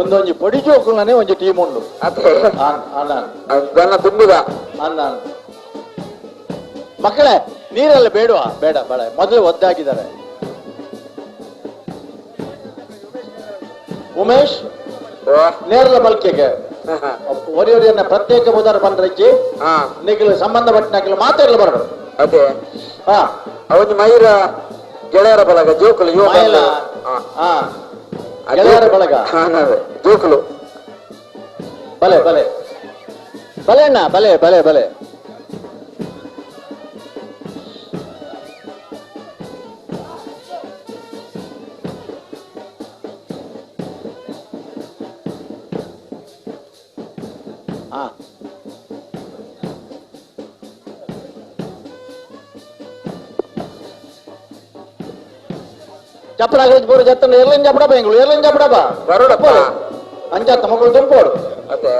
ಒಂದೊಂಜಿ ಪೊಡಿ ಜೋಕುಲನೆ ಒಂಜಿ ಟೀಮ್ ಉಂಡು. ದನ ತುಂಬುದ ಅನ್ನ ಮಕ್ಕಳೇ ನೀರೆಲ್ಲ ಬೇಡವಾ? ಬೇಡ ಬೇಡ, ಮೊದಲು ಒದ್ದಾಗಿದ್ದಾರೆ. ಉಮೇಶ್ ನೇರಲ ಬಲ್ಕೆಗೆ ಒರಿಯೊರಿಯನ್ನ ಪ್ರತ್ಯೇಕ ಬುಧಾರ ಬಂದ್ರಜ್ಜಿ ನಿಖಿಲ್ ಸಂಬಂಧಪಟ್ಟ ಮಾತಾಡಲು ಬರಡು. ಅದೇ ಅವನು ಮೈರ ಗೆಳೆಯರ ಬಳಗ ಜೋಕುಲು ಯುವ ಗೆಳೆಯರ ಬಳಗ ಜೋಕುಲು. ಬಲೆ ಬಲೆ ಬಲೆ ಅಣ್ಣ, ಬಲೆ ಬಲೆ ಬಲೆ. ಚಪ್ಪಡ ಪೂರ ಜತ್ತಂಡ ಎರ್ಲಿನ್ ಚಪ್ಪಡಪ್ಪ, ಎಂಗಳು ಎರ್ಲಿನ್ ಚಪ್ಪಡಪ್ಪ ಬರೋಡಪ್ಪ ಅಂಚಾತ ಮಗಳು ತುಂಬೋಡು. ಅದೇ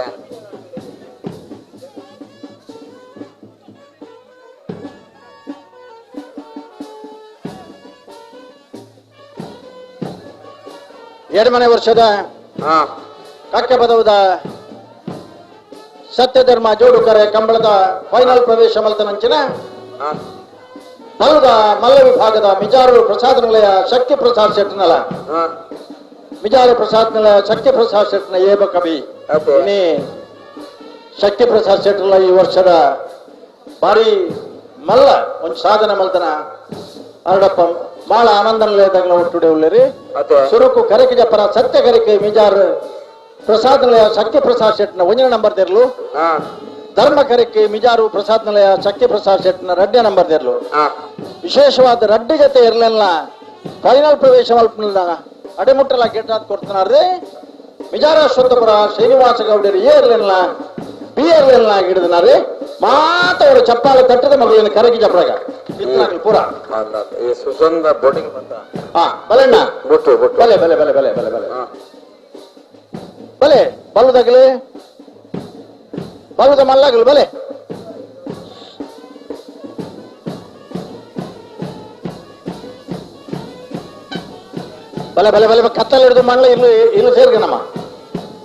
ಎರಡನೇ ವರ್ಷದ ಕಕ್ಕೆ ಪದವದ ಸತ್ಯಧರ್ಮ ಜೋಡುಕರೆ ಕಂಬಳದ ಫೈನಲ್ ಪ್ರವೇಶ ಮಲ್ತನಂಚಿನ ಮಲ್ಲದ ಮಲ್ಲ ವಿಭಾಗದ ಮಿಜಾರು ಪ್ರಸಾದ್ ನಿಲಯ ಶಕ್ತಿ ಪ್ರಸಾದ್ ಶೆಟ್ನಲ ಮಿಜಾರು ಪ್ರಸಾದ್ ನಿಲಯ ಶಕ್ತಿ ಪ್ರಸಾದ್ ಶೆಟ್ನ ಏಬ ಕವಿ. ಇನ್ನಿ ಶಕ್ತಿ ಪ್ರಸಾದ್ ಶೆಟ್ರಲ ಈ ವರ್ಷದ ಭಾರಿ ಮಲ್ಲ ಒಂದು ಸಾಧನೆ ಮಲ್ತನ ಅರಡಪ್ಪ ಬಾಳ ಆನಂದ ನಿಲಯದಾಗಲ ಒಟ್ಟುಡೆ ಉಳ್ಳೇರಿ. ಸುರುಕು ಕರೆಕೆ ಜಪ್ಪರ ಸತ್ಯ ಕರೆಕೆ ಮಿಜಾರು ಪ್ರಸಾದ್ ನಿಲಯ ಶಕ್ತಿ ಪ್ರಸಾದ್ ಶೆಟ್ನ ಒಂದನೇ ನಂಬರ್ ತೆರಲು, ಧರ್ಮ ಕರೆಕೆ ಮಿಜಾರು ಪ್ರಸಾದ್ ನಿಲಯ ಶಕ್ತಿ ಪ್ರಸಾದ್ ಶೆಟ್ನ ರಡ್ಡನೇ ನಂಬರ್ ತೆರಲು. ವಿಶೇಷವಾದ ರಡ್ಡು ಜೊತೆ ಇರಲಿಲ್ಲ ಫೈನಲ್ ಪ್ರವೇಶ ಮಲ್ಪನಿಲ್ಲ ಅಡೆಮುಟ್ಟಲ ಗೆಟ್ಟಾದ್ ಕೊಡ್ತಾರ್ರಿ ಮಿಜಾರ ಅಶ್ವತ್ಥಪುರ ಶ್ರೀನಿವಾಸ ಗೌಡರು ಎ ಇರಲಿಲ್ಲ ಬಿ ಇರಲಿಲ್ಲ ಹಿಡಿದನಾರಿ ಮಾತವರು ಚಪ್ಪಾಳೆ ತಟ್ಟದ ಮಗಳಿನ ಕರಗಿ ಜಪ್ರಾಗ ಪೂರ ಸುಸಂದ ಬೋಟಿಂಗ್ ಬಲೆಣ್ಣ ಬೊಟ್ಟು ಬೊಟ್ಟು ಬಲೆ ಬಲೆ ಬಲೆ ಬಲೆ ಬಲೆ ಬಲೆ ಬಲೆ ಬಲ್ಲದಾಗಲಿ ಬಲ್ಲದ ಮಲ್ಲಾಗಲಿ ಬಲೆ. ಬಲೆ ಬಲೆ ಬಲೆ ಕತ್ತಲ್ ಹಿಡಿದು ಮಣ್ಣ ಇಲ್ಲು ಇಲ್ಲು ಸೇರ್ಗನಮ್ಮ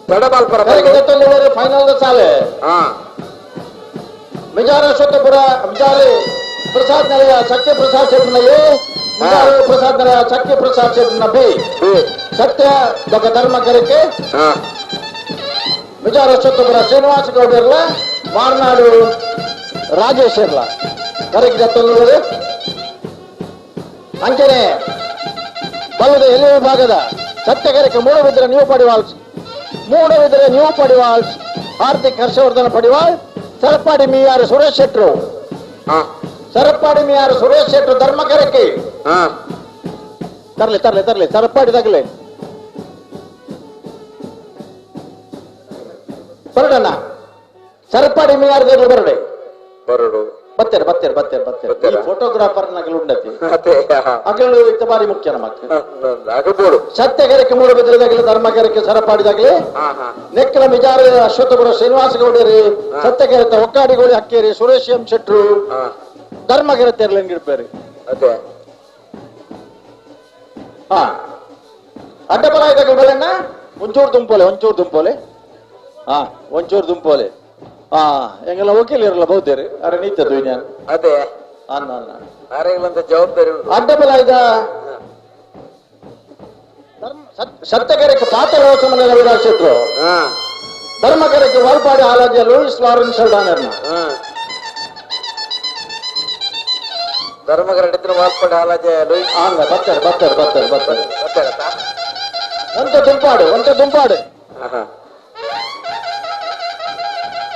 ತಡಬಾಲ್ಪರ ಫೈನಲ್ ಸಾಲೆ ಮಿಜಾರ ಅಶ್ವತ್ಥಪುರ ಮಿಜಾರಿ ಪ್ರಸಾದ್ ನಿಲಯ ಸತ್ಯ ಪ್ರಸಾದ್ ಶೆಟ್ನ ಎ, ಮಿಜಾರು ಪ್ರಸಾದ್ ನಿಲಯ ಸತ್ಯ ಪ್ರಸಾದ್ ಶೆಟ್ನ ಬಿ, ಸತ್ಯ ದೊಕ್ಕ ಧರ್ಮ ಕರೆಕೆ ಮಿಜಾರ ಅಶ್ವತ್ಥಪುರ ಶ್ರೀನಿವಾಸ ಗೌಡರ್ಲ ಮಾರ್ನಾಡು ರಾಜೇಶ್ ಇರ್ಲ ಕರೆಕ್ ಜತ್ತೊಂದು. ಅಂಚನೆ ಬಲ್ಲದ ಎಲ್ಲಿ ವಿಭಾಗದ ಸತ್ಯಕರೆಕೆ ಮೂಡಬಿದ್ರೆ ನ್ಯೂ ಪಡಿವಾಲ್ಸ್, ಮೂಡಬಿದ್ರೆ ನ್ಯೂ ಪಡಿವಾಲ್ಸ್ ಹಾರ್ದಿಕ್ ಹರ್ಷವರ್ಧನ ಪಡಿವಾಳ್, ಸರಪಾಡಿ ಮಿಯಾರು ಸುರೇಶ್ ಶೆಟ್ರು, ಸರಪಾಡಿ ಮಿಯಾರು ಸುರೇಶ್ ಶೆಟ್ರು ಧರ್ಮಕರಕ್ಕೆ ತರ್ಲಿ ತರ್ಲಿ ತರ್ಲಿ ಸರಪಾಡಿ ತಗಲಿ ಬರಡಣ್ಣ ಸರಪಾಡಿ ಮಿಯಾರು ತಗಲಿ ಬರಡೆ ಬರಡು ಬತ್ತೇರು ಬತ್ತೇರು ಬತ್ತೇರು ಬತ್ತೇರು. ಈ ಫೋಟೋಗ್ರಾಫರ್ ನಗಲು ಉಂಡತಿ ಅಗಲು ಇತ್ತ ಬಾರಿ ಮುಖ್ಯ ನಮಕ್ ಆಗಬೋಡು. ಸತ್ಯಗರಕ್ಕೆ ಮೂಡಬಿದ್ರದಾಗಲಿ ಧರ್ಮಗರಕ್ಕೆ ಸರಪಾಡಿದಾಗಲಿ ನೆಕ್ಕಲ ಮಿಜಾರು ಅಶ್ವತ್ಥಪುರ ಶ್ರೀನಿವಾಸ ಗೌಡರಿ ಸತ್ಯಗೆರೆತ ಒಕ್ಕಾಡಿಗೋಳಿ ಹಕ್ಕೇರಿ ಸುರೇಶ್ ಎಂ ಶೆಟ್ರು ಧರ್ಮಗೆರೆ ತೆರಲಿಂಗಿಡ್ಬೇರಿ. ಹಾ ಅಡ್ಡಬಲ ಇದಾಗ ಬಲೆಣ್ಣ ಒಂಚೂರು ದುಂಪೋಲೆ ಒಂಚೂರು ದುಂಪೋಲೆ ಹಾ ಒಂಚೂರು ದುಂಪೋಲೆ ಹಾ ಎಂಗೆಲ್ಲ ವಕೀಲ ಇರಲ್ಲ ಬಹುತೇರಿ ಅರೆ ನೀತದ್ದು ನಾನು ಅದೇ ಅನ್ನ ಅನ್ನ ಆರೆಗಳಂತ ಜವಾಬ್ದಾರಿ ಉಂಟು. ಅಡ್ಡಬಲ ಇದ ಸತ್ಯಗೆರೆಗೆ ಪಾತ್ರ ರೋಚಮನೆ ರವಿರಾಜ್ ಶೆಟ್ರು ಧರ್ಮಕೆರೆಗೆ ವಾಲ್ಪಾಡಿ ಹಾಲಾಜಿಯ ಲೂಯಿಸ್ ಲಾರೆನ್ಸ್ ಅಲ್ಡಾನರ್ನ ಧರ್ಮಕರಡಿತ್ರ ವಾಲ್ಪಾಡಿ ಹಾಲಾಜೆ ಲೂಯಿಸ್ ಆಂಗ ಬರ್ತಾರೆ ಬರ್ತಾರೆ ಬರ್ತಾರೆ ಬರ್ತಾರೆ. ಒಂತೆ ದುಂಪಾಡು ಒಂತೆ ದುಂಪಾಡು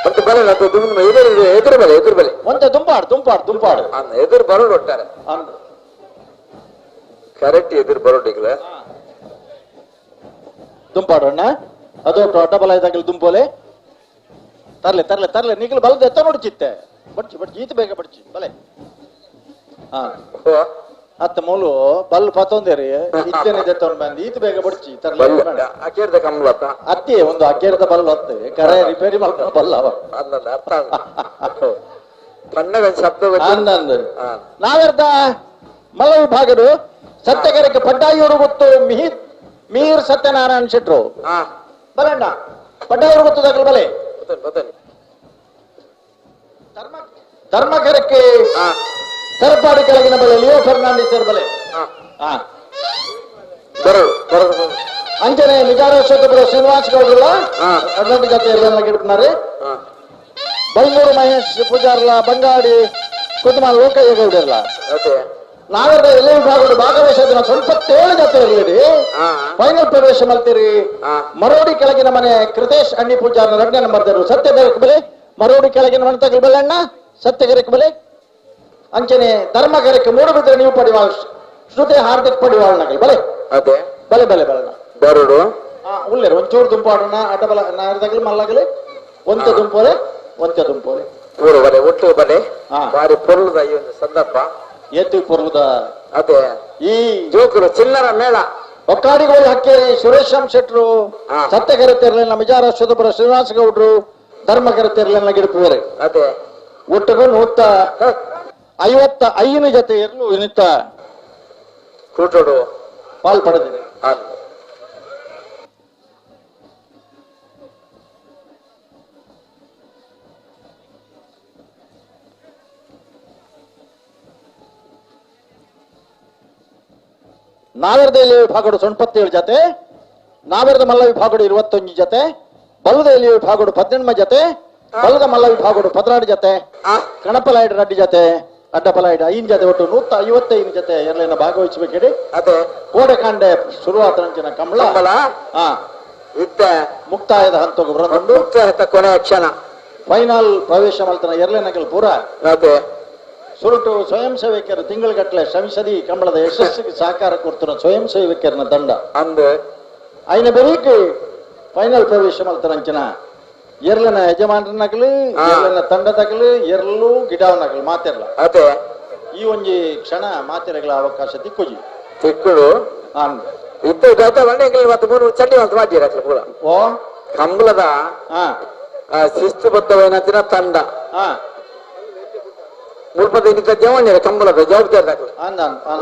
ಮತ್ತೆ ಬಲೆ ಎದುರು ಎದುರು ಬಲೆ ಎದುರು ಬಲೆ ಒಂತೆ ದುಂಪಾಡು ದುಂಪಾಡು ದುಂಪಾಡು ಎದುರು ಬರೋಡು ಒಟ್ಟಾರೆ ಕರೆಕ್ಟ್ ಎದುರು ಬರೋಡಿಗ್ಲ ದುಂಪಾಡು ಅಣ್ಣ ಅದು ಡಬಲ್ ಆಯ್ತಾಗಲಿ ದುಂಪೋಲೆ ತರ್ಲೆ ತರ್ಲೆ ತರ್ಲೆ ನಿಗಲು ಬಲದ ಎತ್ತ ನೋಡಿ ಚಿತ್ತೆ ಬಡ್ಚಿ ಬಡ್ಚಿ ಈತ ಬೇಗ ಬಡ್ಚಿ ಬಲೆ ಹಾ ಅತ್ತ ಮೂಲು ಬಲ್ ಪತ್ತೊಂದೇರಿ ಇತ್ತೇನೆ ದೆತ್ತೊಂಡು ಬಂದು ಈತ ಬೇಗ ಬಡ್ಚಿ ತರ್ಲೆ ಅಕೇರ್ದ ಕಮ್ಲತ್ತ ಅತ್ತಿ ಒಂದು ಅಕೇರ್ದ ಬಲ್ ಹೊತ್ತೆ ಕರೆ ರಿಪೇರಿ ಮಾಡ್ಕೊಂಡು ಬಲ್ಲ ಅವ ಅರ್ಥ ಪಣ್ಣಗ ಶಬ್ದ ಅಂದಂದು ನಾವೆರ್ದ ಮಲ್ಲ ವಿಭಾಗಡು ಸತ್ಯಗರಕ್ಕೆ ಪಡ್ಡಾಯೂರು ಗೊತ್ತು ಮಿಹಿತ್ Mir Satyanarayana ಶೆಟ್ರು ಬಲಣ್ಣ ಪಡ್ಡಾಯರು ಗೊತ್ತದಾಗಲು ಬಲೆ ಧರ್ಮಕರಕ್ಕೆ ಸರಪಾಡಿ ಕೆಳಗಿನ ಬಲೆ ಲಿಯೋ ಫರ್ನಾಂಡಿಸ್ ಬಲೆ ಅಂಚನೆ ನಿಜಾರ ಶ್ರೀನಿವಾಸ ಗೌಡ್ರಲ್ಲ ಅಡ್ಲಂಟಿ ಜೊತೆ ಗಿಡ್ಪನಾರೆ ಬೈಂದೂರು ಮಹೇಶ್ ಪೂಜಾರ್ಲ ಬಂಗಾಡಿ ಕುದುಮ ಲೋಕಯ್ಯ ಗೌಡರ್ಲ ನಾವೆಲ್ಲ ಎಲ್ಲ ವಿಭಾಗಗಳು ಭಾಗವಹಿಸೋದನ್ನ ಸ್ವಲ್ಪ ತೇಳು ಜೊತೆ ಇರಲಿ ಫೈನಲ್ ಪ್ರವೇಶ ಮಲ್ತೀರಿ. ಮರೋಡಿ ಕೆಳಗಿನ ಮನೆ ಕೃತೇಶ್ ಅಣ್ಣಿ ಪೂಜಾರ್ನ ಎರಡನೇ ನಂಬರ್ ಸತ್ಯ ಬೆಲೆ ಮರೋಡಿ ಕೆಳಗಿನ ಮನೆ ತಗಲ್ ಬೆಲೆ ಅಣ್ಣ ಸತ್ಯಗರಕ್ಕೆ ಬೆಲೆ ಅಂಚನೆ ಧರ್ಮಗರಕ್ಕೆ ಮೂಡುಬಿದ್ರೆ ನೀವು ಪಡಿವಾಳ್ ಶ್ರುತಿ ಹಾರ್ದಿಕ್ ಪಡಿವಾಳ್ ನಗಲ್ ಬಲೆ ಬಲೆ ಬಲೆ ಬಲೆ ಬರಡು ಉಲ್ಲೇರು ಒಂಚೂರು ದುಂಪಾಡೋಣ ಅಡ್ಡ ಬಲ ನಾರದಾಗಲಿ ಮಲ್ಲಾಗಲಿ ಒಂತೆ ದುಂಪೋಲೆ ಒಂತೆ ದುಂಪೋಲೆ ಊರು ಬಲೆ ಒಟ್ಟು ಬಲೆ ಬಾರಿ ಪೊರ್ಲುದ ಈ ಒಂದು ಸಂದರ್ಭ ಏತು ಪೊರ್ಲುದ ಅದೇ ಈ ಜೋಕರು ಚಿಲ್ಲರ ಮೇಳ ಒಕ್ಕಾಡಿಗೋಳಿ ಹಕ್ಕೇರಿ ಸುರೇಶ್ ಶೆಟ್ರು ಸತ್ಯಗೆರೆ ತೆರಲಿನ ಮಿಜಾರ ಸುಧಪುರ ಶ್ರೀನಿವಾಸ ಗೌಡ್ರು ಧರ್ಮಗೆರೆ ತೆರಲಿನ ಗಿಡಪುವರೆ ಅದೇ ಒಟ್ಟಿಗೂ 155 ಜೊತೆ ಇರಲು ಇನ್ನಿತ್ತ ಕೂಟೋಡು ಪಾಲ್ ಪಡೆದಿದೆ. ನಾವೆರದಲ್ಲಿ ವಿಭಾಗಡು 97 ಜೊತೆ, ನಾವೆರದ ಮಲ್ಲ ವಿಭಾಗಡು 21 ಜೊತೆ, ಬಲದಲ್ಲಿ ವಿಭಾಗಡು 18 ಜೊತೆ, ಬಲದ ಮಲ್ಲ ವಿಭಾಗಡು 16 ಜೊತೆ, ಕಣಪಲಾಯ್ಡ್ ರಡ್ಡಿ ಜೊತೆ, ಅಡ್ಡಪಲಾಯ್ಡ್ 5 ಜೊತೆ, ಒಟ್ಟು 155 ಜೊತೆ ಎಲ್ಲೆಲ್ಲ ಭಾಗವಹಿಸಬೇಕಿಡಿ. ಅದೇ ಕೋಡೆಕಾಂಡೆ ಶುರುವಾತ ನಂಚಿನ ಕಂಬಳ ಮುಕ್ತಾಯದ ಹಂತಕ್ಕೆ ಬರೋದುಂಟು. ಕೊನೆಯ ಕ್ಷಣ ಫೈನಲ್ ಪ್ರವೇಶ ಮಲ್ತನ ಎರಲೆನಗಲ್ ಪೂರ ಅದೇ ಸುರುಟು ಸ್ವಯಂ ಸೇವಕರು ತಿಂಗಳುಗಟ್ಟಲೆ ಶ್ರಮಿಸದಿ ಕಂಬಳದ ಯಶಸ್ಸಿಗೆ ಸಹಕಾರ ಕೊಡ್ತಾರ ಸ್ವಯಂ ಸೇವಕರನ್ನ ತಂಡ ಅಂದು ಐನ ಬೆರೀಕ್ ಫೈನಲ್ ಪ್ರವೇಶ ಮಲ್ತರಂಚಿನ ಎರ್ಲನ ಯಜಮಾನರನ್ನಾಗಲಿ ಎರ್ಲನ ತಂಡದಾಗಲಿ ಎರ್ಲು ಗಿಡವನಾಗಲಿ ಮಾತಿರಲ್ಲ. ಅದೇ ಈ ಒಂಜಿ ಕ್ಷಣ ಮಾತಿರಗಳ ಅವಕಾಶ ತಿಕ್ಕುಜಿ ತಿಕ್ಕುಡು ಇತ್ತ ಮತ್ತೆ ಮೂರು ಚಂಡಿ ಅಂತ ಮಾಡಿರ ಪೂರ ಓ ಕಂಬಳದ ಶಿಸ್ತುಬದ್ಧವೈನ ತಂಡ ಮುಲ್ಪದ ಜವಣ್ಯರ ಕಂಬಳದ ಜವಾಬ್ದಾರಿ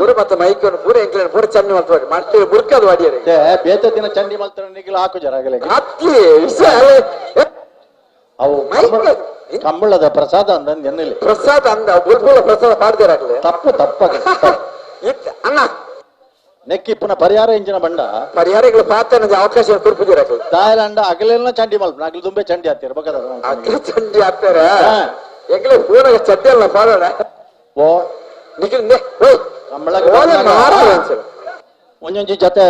ಗುರು ಮತ್ತೆ ಮೈಕನ್ನು ಪೂರ ಎಂಕ್ಲೇನು ಪೂರ ಚಂಡಿ ಮಲ್ತ ಮತ್ತೆ ಬುರ್ಕದು ವಾಡಿಯರು ಬೇತ ದಿನ ಚಂಡಿ ಮಲ್ತರ ನಿಗಿಲ ಹಾಕು ಜರ ಆಗಲೇ ಅತ್ತಿ ವಿಷಯ ಅವು ಕಂಬಳದ ಪ್ರಸಾದ ಅಂದ ಎನ್ನಲಿ ಪ್ರಸಾದ ಅಂದ ಬುಲ್ಬುಲ ಪ್ರಸಾದ ಪಾಡ್ದಿರಾಗಲೇ ತಪ್ಪು ತಪ್ಪಾಗ ಅಣ್ಣ ನೆಕ್ಕಿಪ್ಪನ ಪರಿಹಾರ ಇಂಜಿನ ಬಂಡ ಪರಿಹಾರಗಳು ಪಾತ್ರ ಅವಕಾಶ ಕೊಡ್ಪಿದ್ದೀರ ತಾಯ್ಲಾಂಡ ಅಗಲೆಲ್ಲ ಚಂಡಿ ಮಲ್ಪ ಅಗಲ ತುಂಬೆ ಚಂಡಿ ಹಾಕ್ತೀರ ಬಕದ ಅಗಲ ಚಂಡಿ ಹಾಕ್ತಾರ ಎಂಗ್ಲೇ ಫೋನಾಗ ಚಡ್ಡಿ ಅಲ್ಲ ಪಾಡೋಣ ಓ ನಿಖಿಲ್ ಒಂದೊಂಜಿ ಜೊತೆ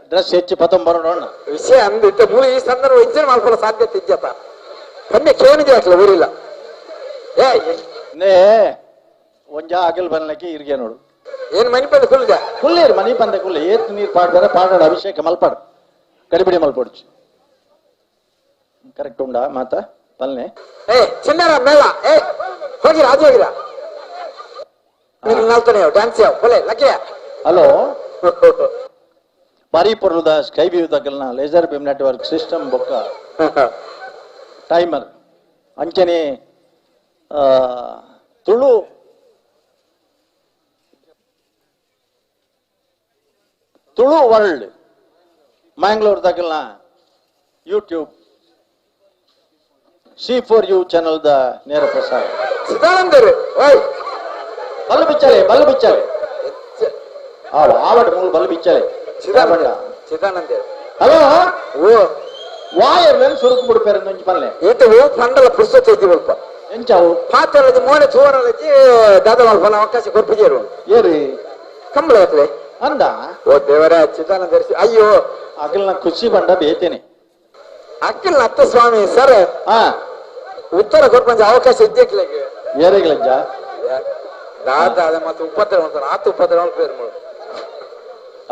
ಡ್ರೆಸ್ ಹೆಚ್ಚು ಪತೊಂಬರೋಣ ವಿಷಯ ಅಂದಿತ್ತ ಮೂಲ ಈ ಸಂದರ್ಭ ಇಂಜಿನ್ ಮಾಡ್ಕೊಳ್ಳೋ ಸಾಧ್ಯತೆ ಇಜ್ಜತ ಕಮ್ಮಿ ಕೇನಿದೆ ಹಾಕ್ಲ ಊರಿಲ್ಲ ಏ ನೇ ಒಂಜ ಅಗಲ್ ಬನ್ಲಕ್ಕೆ ಇರ್ಗೆ ನೋಡು ಏನ್ ಮನಿ ಪಂದ ಕುಲ್ದ ಕುಲ್ಲೇರು ಮನಿ ಪಂದ ಕುಲ್ಲ ಏತ್ ನೀರು ಪಾಡ್ದಾರೆ ಪಾಡಾಡ ಅಭಿಷೇಕ ಮಲ್ಪಾಡು ಕಡಿಬಿಡಿ ಮಲ್ಪೊಡ್ಚು ಕರೆಕ್ಟ್ ಉಂಡಾ ಮಾತಾ ಪಲ್ನೆ ಏ ಚಿನ್ನರ ಮೇಳ ಏ ಹೋಗಿರ ಅದು ಹೋಗಿರ ನಾಲ್ತನೇ ಡ್ಯಾನ್ಸ್ ಯಾವ ಬೊಲೆ ಲಕ್ಕಿಯ ಹಲೋ ಬಾರಿ ಪೊರ್ಲುದ ಸ್ಕೈ ವ್ಯೂ ತಗಲ್ನ laser beam network system ಬೊಕ್ಕ ಟೈಮರ್ ಅಂಚನೆ ತುಳು ತುಳು ವರ್ಲ್ಡ್ ಮ್ಯಾಂಗ್ಳೂರ್ ತಗಲ್ನ YouTube C4U channel the ನೇರ ಪ್ರಸಾರ. ಸಿದಾನಂದರು ಓಯ್ ಬಲ್ಲು ಬಿಚ್ಚಾಲೆ ಬಲ್ಲು ಬಿಚ್ಚಾಲೆ ಆವಡ್ ಮೂಲ ಬಲ್ಲು ಬಿಚ್ಚಾಲೆ ಚಿದಾನಂದ ಚಿದಾನಂದರು ಹಲೋ ಓ ವಾಯರ್ ಮೇಲೆ ಸುರುಕು ಬಿಡ್ಪೇರೆ ಒಂಜಿ ಪಲ್ಲೆ ಈತ ಓ ಪಂಡಲ ಪುಸ್ತಕ ಇದ್ದಿ ಒಲ್ಪ ಎಂಚಾವು ಪಾತ್ರಲಜಿ ಮೋನೆ ತೋರಲಜಿ ದಾದ ಮಲ್ಪನ ಅವಕಾಶ ಕೊರ್ಪಿಜೇರು ಏರಿ ಕಂಬಳ ಆತ್ಲೆ ಅಂದ ಓ ದೇವರ ಚಿದಾನಂದ ಅಯ್ಯೋ ಅಗಲ್ನ ಖುಷಿ ಬಂಡ ಬೇತೇನೆ ಅಕ್ಕಿಲ್ ಅತ್ತ ಸ್ವಾಮಿ ಸರ್ ಉತ್ತರ ಕೊರ್ಪಂಚ ಅವಕಾಶ ಇದ್ದೇಕ್ಲೆಗ್ ಏರೆಗ್ಲಜ್ಜ ದಾದ ಅದ ಮತ್ತೆ ಉಪದ್ರ ಮಾಡ್ತಾರೆ ಆತ ಉಪದ್ರ ಪೇರು ಮುಳು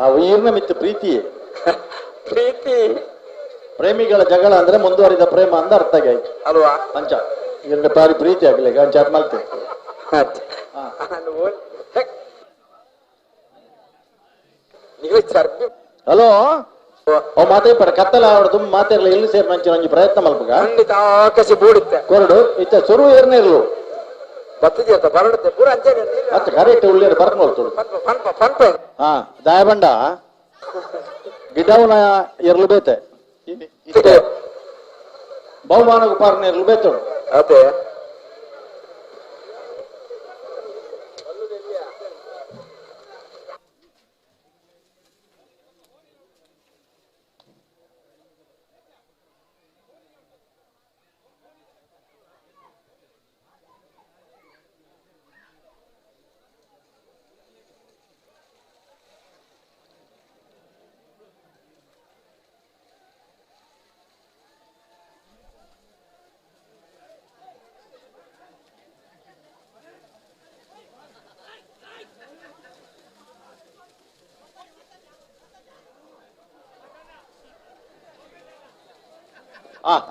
ಆ ಉಯಿರ್ನ ಮಿತ್ತು ಪ್ರೀತಿ ಪ್ರೀತಿ ಪ್ರೇಮಿಗಳ ಜಗಳ ಅಂದ್ರೆ ಮುಂದುವರಿದ ಪ್ರೇಮ ಅಂದ ಅರ್ಥ ಆಯ್ತು ಅಲ್ವಾ ಅಂಚ ಎರಡು ಬಾರಿ ಪ್ರೀತಿ ಆಗ್ಲಿ ಅಂಚ ಮಲ್ತೆ ಹಲೋ ಓ ಮಾತೇ ಪಡ ಕತ್ತಲ ಆವಡ್ದು ಮಾತಿರ್ಲಿ ಎಲ್ಲಿ ಸೇರ್ ಮಂಚಿ ಒಂಜಿ ಪ್ರಯತ್ನ ಮಲ್ಪಗ ಖಂಡಿತ ಅವಕಾಶ ಬೂಡುತ್ತೆ ಕೊರಡು ಇತ್ತ ಸುರು ಏರ್ನೇ ಇರ್ಲು ಬತ್ತಿದ್ಯಂತ ಬರಡುತ್ತೆ ಪೂರ ಅಂಚೆ ಮತ್ತೆ ಕರೆಕ್ಟ್ ಉಳ್ಳೇರು ಬರ್ಕೊಂಡು ಪನ್ಪ ಪನ್ಪ ಹಾ ದಾಯಬಂಡ ಗಿಡವನ ಎರಲು ಬೇತೆ ಬಹುಮಾನ ಪಾರ್ನ ಎರಲು ಬೇತೋಡು ಅದೇ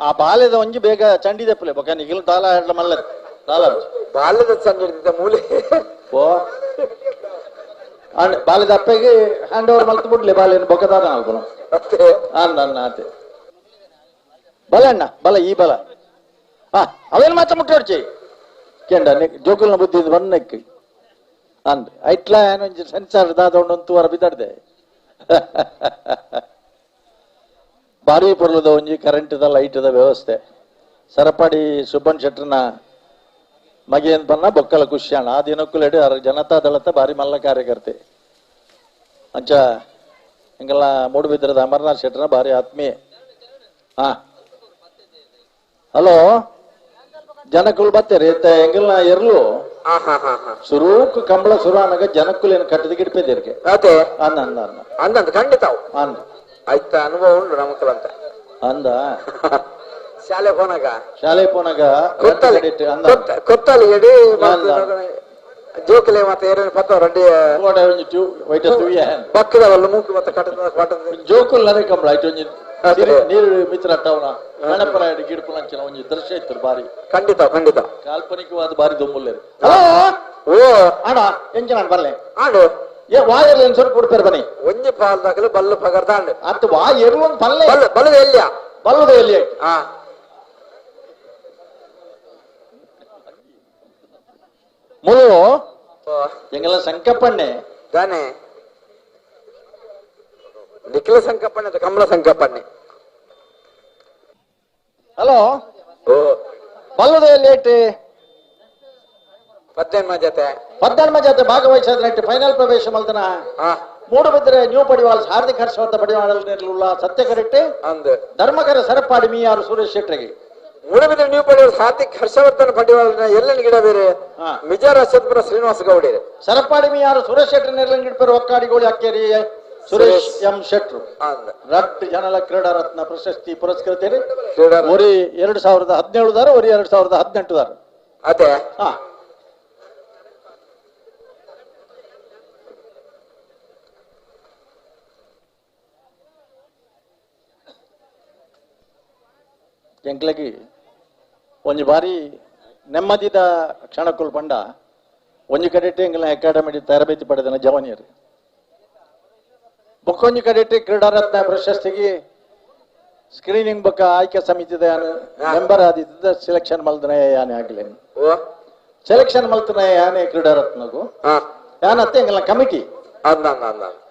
ಆ ಬಾಲ್ಯದ ಒಂಜಿ ಬೇಗ ಚಂಡಿ ದೆಪ್ಪಲೆ ಬೊಕ್ಕ ನಿಗಿಲ್ ತಾಲ ಮಲ್ಲ ತಾಲ ಬಾಲ್ಯದ ಚಂಡಿ ಹಿಡಿದ ಮೂಲೆ ಓ ಬಾಲ್ಯದ ಅಪ್ಪಗೆ ಹ್ಯಾಂಡ್ ಓವರ್ ಮಲ್ತು ಬಿಡ್ಲಿ ಬಾಲ್ಯನ ಬೊಕ್ಕದಾದ ಅಲ್ಪನ ಅನ್ನ ಅನ್ನ ಆತೆ ಬಲ ಅಣ್ಣ ಬಲ ಈ ಬಲ ಅವೇನು ಮಾತ್ರ ಮುಟ್ಟೋಡ್ಚಿ ಕೆಂಡ ಜೋಕುಲ್ನ ಬುದ್ಧಿ ಬನ್ನಕ್ಕೆ ಅಂದ್ ಐಟ್ಲಾ ಏನೊಂಜಿ ಸೆನ್ಸಾರ್ ದಾದ ಉಂಡು ತೂವರ ಬಿದ್ದಾಡ್ದೆ ಭಾರಿ ಪೊರ್ಲದ ಒಂಜಿ ಕರೆಂಟ್ದ ಲೈಟ್ದ ವ್ಯವಸ್ಥೆ ಸರಪಾಡಿ ಸುಬ್ಬಣ್ಣ ಶೆಟ್ಟರ್ನ ಮಗೇನ್ ಬನ್ನ ಬೊಕ್ಕಲ ಖುಷಿಯಾಣ ಆ ದಿನಕ್ಕುಲೆಡು ಅರ ಜನತಾ ದಳತ ಭಾರಿ ಮಲ್ಲ ಕಾರ್ಯಕರ್ತೆ ಅಂಚ ಹಿಂಗೆಲ್ಲ ಮೂಡುಬಿದ್ರದ ಅಮರನಾಥ್ ಶೆಟ್ಟರ್ನ ಭಾರಿ ಆತ್ಮೀಯ. ಹಾ ಹಲೋ ಜನಕುಲ್ ಬತ್ತೇರಿ ಎಂಗಲ್ನ ಎರ್ಲು ಸುರೂಕ್ ಕಂಬಳ ಸುರು ಅನಗ ಜನಕ್ಕುಲ್ ಏನು ಕಟ್ಟದ ಗಿಡ್ಪೇದಿರ್ಗೆ ಅದೇ ಅಂದ ಅಂದ ಅಂದ ಅಂದಂತ ಖಂಡಿತ ಅಂದ ಆಯ್ತ ಅನುಭವ ಉಂಟು ನಮಕ್ಕಲಂತ ಅಂದ ಶಾಲೆ ಪೋನಾಗ ಶಾಲೆ ಪೋನಾಗ ಕೊತ್ತಲಿ ಎಡಿ ಜೋಕಲೆ ಮತ್ತೆ ಏನೇನು ಪತ್ತ ರೆಡ್ಡಿ ಬಕ್ಕದವಲ್ಲ ಮೂಕು ಮತ್ತೆ ಕಟ್ಟದ ಜೋಕುಲ್ ನರೆ ಕಂಬಳ ಆಯ್ತು ಒಂಜಿ ನೀರು ಮಿತ್ರ ಟೌನ ಗಣಪರಾಯಡು ಗಿಡ್ಪುಲಂಚಿನ ಒಂಜಿ ದೃಶ್ಯ ಇತ್ತು ಬಾರಿ ಖಂಡಿತ ಖಂಡಿತ ಕಾಲ್ಪನಿಕವಾದ ಬಾರಿ ದೊಮ್ಮುಲ್ಲೇರು. ಓ ಅಣ್ಣ ಎಂಚ ನಾನು ಬರ್ಲೆ ಆಡು ಏ ವಾಯರ್ಲ ಏನು ಸ್ವಲ್ಪ ಕೊಡ್ತಾರೆ ಬನ್ನಿ ಒಂಜಿ ಪಾಲ್ದಾಗಲು ಬಲ್ಲು ಪಗರ್ದಾಂಡು ಅತ್ತು ವಾ ಎರ್ಲು ಒಂದು ಪಲ್ಲೆ ಬಲ್ಲು ಬಲ್ಲದ ಎಲ್ಲಿಯ ಬಲ್ಲದ ಎಲ್ಲಿ ಹಾ ಮುಳು ಎಂಗೆಲ್ಲ ಸಂಕಪ್ಪಣ್ಣೆ ತಾನೆ ನಿಖಿಲ ಸಂಕಪ್ಪಣ್ಣೆ ಅಥವಾ ಕಮಲ ಸಂಕಪ್ಪಣ್ಣೆ. ಹಲೋ ಓ ಬಲ್ಲದ ಎಲ್ಲಿ ಐತಿ ಪದ್ದೆನ್ಮ ಜೊತೆ ಪದ್ದೆನ್ಮ ಜೊತೆ ಭಾಗವಹಿಸಿದ್ರೆ ಫೈನಲ್ ಪ್ರವೇಶ ಮಲ್ತನ ಮೂಡುಬಿದ್ರೆ ನ್ಯೂ ಪಡಿವಾಲ್ ಹಾರ್ದಿಕ ಹರ್ಷವಂತ ಪಡಿವಾಳಲ್ ನಿರ್ಲುಲ್ಲ ಸತ್ಯಕರೆಟ್ಟೆ ಅಂದ್ ಧರ್ಮಕರ ಸರಪಾಡಿ ಮೀಯಾರು ಸುರೇಶ್ ಶೆಟ್ಟರಿಗೆ ಮೂಡುಬಿದ್ರೆ ನ್ಯೂ ಪಡಿವಾಲ್ ಹಾರ್ದಿಕ್ ಹರ್ಷವರ್ಧನ ಪಡಿವಾಲ್ ಎಲ್ಲನ ಗಿಡ ಬೇರೆ ಮಿಜಾರ್ ಅಶ್ವತ್ಪುರ ಶ್ರೀನಿವಾಸ ಗೌಡಿ ಸರಪಾಡಿ ಮೀಯಾರು ಸುರೇಶ್ ಶೆಟ್ಟರ್ ನಿರ್ಲನ್ ಗಿಡಪೇರು ಒಕ್ಕಾಡಿಗೋಳಿ ಅಕ್ಕೇರಿ ಸುರೇಶ್ ಎಂ ಶೆಟ್ರು ರಟ್ ಜನಲ ಕ್ರೀಡಾ ರತ್ನ ಪ್ರಶಸ್ತಿ ಪುರಸ್ಕೃತರಿ ಒರಿ 2017 ದಾರ ಒರಿ 2018 ದಾರ ಅದೇ ಹಾ ಎಂಕ್ಲಗಿ ಒಂಜಿ ಬಾರಿ ನೆಮ್ಮದಿದ ಕ್ಷಣಕ್ಕುಲ್ ಪಂಡ ಒಂಜಿ ಕಡೆಟೆ ಎಂಗ್ಲ ಅಕಾಡೆಮಿ ತರಬೇತಿ ಪಡೆದನ ಜವಾನಿಯರು ಬೊಕ್ಕೊಂಜಿ ಕಡೆಟೆ ಕ್ರೀಡಾರತ್ನ ಪ್ರಶಸ್ತಿಗೆ ಸ್ಕ್ರೀನಿಂಗ್ ಬೊಕ್ಕ ಆಯ್ಕೆ ಸಮಿತಿದ ಮೆಂಬರ್ ಆದಿದ್ದ ಸೆಲೆಕ್ಷನ್ ಮಲ್ದನ ಯಾನೆ ಆಗ್ಲೇನು ಸೆಲೆಕ್ಷನ್ ಮಲ್ತನ ಯಾನೆ ಕ್ರೀಡಾರತ್ನಗು ಯಾನತ್ತೆ ಎಂಗ್ಲ ಕಮಿಟಿ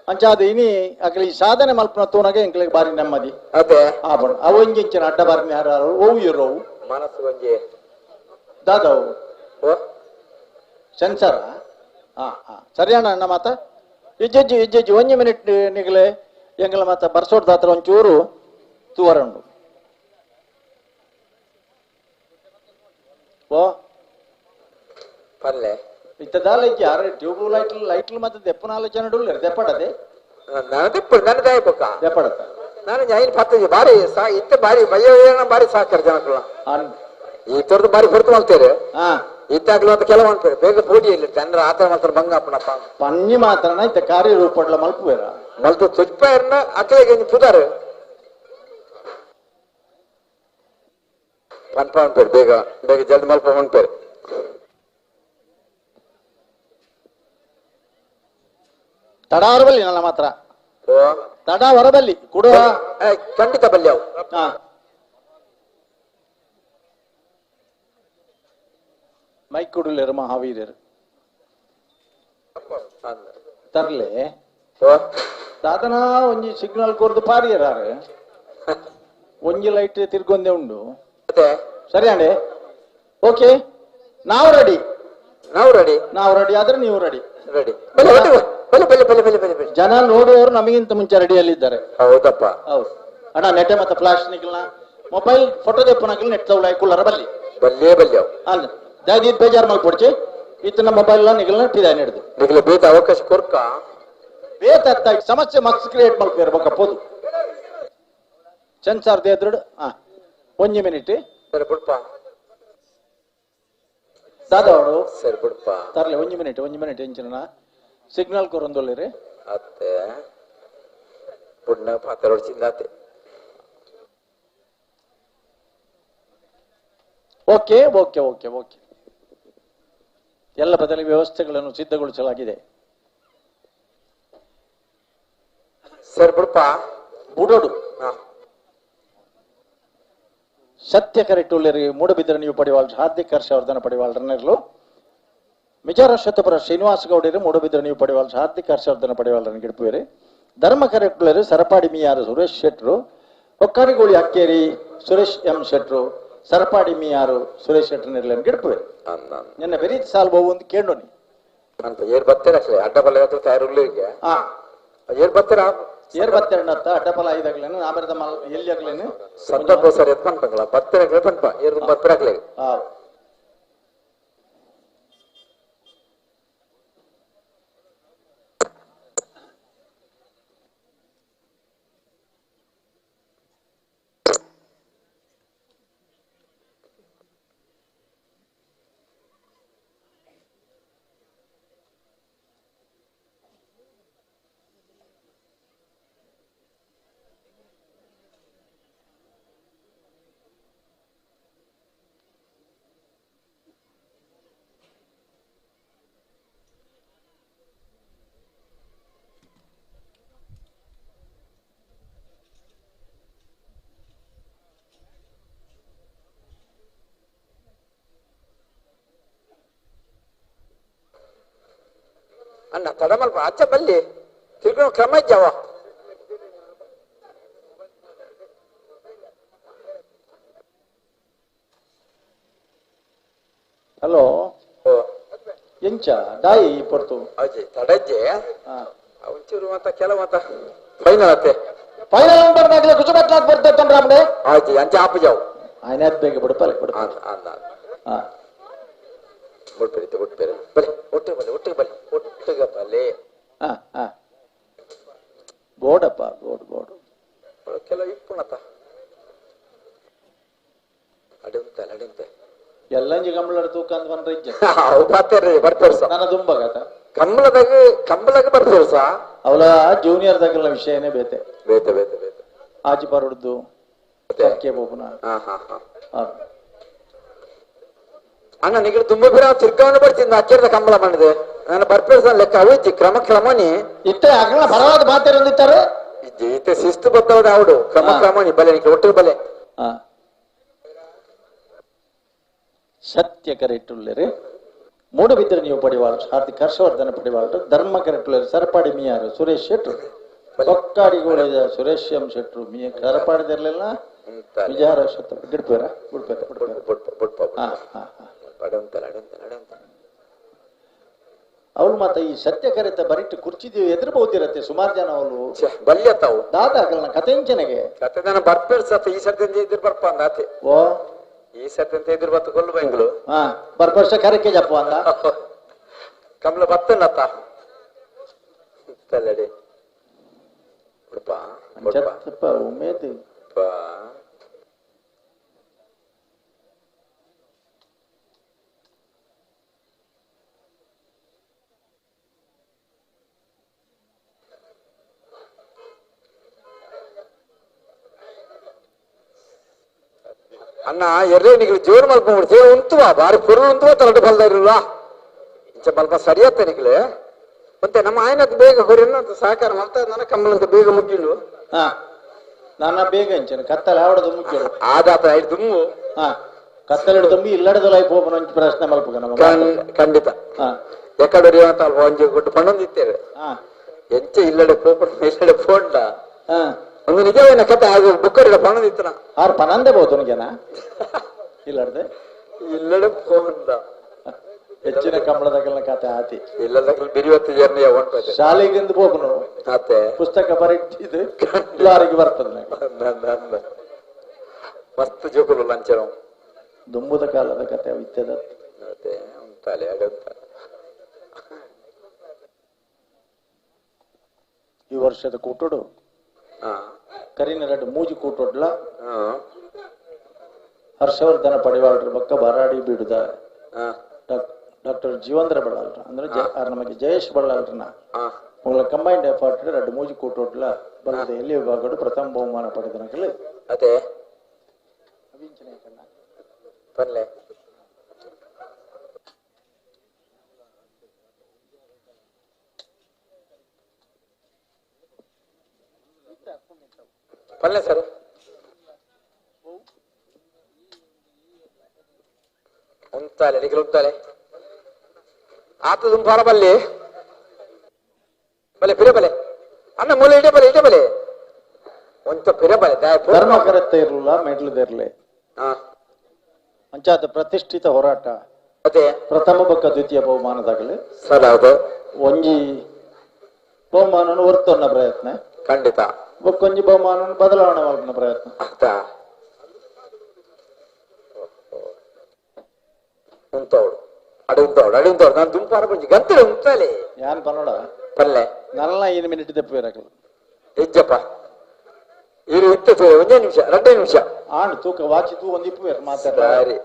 ಅಂಚ ಅದು ಇನಿ ಅಕ್ಲಿ ಸಾಧನೆ ಮಲ್ಪನ ತೂನಗ ಎಂಕ್ಲಿಗೆ ಬಾರಿ ನೆಮ್ಮದಿ ಅದೇ ಆಪಣ ಅವು ಇಂಚಿನ ಅಡ್ಡ ಬಾರಿ ಯಾರು ಓವು ಇರೋವು ಮನಸ್ಸು ಒಂಜಿ ದಾದವು ಸೆನ್ಸರ್ ಹಾ ಹಾ ಸರಿಯಣ್ಣ ಅಣ್ಣ ಮಾತ ಇಜ್ಜಜ್ಜಿ ಇಜ್ಜಜ್ಜಿ ಒಂಜಿ ಮಿನಿಟ್ ನಿಗಲೆ ಎಂಗಲ ಮಾತ ಬರ್ಸೋಡ್ ದಾತ್ರ ಒಂಚೂರು ತೂವರಂಡು ಓ ಪಲ್ಲೆ ಇತ್ತದಾಲ ಯಾರು ಟ್ಯೂಬ್ ಲೈಟ್ ಲೈట్లు ಮತ್ತೆ ದೆಪ್ಪನ ಆಲೋಚನೆ ಉಳ್ಳೇರು ದೆಪ್ಪಡದೆ ನಾನು ದೆಪ್ಪಡು ನನ್ನ ದಾಯಪಕ್ಕ ದೆಪ್ಪಡತ್ತ ನಾನು ಐನ್ ಪತ್ತ ಬಾರಿ ಸಾ ಇತ್ತ ಬಾರಿ ಬಯ್ಯ ಬಾರಿ ಸಾಕಾರ ಜನಕ್ಕಲ್ಲ ಈ ತರದ ಬಾರಿ ಹೊರತು ಮಾಡ್ತೇವೆ ಇತ್ತಾಗ್ಲೂ ಅಂತ ಕೆಲವು ಅನ್ಪೇರು ಬೇಗ ಪೂಟಿ ಇಲ್ಲ ಜನರ ಆತರ ಮಾತ್ರ ಬಂಗ ಅಪ್ಪನಪ್ಪ ಪನ್ನಿ ಮಾತ್ರ ಇತ್ತ ಕಾರ್ಯ ರೂಪಡ್ಲ ಮಲ್ಪುವೇರ ಮಲ್ತು ತುಜ್ಪಾಯರ್ನ ಅಕ್ಲೆಗೆ ಪುದಾರು ಪನ್ಪ ಅನ್ಪೇರು ಬೇಗ ಬೇಗ ಜಲ್ದಿ ಮಲ್ಪ ಅನ್ಪೇರು ತಡ ಹೊರಬಲ್ಲಿ ನನ್ನ ಮಾತ್ರ ತಡ ಹೊರಬಲ್ಲಿ ಕೊಡುವ ಖಂಡಿತ ಬಲ್ಲಿ ಅವು ಮೈಕ್ ಕೊಡಲೇರು ಮಹಾವೀರರು ತರ್ಲೆ ದಾದನ ಒಂಜಿ ಸಿಗ್ನಲ್ ಕೊರ್ದು ಪಾರಿಯರಾರು ಒಂಜಿ ಲೈಟ್ ತಿರ್ಗೊಂದೆ ಉಂಡು. ಸರಿ ಅಂಡೆ, ಓಕೆ, ನಾವು ರೆಡಿ, ನಾವು ರೆಡಿ, ನಾವು ರೆಡಿ ಆದ್ರೆ ನೀವು ರೆಡಿ. ರೆಡಿ. ಬಲೆ ಬಲೆ ಬಲೆ ಬಲೆ ಬಲೆ ಬಲೆ ಬಲೆ. ಜನ ನೋಡುವವರು ನಮಗಿಂತ ಮುಂಚೆ ರೆಡಿಯಲ್ಲಿದ್ದಾರೆ. ಹೌದಪ್ಪ, ಹೌದು ಅಣ್ಣ. ನೆಟ್ಟೆ ಮತ್ತೆ ಫ್ಲಾಶ್ ನಿಕಲ್ನ ಮೊಬೈಲ್ ಫೋಟೋ ದೆಪ್ಪನಾಗಲಿ ನೆಟ್ ತೌಳ ಕುಲ್ಲರ ಬಲ್ಲಿ ಬಲ್ಲೇ ಬಲ್ಲೆ ಅಲ್ಲ ದಾದಿ ಬೇಜಾರ್ ಮಲ್ಪೊಡ್ಚಿ ಇತ್ತನ ಮೊಬೈಲ್ ನಿಗಲ್ನ ಟಿದಾನೆ ಹಿಡಿದು ನಿಗಲ ಬೇತ ಅವಕಾಶ ಕೊರ್ಕ ಬೇತ ಸಮಸ್ಯೆ ಮಸ್ತ್ ಕ್ರಿಯೇಟ್ ಮಲ್ಪೇರು ಬೊಕ್ಕ ಪೋದು ಸೆನ್ಸಾರ್ ದೇದ್ರಡು. ಹಾ, ಒಂಜಿ ಮಿನಿಟ್ ಸರಿ ಬಿಡ್ಪ ದಾದಾ ಅವಳು ಸರಿ ಬಿಡ್ಪ ತರಲೆ ಒಂಜಿ ಮಿನಿಟ್, ಒಂಜಿ ಮಿನಿಟ್ ಎಂಚಿನ ಸಿಗ್ನಲ್ ಕೊರೊಂದೊಲ್ಲಿರಿ ಅತ್ತೆ ಪುಣ್ಣ ಪಾತ್ರ ಚಿಂದಾತೆ. Okay okay okay okay. ಎಲ್ಲ ಬದಲಿ ವ್ಯವಸ್ಥೆಗಳನ್ನು ಸಿದ್ಧಗೊಳಿಸಲಾಗಿದೆ. ಸರಿ ಬಿಡ್ಪ ಬುಡೋಡು ಸತ್ಯ ಕರೆಟುಲ್ಲೇರಿ ಮೂಡಬಿದ್ರೆ ನೀವು ಪಡಿವಾಳ್ ಹಾರ್ದಿಕ ಹರ್ಷವರ್ಧನ ಪಡಿವಾಳ್ರನ್ನಿರ್ಲು ಮಿಜಾರ ಶತಪುರ ಶ್ರೀನಿವಾಸ ಗೌಡರು ಮೂಡಬಿದ್ರೆ ನೀವು ಪಡಿವಾಳ್ ಹಾರ್ದಿಕ ಹರ್ಷವರ್ಧನ ಪಡಿವಾಳ್ರನ್ನ ಗಿಡಪುವಿರಿ. ಧರ್ಮ ಕರೆಟುಲ್ಲೇರಿ ಸರಪಾಡಿ ಮಿಯಾರು ಸುರೇಶ್ ಶೆಟ್ರು, ಒಕ್ಕಾರಿಗೋಳಿ ಅಕ್ಕೇರಿ ಸುರೇಶ್ ಎಂ ಶೆಟ್ರು, ಸರಪಾಡಿ ಮಿಯಾರು ಸುರೇಶ್ ಶೆಟ್ರನ್ನಿರ್ಲನ್ನು ಗಿಡಪುವಿರಿ. ನಿನ್ನ ಬೆರೀತ್ ಸಾಲ್ ಬಹು ಒಂದು ಕೇಳೋನಿ ಅಂತ ಏರ್ ಬತ್ತೀರ ಅಡ್ಡಬಲ ತಯಾರು ಹಾ ಏರ್ ಬತ್ತೀರ ಏರ್ ಬತ್ತೆರಣ್ಣತ್ತ ಅಡ್ಡಬಲ ಐದಾಗ್ಲೇನು ಆಮೇಲೆ ಮಲ್ ಎಲ್ಲಿ ಆಗ್ಲೇನು ಸಂದರ್ಭ ಸರಿ ಎತ್ ಪನ್ಪಂಗಳ ಬತ್ತೆರಗ್ಲೆ ಪನ್ಪ ಏರ್ ಬತ್ತೆರಗ್ಲೆ. ಹಾ ಅಣ್ಣ ತಡಮಲ್ಪ ಅಚ್ಚ ಬಲ್ಲಿ ತಿರ್ಕೊಂಡು ಕ್ರಮ ಇದ್ದಾವ. ಹಲೋ ಎಂಚ ದಾಯಿ ಪೊರ್ತು ಅಜ್ಜಿ ತಡಜ್ಜೆ ಒಂಚೂರು ಮತ್ತ ಕೆಲವು ಮತ್ತ ಫೈನಲ್ ಅತ್ತೆ ಫೈನಲ್ ಬರ್ದಾಗಲೇ ಕುಸುಬತ್ಲಾಕ್ ಬರ್ತದೆ ತೊಂದ್ರೆ ಅಜ್ಜಿ ಅಂಚೆ ಆಪು ಜಾವು ಆಯ್ನ ಬೇಗ ಬಿಡಪಲೆ ಬಿಡಪ. ಹಾ ಬಿಡ್ಪೇರಿ ಬಿಡ್ಪೇರಿ ಬಲೆ ಒಟ್ಟಿಗೆ ಬಲೆ ಒಟ್ಟಿಗೆ ಬಲೆ ಒಟ್ಟಿಗೆ ಬಲೆ. ಹಾ ಹಾ ಬೋರ್ಡಪ್ಪ ಬೋರ್ಡ್ ಬೋರ್ಡ್ ಕೆಲವು ಇಪ್ಪುಣತ ಅಡಿಂತಲ್ಲ ಅಡಿಂತೆ ಎಲ್ಲಂಜಿ ಕಂಬಳ ತೂಕ ಅಂತ ಬಂದ್ರೆ ಅವು ಬರ್ತಾರೆ ಬರ್ತಾರೆ ಸರ್. ನನ್ನ ದುಂಬಗತ ಕಂಬಳದಾಗ ಕಂಬಳಗ ಬರ್ತಾರೆ ಸಾ ಅವಳ ಜೂನಿಯರ್ ದಾಗಲ್ಲ ವಿಷಯನೇ ಬೇತೆ ಬೇತೆ ಬೇತೆ ಬೇತೆ ಆಜಿ ಪರಡ್ದು ಚಕ್ಕೆ ಬೋಪನ. ಹಾ ಹಾ ಹಾ ಅಣ್ಣ ನಿಗಡು ತುಂಬ ಬಿರ ತಿರ್ಗವನ್ನ ಬರ್ತೀನಿ ಅಕ್ಕಿರದ ಕಂಬಳ ಮಾಡಿದೆ ನಾನು ಬರ್ಪೇಸ ಲೆಕ್ಕ ಅವಿಜ್ಜಿ ಕ್ರಮ ಕ್ರಮನಿ ಇತ್ತೆ ಅಗಲ ಬರವಾದ ಮಾತಾಡಂದಿತ್ತಾರೆ ಇತ್ತೆ ಶಿಸ್ತು ಬದ್ದವಡ ಅವಡು ಕ್ರಮ ಕ್ರಮನಿ ಬಲೆ ನಿಕ್ಕೆ ಒಟ್ಟಿಗೆ ಬಲೆ. ಸತ್ಯ ಕರೆಟುಲ್ಲೇರಿ ಮೂಡಬಿದ್ರೆ ನೀವು ಪಡಿವಾಳು ಹಾರ್ದಿಕ ಹರ್ಷವರ್ಧನ ಪಡಿವಾಳು ಧರ್ಮ ಕರೆಟುಲ್ಲೇರಿ ಸರಪಾಡಿ ಮಿಯಾರು ಸುರೇಶ್ ಶೆಟ್ರು ಒಕ್ಕಾಡಿಗೋಳ ಸುರೇಶ್ ಎಂ ಶೆಟ್ರು ಮಿಯ ಸರಪಾಡಿದಿರ್ಲಿಲ್ಲ ವಿಜಾರ ಶತ ಗಿಡ್ಪೇರ ಬಿಡ್ಪೇರ ಬಿಡ್ಪೇರ. ಹಾ ಹಾ ಹಾ ಅವಳು ಮಾತ ಈ ಸತ್ಯ ಕರೆತ ಬರಿಟ್ಟು ಕುರ್ಚಿದೀವಿ ಎದುರ್ಬಹುದಿರತ್ತೆ ಸುಮಾರು ಜನ ಅವಳು ಬಲ್ಯತಾವು ದಾದಾಗಲ್ಲ ಕಥೆಂಚನೆಗೆ ಕತೆ ನಾನು ಬರ್ಪೇರ್ ಸತ್ ಈ ಸರ್ತಿ ಎದುರು ಬರ್ಪ ಅಂದ ಆತೆ ಓ ಈ ಸರ್ತಿ ಅಂತ ಎದುರು ಬತ್ತು ಕೊಲ್ಲು ಬೆಂಗ್ಳು ಹಾ ಬರ್ಪರ್ಷ ಕರೆಕೆ ಜಪ್ಪ ಅಂದ ಕಮಲ ಬತ್ತನತ್ತ ತಲ್ಲಡಿ ಬಿಡ್ಪ ಅಂಚತ್ತಪ್ಪ ಉಮೇದ್ ಅಣ್ಣ ಎರ್ರೆ ನಿಗಲು ಜೋರು ಮಲ್ಕೊಂಡ್ಬಿಡ್ತೀವಿ ಉಂತುವ ಬಾರಿ ಪುರುಳು ಉಂತುವ ತರಡು ಬಲ್ದ ಇರಲ್ವಾ ಇಂಚ ಬಲ್ಪ ಸರಿಯತ್ತ ನಿಗಲು ಮತ್ತೆ ನಮ್ಮ ಆಯನದ್ದು ಬೇಗ ಹೊರಿನ ಅಂತ ಸಹಕಾರ ಮಾಡ್ತಾ ನನ್ನ ಕಮ್ಮಲಂತ ಬೇಗ ಮುಗ್ಗಿಂಡು. ಹಾ ನನ್ನ ಬೇಗ ಅಂಚನ ಕತ್ತಲೆ ಆವಡದು ಮುಗ್ಗಿಡು ಆದಾತ ಐದು ದುಮ್ಮು. ಹಾ ಕತ್ತಲೆ ತುಂಬಿ ಇಲ್ಲಡದ ಲೈಫ್ ಓಪನ್ ಒಂಚ ಪ್ರಶ್ನೆ ಮಲ್ಪಗ ನಮ್ಮ ಖಂಡಿತ. ಹಾ ಎಕಡೆ ಅಂತ ಅಲ್ಪ ಒಂಜಿ ಗುಡ್ಡು ಪಣ್ಣೊಂದಿತ್ತೇವೆ. ಹಾ ಎಂಚ ಇಲ್ಲಡೆ ಪೋಪುನ ಇಲ್ಲಡೆ ಪೋಂಡ ಒಂದು ನಿಜವೇನ ಕತೆ ಅದು ಬುಕ್ಕರಿಡ ಪಣದಿತ್ತನ ಆರ್ ಪನಂದೆ ಬೋತುನಿಗೆನ ಇಲ್ಲಡ್ದೆ ಇಲ್ಲಡೆ ಪೋಂಡ ಹೆಚ್ಚಿನ ಕಂಬಳದಾಗಲ್ನ ಕತೆ ಆತಿ ಇಲ್ಲದಕ್ಕಲ್ ಬಿರಿವತ್ತು ಜರ್ನಿ ಹೊಂಟೋದೆ ಶಾಲೆಗಿಂದ ಹೋಗುನು ಆತೆ ಪುಸ್ತಕ ಬರೀತಿದ್ದು ಲಾರಿಗೆ ಬರ್ತದೆ ಮಸ್ತ್ ಜೋಕುಲು ಲಂಚನ ದುಂಬುದ ಕಾಲದ ಕತೆ ಇತ್ತದ ಅದೇ ಉಂಟಾಲೆ ಅಡೆ ಉಂಟಾಲೆ. ಈ ವರ್ಷದ ಕೂಟೋಡು ಕರಿನೆರಡು ಮೂಜಿ ಕೂಟೋಡ್ಲ ಹರ್ಷವರ್ಧನ ಪಡಿವಾಳ್ರ ಬಕ್ಕ ಬರಾಡಿ ಬೀಡುದ ಡಾಕ್ಟರ್ ಜೀವಂದ್ರ ಬಳ್ಳಾಲ್ರ ಅಂದ್ರೆ ನಮಗೆ ಜಯೇಶ್ ಬಳ್ಳಾಲ್ರನ ಮೊದಲ ಕಂಬೈನ್ಡ್ ಎಫರ್ಟ್ ಎರಡು ಮೂಜಿ ಕೂಟೋಡ್ಲ ಬಲ್ಲದ ಎಲ್ಲಿ ವಿಭಾಗಡು ಪ್ರಥಮ ಬಹುಮಾನ ಪಡೆದ ಅದೇ ಪನ್ಲೆ ಪಲ್ಲೆ ಸರ್ ಉಂತಾಲೆ ನಿಖಿಲ್ ಉಂತಾಲೆ ಆತ ದುಂಪಾರ ಬಲ್ಲಿ ಬಲೆ ಪಿರೆ ಬಲೆ ಅಣ್ಣ ಮೂಲೆ ಇಡೆ ಬಲೆ ಇಡೆ ಬಲೆ ಒಂಚ ಪಿರೆ ಬಲೆ ಧರ್ಮ ಕರೆತ್ತ ಇರಲಿಲ್ಲ ಮೆಡ್ಲದಿರಲಿ ಅಂಚಾದ ಪ್ರತಿಷ್ಠಿತ ಹೋರಾಟ ಅದೇ ಪ್ರಥಮ ಬಕ್ಕ ದ್ವಿತೀಯ ಬಹುಮಾನದಾಗಲಿ ಸರ್ ಹೌದು ಒಂಜಿ ಬಹುಮಾನ ಹೊರ್ತನ್ನ ಪ್ರಯತ್ನ ಖಂಡಿತ ಬೊಕ್ಕೊಂಜಿ ಬಹುಮಾನ ಬದಲಾವಣೆ ಮಾಡ್ನ ಪ್ರಯತ್ನ ಉಂತವಳು ಅಡಿ ಉಂತವಳು ಅಡಿ ಉಂತವಳು ನಾನು ದುಂಪಾರ ಬಂಜಿ ಗಂತರೆ ಉಂತಾಲೆ ಯಾನ್ ಪನ್ನೋಡ ಪಲ್ಲೆ ನಲ್ಲ ಐದು ಮಿನಿಟ್ ತೆಪ್ಪು ಹೆಜ್ಜಪ್ಪ ಇರು ಇತ್ತು ಒಂದೇ ನಿಮಿಷ ಎರಡೇ ನಿಮಿಷ ಆಣ್ ತೂಕ ವಾಚಿ ತೂ ಒಂದು ಇಪ್ಪು ಮಾತಾಡ ಸರಿ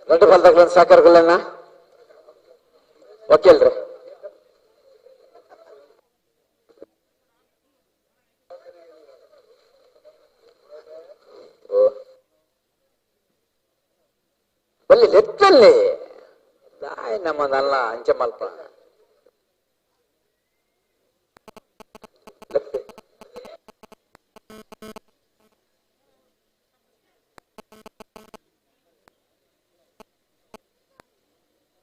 రెండు ಫಲದಗಳನ್ನು ಸಹಕಾರಗಳನ್ನ ವಕೀಲ್ರೆ ಬಲ್ಲಿ ಲೆತ್ತಲ್ಲಿ ದಾಯ್ ನಮ್ಮದಲ್ಲ ಅಂಚೆ ಮಲ್ಪ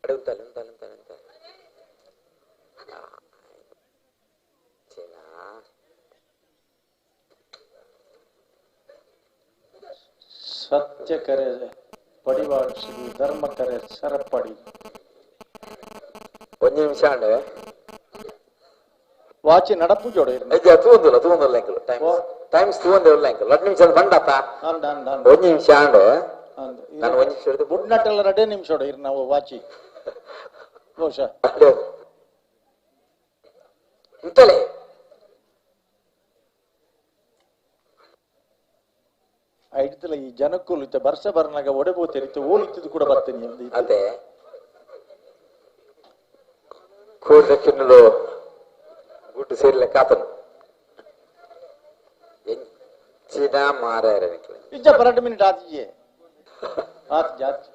ಉಂಟಲ್ಲ ಉಂಟಲ್ಲ ಉಂಟಲ್ಲ ಉಂಟಲ್ಲ ಸತ್ಯ ಕರೆ ಪಡಿವಾಳ್ ಶ್ರೀ ಧರ್ಮ ಕರೆ ಸರಪಡಿ ಒಂದು ನಿಮಿಷ ಅಂಡೆ ವಾಚಿ ನಡಪು ಜೋಡ ತೂಂದಿಲ್ಲ ತೂಂದಿಲ್ಲ ಎಂಕಲು ಟೈಮ್ಸ್ ಟೈಮ್ಸ್ ತೂಂದಿಲ್ಲ ಎಂಕಲು ಎರಡು ನಿಮಿಷ ಬಂಡಪ್ಪ ಒಂದು ನಿಮಿಷ ಅಂಡೆ ನಾನು ಒಂದು ನಿಮಿಷ ಹಿಡಿದು ಬುಡ್ನಟ್ಟೆಲ್ಲ ಎರಡೇ ನಿಮಿಷ ಇರ್ ನಾವು ವಾಚಿ ಬಹುಶಃ ಇಂತಲೇ ಐಡ್ತಲ ಈ ಜನಕ್ಕೂ ಇತ್ತ ವರ್ಷ ಬರ್ನಾಗ ಒಡೆಬೋತೇನೆ ಇತ್ತು ಓಲಿತ್ತಿದ್ದು ಕೂಡ ಬರ್ತೇನೆ ಅದೇ ಕೋಡ್ದ ಕಿನ್ನುಲು ಗುಡ್ಡು ಸೇರಿಲ್ಲ ಕಾತನು ಎಂಚಿನ ಮಾರಾಯರ ಇಜ್ಜ ಪರಡು ಮಿನಿಟ್ ಆತಿಜೆ ಆತ್ ಜಾತಿ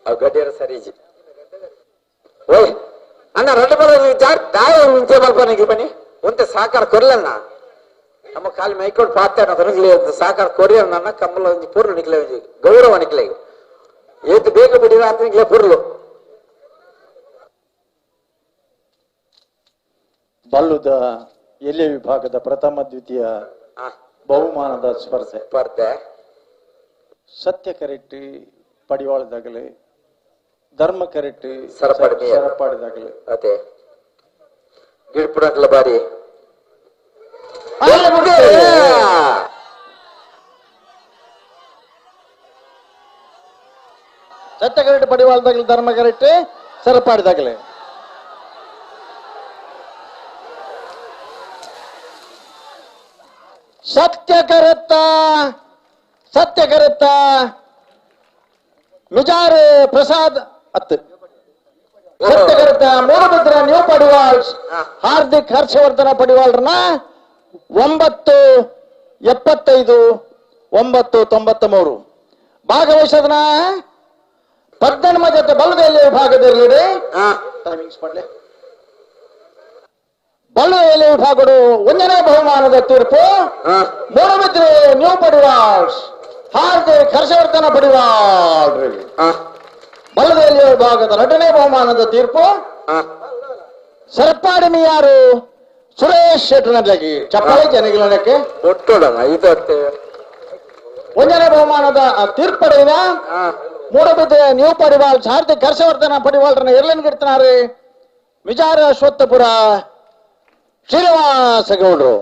ಅವು ಗಡ್ಡಿಯರ ಸರಿಜಿ ಓಯ್ ಅಣ್ಣ రెండు ಬರ ಜಾರ್ ದಾಯ ಮುಂಚೆ ಬಲ್ಪನಿಗೆ ಬನ್ನಿ ಒಂತೆ ಸಾಕಾರ ಕೊರ್ಲಣ್ಣ ನಮ್ಮ ಕಾಲಿ ಮೈಕೋಡ್ ಪಾತೆ ಸಾಕಾರ ಕೊರಿಯ ನನ್ನ ಕಮ್ಮಲ ಒಂಜಿ ಪೊರ್ಲು ನಿಕ್ಲೆ ಒಂಜಿ ಗೌರವ ನಿಕ್ಲೆ ಏತ್ ಬೇಗ ಬಿಡಿರ ಆತ ನಿಕ್ಲೆ ಪೊರ್ಲು ಬಲ್ಲುದ ಎಲೆ ವಿಭಾಗದ ಪ್ರಥಮ ದ್ವಿತೀಯ ಬಹುಮಾನದ ಸ್ಪರ್ಧೆ ಸ್ಪರ್ಧೆ ಸತ್ಯ ಕರೆಟ್ಟಿ ಪಡಿವಾಳದಾಗಲಿ ಧರ್ಮ ಕರೆಟ್ಟಿ ಸರಪಡಿ ಸರಪಾಡಿದಾಗಲಿ ಅದೇ ಗಿಡ್ಪುಡಕ್ಲ ಬಾರಿ ಸತ್ಯ ಕರೆಕ್ಟ್ ಪಡಿವಾಳದಾಗಲಿ ಧರ್ಮ ಕರೆಕ್ಟ್ ಸರಪಾಡಿದಾಗಲಿ ಸತ್ಯ ಕರೆತ್ತ ಸತ್ಯ ಕರೆತ್ತ ಮಿಜಾರ್ ಪ್ರಸಾದ್ ಅತ್ತು ಸತ್ಯ ಕರೆತ್ತ ಮೂಲಭದ್ರ ನ್ಯೂ ಪಡಿವಾಳ್ ಹಾರ್ದಿಕ್ ಹರ್ಷವರ್ಧನ ಪಡಿವಾಳ್ರನ್ನ 9.75 9.93 ಭಾಗವಹಿಸೋದನ್ನ ಪದ್ದನ್ಮ ಜೊತೆ ಬಲ್ಲದೆಲೆ ವಿಭಾಗದಲ್ಲಿ ಟೈಮಿಂಗ್ಸ್ ಮಾಡಲಿ ಬಲ್ಲದೆಲೆ ವಿಭಾಗಡು ಒಂದನೇ ಬಹುಮಾನದ ತೀರ್ಪು ಮೂಡಬಿದ್ರೆ ನ್ಯೂ ಪಡಿವಾಳ್ಸ್ ಹಾರ್ದಿಕ್ ಹರ್ಷವರ್ಧನ ಪಡಿವಾಳ್. ಬಲ್ಲದೇಲಿಯ ವಿಭಾಗದ ಎರಡನೇ ಬಹುಮಾನದ ತೀರ್ಪು ಸರಪಾಡಿ ಮಿಯಾರು ಸುರೇಶ್ ಶೆಟ್ಟರ್ನಲ್ಲಿ. ಚಪ್ಪಾಳೆ ಜನಗಳಕ್ಕೆ ಒಟ್ಟೋಡಣ ಇದು. ಒಂದನೇ ಬಹುಮಾನದ ತೀರ್ಪಡೆಯ ಮೂಡಬಿದ್ದೆ ನ್ಯೂ ಪಡಿವಾಳ್ ಸಾರಥಿ ಹರ್ಷವರ್ಧನ ಪಡಿವಾಳ್ರನ್ನ ಎರಲನ್ ಗಿಡ್ತನಾರು ವಿಚಾರ ಅಶ್ವತ್ಥಪುರ ಶ್ರೀನಿವಾಸ ಗೌಡ್ರು.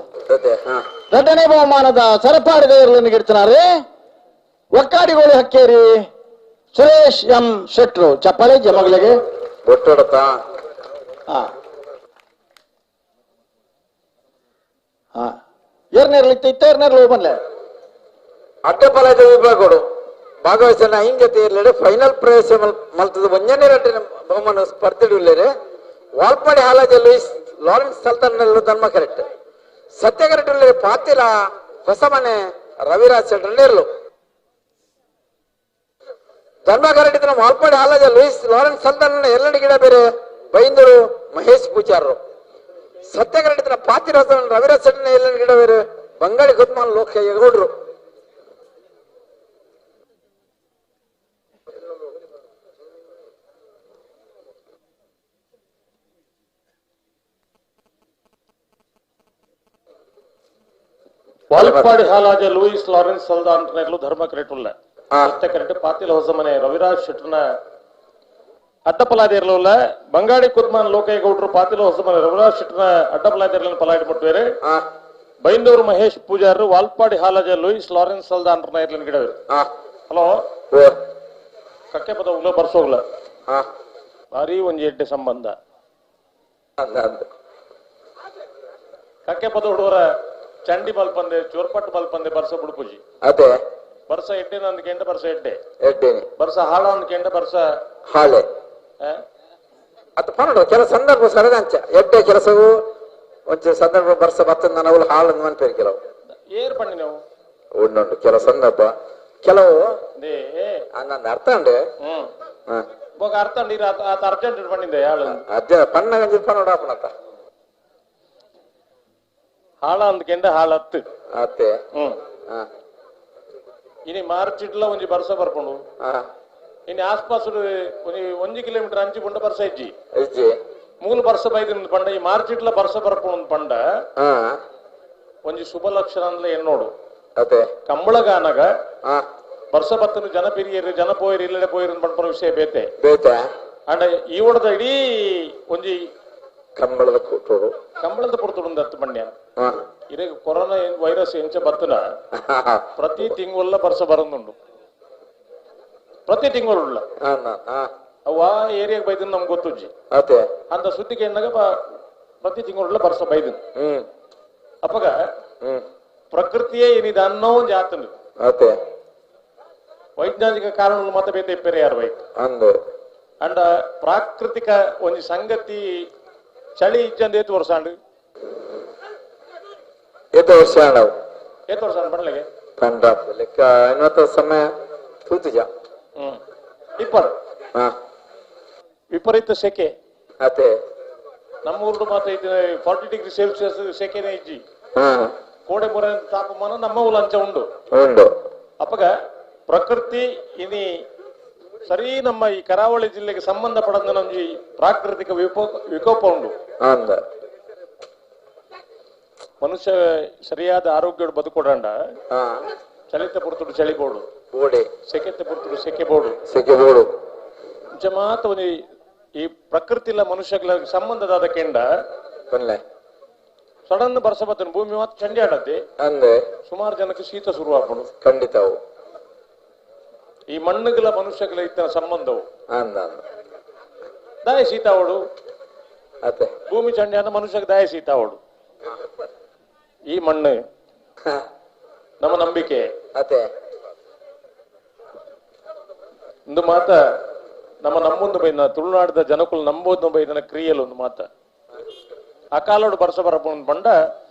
ಎರಡನೇ ಬಹುಮಾನದ ಸರಪಾಡಿದ ಎರಲನ್ ಗಿಡ್ತನಾರು ಒಕ್ಕಾಡಿಗೋಳಿ ಹಕ್ಕೇರಿ ಸುರೇಶ್ ಎಂ ಶೆಟ್ರು. ಚಪ್ಪಾಳೆ ಜಮಗಳಿಗೆ. ಒಟ್ಟೋಡತ್ತ. ಏರ್ನೇರ್ಲಿತ್ತು ಇತ್ತ ಏರ್ನೇರ್ಲು ಬನ್ಲೆ. ಅಡ್ಡಪಲದ ವಿಭಾಗಗಳು ಭಾಗವಹಿಸಿದ ಐನ್ ಜೊತೆ ಇರ್ಲೇರೆ ಫೈನಲ್ ಪ್ರವೇಶ ಮಲ್ತದ ಒಂಜನೇ ರಟ್ಟನೆ ಬಹುಮಾನ ಸ್ಪರ್ಧೆ ಇಲ್ಲೇರೆ Valpadi Halaja Louis Lawrence Sultan ಧರ್ಮ ಕರೆಕ್ಟ್ ಸತ್ಯ ಕರೆಕ್ಟ್ ಇಲ್ಲೇರೆ ಪಾತಿಲ ಹೊಸಮನೆ ರವಿರಾಜ್ ಶೆಟ್ಟರ್ ಇರ್ಲು. ಧರ್ಮ ಕರೆಕ್ಟ್ ಇದ್ರೆ Valpadi Halaja Louis Lawrence Sultan ಎಲ್ಲಡಿ ಗಿಡ ಬೇರೆ ಬೈಂದೂರು ಮಹೇಶ್ ಪೂಜಾರರು. ಸತ್ಯ ಕರೆಕ್ಟ್ ಇದ್ರೆ ಪಾತಿಲ ಹೊಸಮನೆ ರವಿರಾಜ್ ಶೆಟ್ಟರ್ ಎಲ್ಲಡಿ ಗಿಡ ಬೇರೆ ಬಂಗಾಳಿ ಗುದ್ಮಾನ್ ಲೋಕ ಗೌಡ್ರು. Valpady Halaja Louis Lawrence Saldanha ಧರ್ಮ ಕರೆಟುಲ್ಲ ಸತ್ಯ ಕರೆಕ್ಟ್ ಪಾತಿಲ ಹೊಸಮನೆ ರವಿರಾಜ್ ಶೆಟ್ಟರ್ನ ಅಡ್ಡಪಲಾದಿರ್ಲಲ್ಲ ಬಂಗಾಡಿ ಕುದ್ಮಾನ್ ಲೋಕೇಗೌಡರು ಪಾತಿಲ ಹೊಸಮನೆ ರವಿರಾಜ್ ಶೆಟ್ಟರ್ನ ಅಡ್ಡಪಲಾದಿರ್ಲನ್ನು ಪಲಾಡಿ ಮುಟ್ಟುವೇರೆ. ಬೈಂದೂರು ಮಹೇಶ್ ಪೂಜಾರರು Valpady Halaja Louis Lawrence Saldanha ಇರ್ಲನ್ ಗಿಡವರು. ಹಲೋ ಕಕ್ಕೆ ಪದ ಹೋಗ್ಲ ಬರ್ಸೋಗ್ಲ ಭಾರಿ ಒಂಜಿ ಎಡ್ಡೆ ಸಂಬಂಧ. ಕಕ್ಕೆ ಪದ ಹುಡುಗರ ಚಂಡಿ ಮಲ್ಪಂದೆ ಚೋರ್ಪಟ್ಟು ಮಲ್ಪಂದೆ ಬರ್ಸ ಬುಡುಪುಜಿ. ಅದೇ ಬರ್ಸ ಎಡ್ಡೆ ಅಂದ್ಕೆಂಡ ಬರ್ಸ ಎಡ್ಡೆ ಎಡ್ಡೆ ಬರ್ಸ ಹಾಳ ಅಂದ್ಕೆಂಡ ಬರ್ಸ ಹಾಳೆ ಅತ್ತ ಪನ್ನಡು ಕೆಲ ಸಂದರ್ಭ ಸರದಂಚ ಎಡ್ಡೆ ಕೆಲಸವು ಒಂಚ ಸಂದರ್ಭ ಬರ್ಸ ಬತ್ತ ನನವು ಹಾಳು ಅನ್ಪೇರು ಕೆಲವು ಏರ್ ಪಣ್ಣಿ ನಾವು ಉಂಡುಂಡು ಕೆಲ ಸಂದರ್ಭ ಕೆಲವು ನನ್ನ ಅರ್ಥ ಉಂಡು. ಬೋಗ ಅರ್ಥ ಉಂಡು ಆತ ಅರ್ಜೆಂಟ್ ಪಣ್ಣಿಂದೆ ಹಾಳು ಅರ್ಜೆಂಟ್ ಪಣ್ಣ ಗಂಜಿ ಪನ್ನಡು ಆಪಣತ್ತ ಹಾಳ ಅಂದ್ಕೆಂಡ ಹಾಳತ್ತು ಅತ್ತೆ. ಇನಿ ಮಾರ್ಚ್ ಇಡ್ಲ ಒಂಜಿ ಬರ್ಸ ಬರ್ಪುಂಡು. ಇನಿ ಆಸ್ಪಾಸ್ ಒಂಜಿ ಒಂಜಿ ಕಿಲೋಮೀಟರ್ ಅಂಚಿ ಪುಂಡ ಬರ್ಸ ಇಜ್ಜಿ ಇಜ್ಜಿ ಮೂಲ ಬರ್ಸ ಬೈದಿನ ಪಂಡ ಈ ಮಾರ್ಚ್ ಇಡ್ಲ ಬರ್ಸ ಬರ್ಪುಂಡು ಪಂಡ ಒಂಜಿ ಶುಭ ಲಕ್ಷಣ ಅಂದ್ಲ ಎನ್ನೋಡು. ಅದೇ ಕಂಬಳಗಾನಗ ಬರ್ಸ ಬತ್ತನು ಜನ ಪಿರಿಯರು ಜನ ಪೋಯಿರು ಇಲ್ಲಡೆ ಪೋಯಿರು ಪಂಡ ವಿಷಯ ಬೇತೆ ಬೇತೆ. ಅಂಡ ಈ ಒಡದ ಇಡೀ ಒಂಜಿ ಕಂಬಳದ ಕೂಟೋಡು ಕಂಬಳದ ಪುರ್ತುಡು ಹತ್ತು ಪಣ್ಯ ಇದೇ ಕೊರೋನಾ ವೈರಸ್ ಎಂಚ ಬತ್ತನ ಪ್ರತಿ ತಿಂಗಳೆಲ್ಲ ಬರ್ಸ ಬರಂದುಂಡು ಪ್ರತಿ ತಿಂಗಳುಳ್ಳ ಅವು ಆ ಏರಿಯಾಗ ಬೈದಿನ ನಮ್ಗೆ ಗೊತ್ತುಜ್ಜಿ ಅಂತ ಸುದ್ದಿ ಕೇಳಿದಾಗ ಪ್ರತಿ ತಿಂಗಳುಳ್ಳ ಬರ್ಸ ಬೈದಿನ. ಅಪ್ಪಗ ಪ್ರಕೃತಿಯೇ ಏನಿದೆ ಅನ್ನೋ ಒಂದು ಜಾತನು ವೈಜ್ಞಾನಿಕ ಕಾರಣ ಮತ ಬೇತೆ ಬೇರೆ ಯಾರು ಬೈಕ್ ಅಂಡ ಪ್ರಾಕೃತಿಕ ಒಂದು ಸಂಗತಿ ಚಳಿ ಇಜ್ಜಂದ ಏತು ವರ್ಷ ಅಂಡು ಏತು ವರ್ಷ ನಾವು ಏತು ವರ್ಷ ಪಂಡ್ಲೆಗೆ ಪಂಡ ಲೆಕ್ಕ ಇನ್ನೊತ್ತ ಸಮಯ ತೂತುಜ ಇಪ್ಪರು ವಿಪರೀತ ಸೆಕೆ ಅದೇ ನಮ್ಮ ಊರು ಮಾತ್ರ 40 ಡಿಗ್ರಿ ಸೆಲ್ಸಿಯಸ್ ಸೆಕೆನೇ ಇಜ್ಜಿ. ಕೋಡೆ ಮೊರೆ ತಾಪಮಾನ ನಮ್ಮ ಊರು ಅಂಚ ಉಂಡು ಉಂಡು. ಅಪ್ಪಗ ಪ್ರಕೃತಿ ಇನಿ ಸರಿ ನಮ್ಮ ಈ ಕರಾವಳಿ ಜಿಲ್ಲೆಗೆ ಸಂಬಂಧಪಡದ ನಮ್ಜಿ ಪ್ರಾಕೃತಿಕ ವಿಕೋಪ ಉಂಡು. ಮನುಷ್ಯ ಸರಿಯಾದ ಆರೋಗ್ಯ ಬದುಕೊಡಂಡ ಚಳಿತ ಪುರ್ತುಡು ಚಳಿ ಬೋಡು ಸೆಕೆತ ಪುರ್ತುಡು ಸೆಕೆ ಬೋಡು ಸೆಕೆ ಬೋಡು ಮಾತ ಒಂದು ಈ ಪ್ರಕೃತಿ ಇಲ್ಲ ಮನುಷ್ಯಗಳ ಸಂಬಂಧದಾದ ಕೆಂಡ ಸಡನ್ ಬರ್ಸ ಬತ್ತನ ಭೂಮಿ ಮಾತ್ರ ಚಂಡಿ ಆಡದ್ದೆ ಅಂದ್ರೆ ಸುಮಾರು ಜನಕ್ಕೆ ಶೀತ ಶುರುವಾಗ್ಬೋದು ಖಂಡಿತ. ಈ ಮಣ್ಣುಗಳ ಮನುಷ್ಯಗಳ ಇತ್ತ ಸಂಬಂಧವು ದಾಯ ಶೀತ ಅವಡು ಭೂಮಿ ಚಂಡಿ ಅಂದ್ರೆ ಮನುಷ್ಯಕ್ಕೆ ದಾಯ ಶೀತ ಅವಡು. ಈ ಮಣ್ಣು ನಮ್ಮ ನಂಬಿಕೆ ಒಂದು ಮಾತ ನಮ್ಮ ನಮ್ಮೊಂದು ಬೈನ ತುಳುನಾಡದ ಜನಕುಲು ನಂಬೋದು ಬೈದನ ಕ್ರಿಯೆಲು ಒಂದು ಮಾತ ಅಕಾಲೋಡು ಬರ್ಸ ಬರಪುಂಡು ಪಂಡ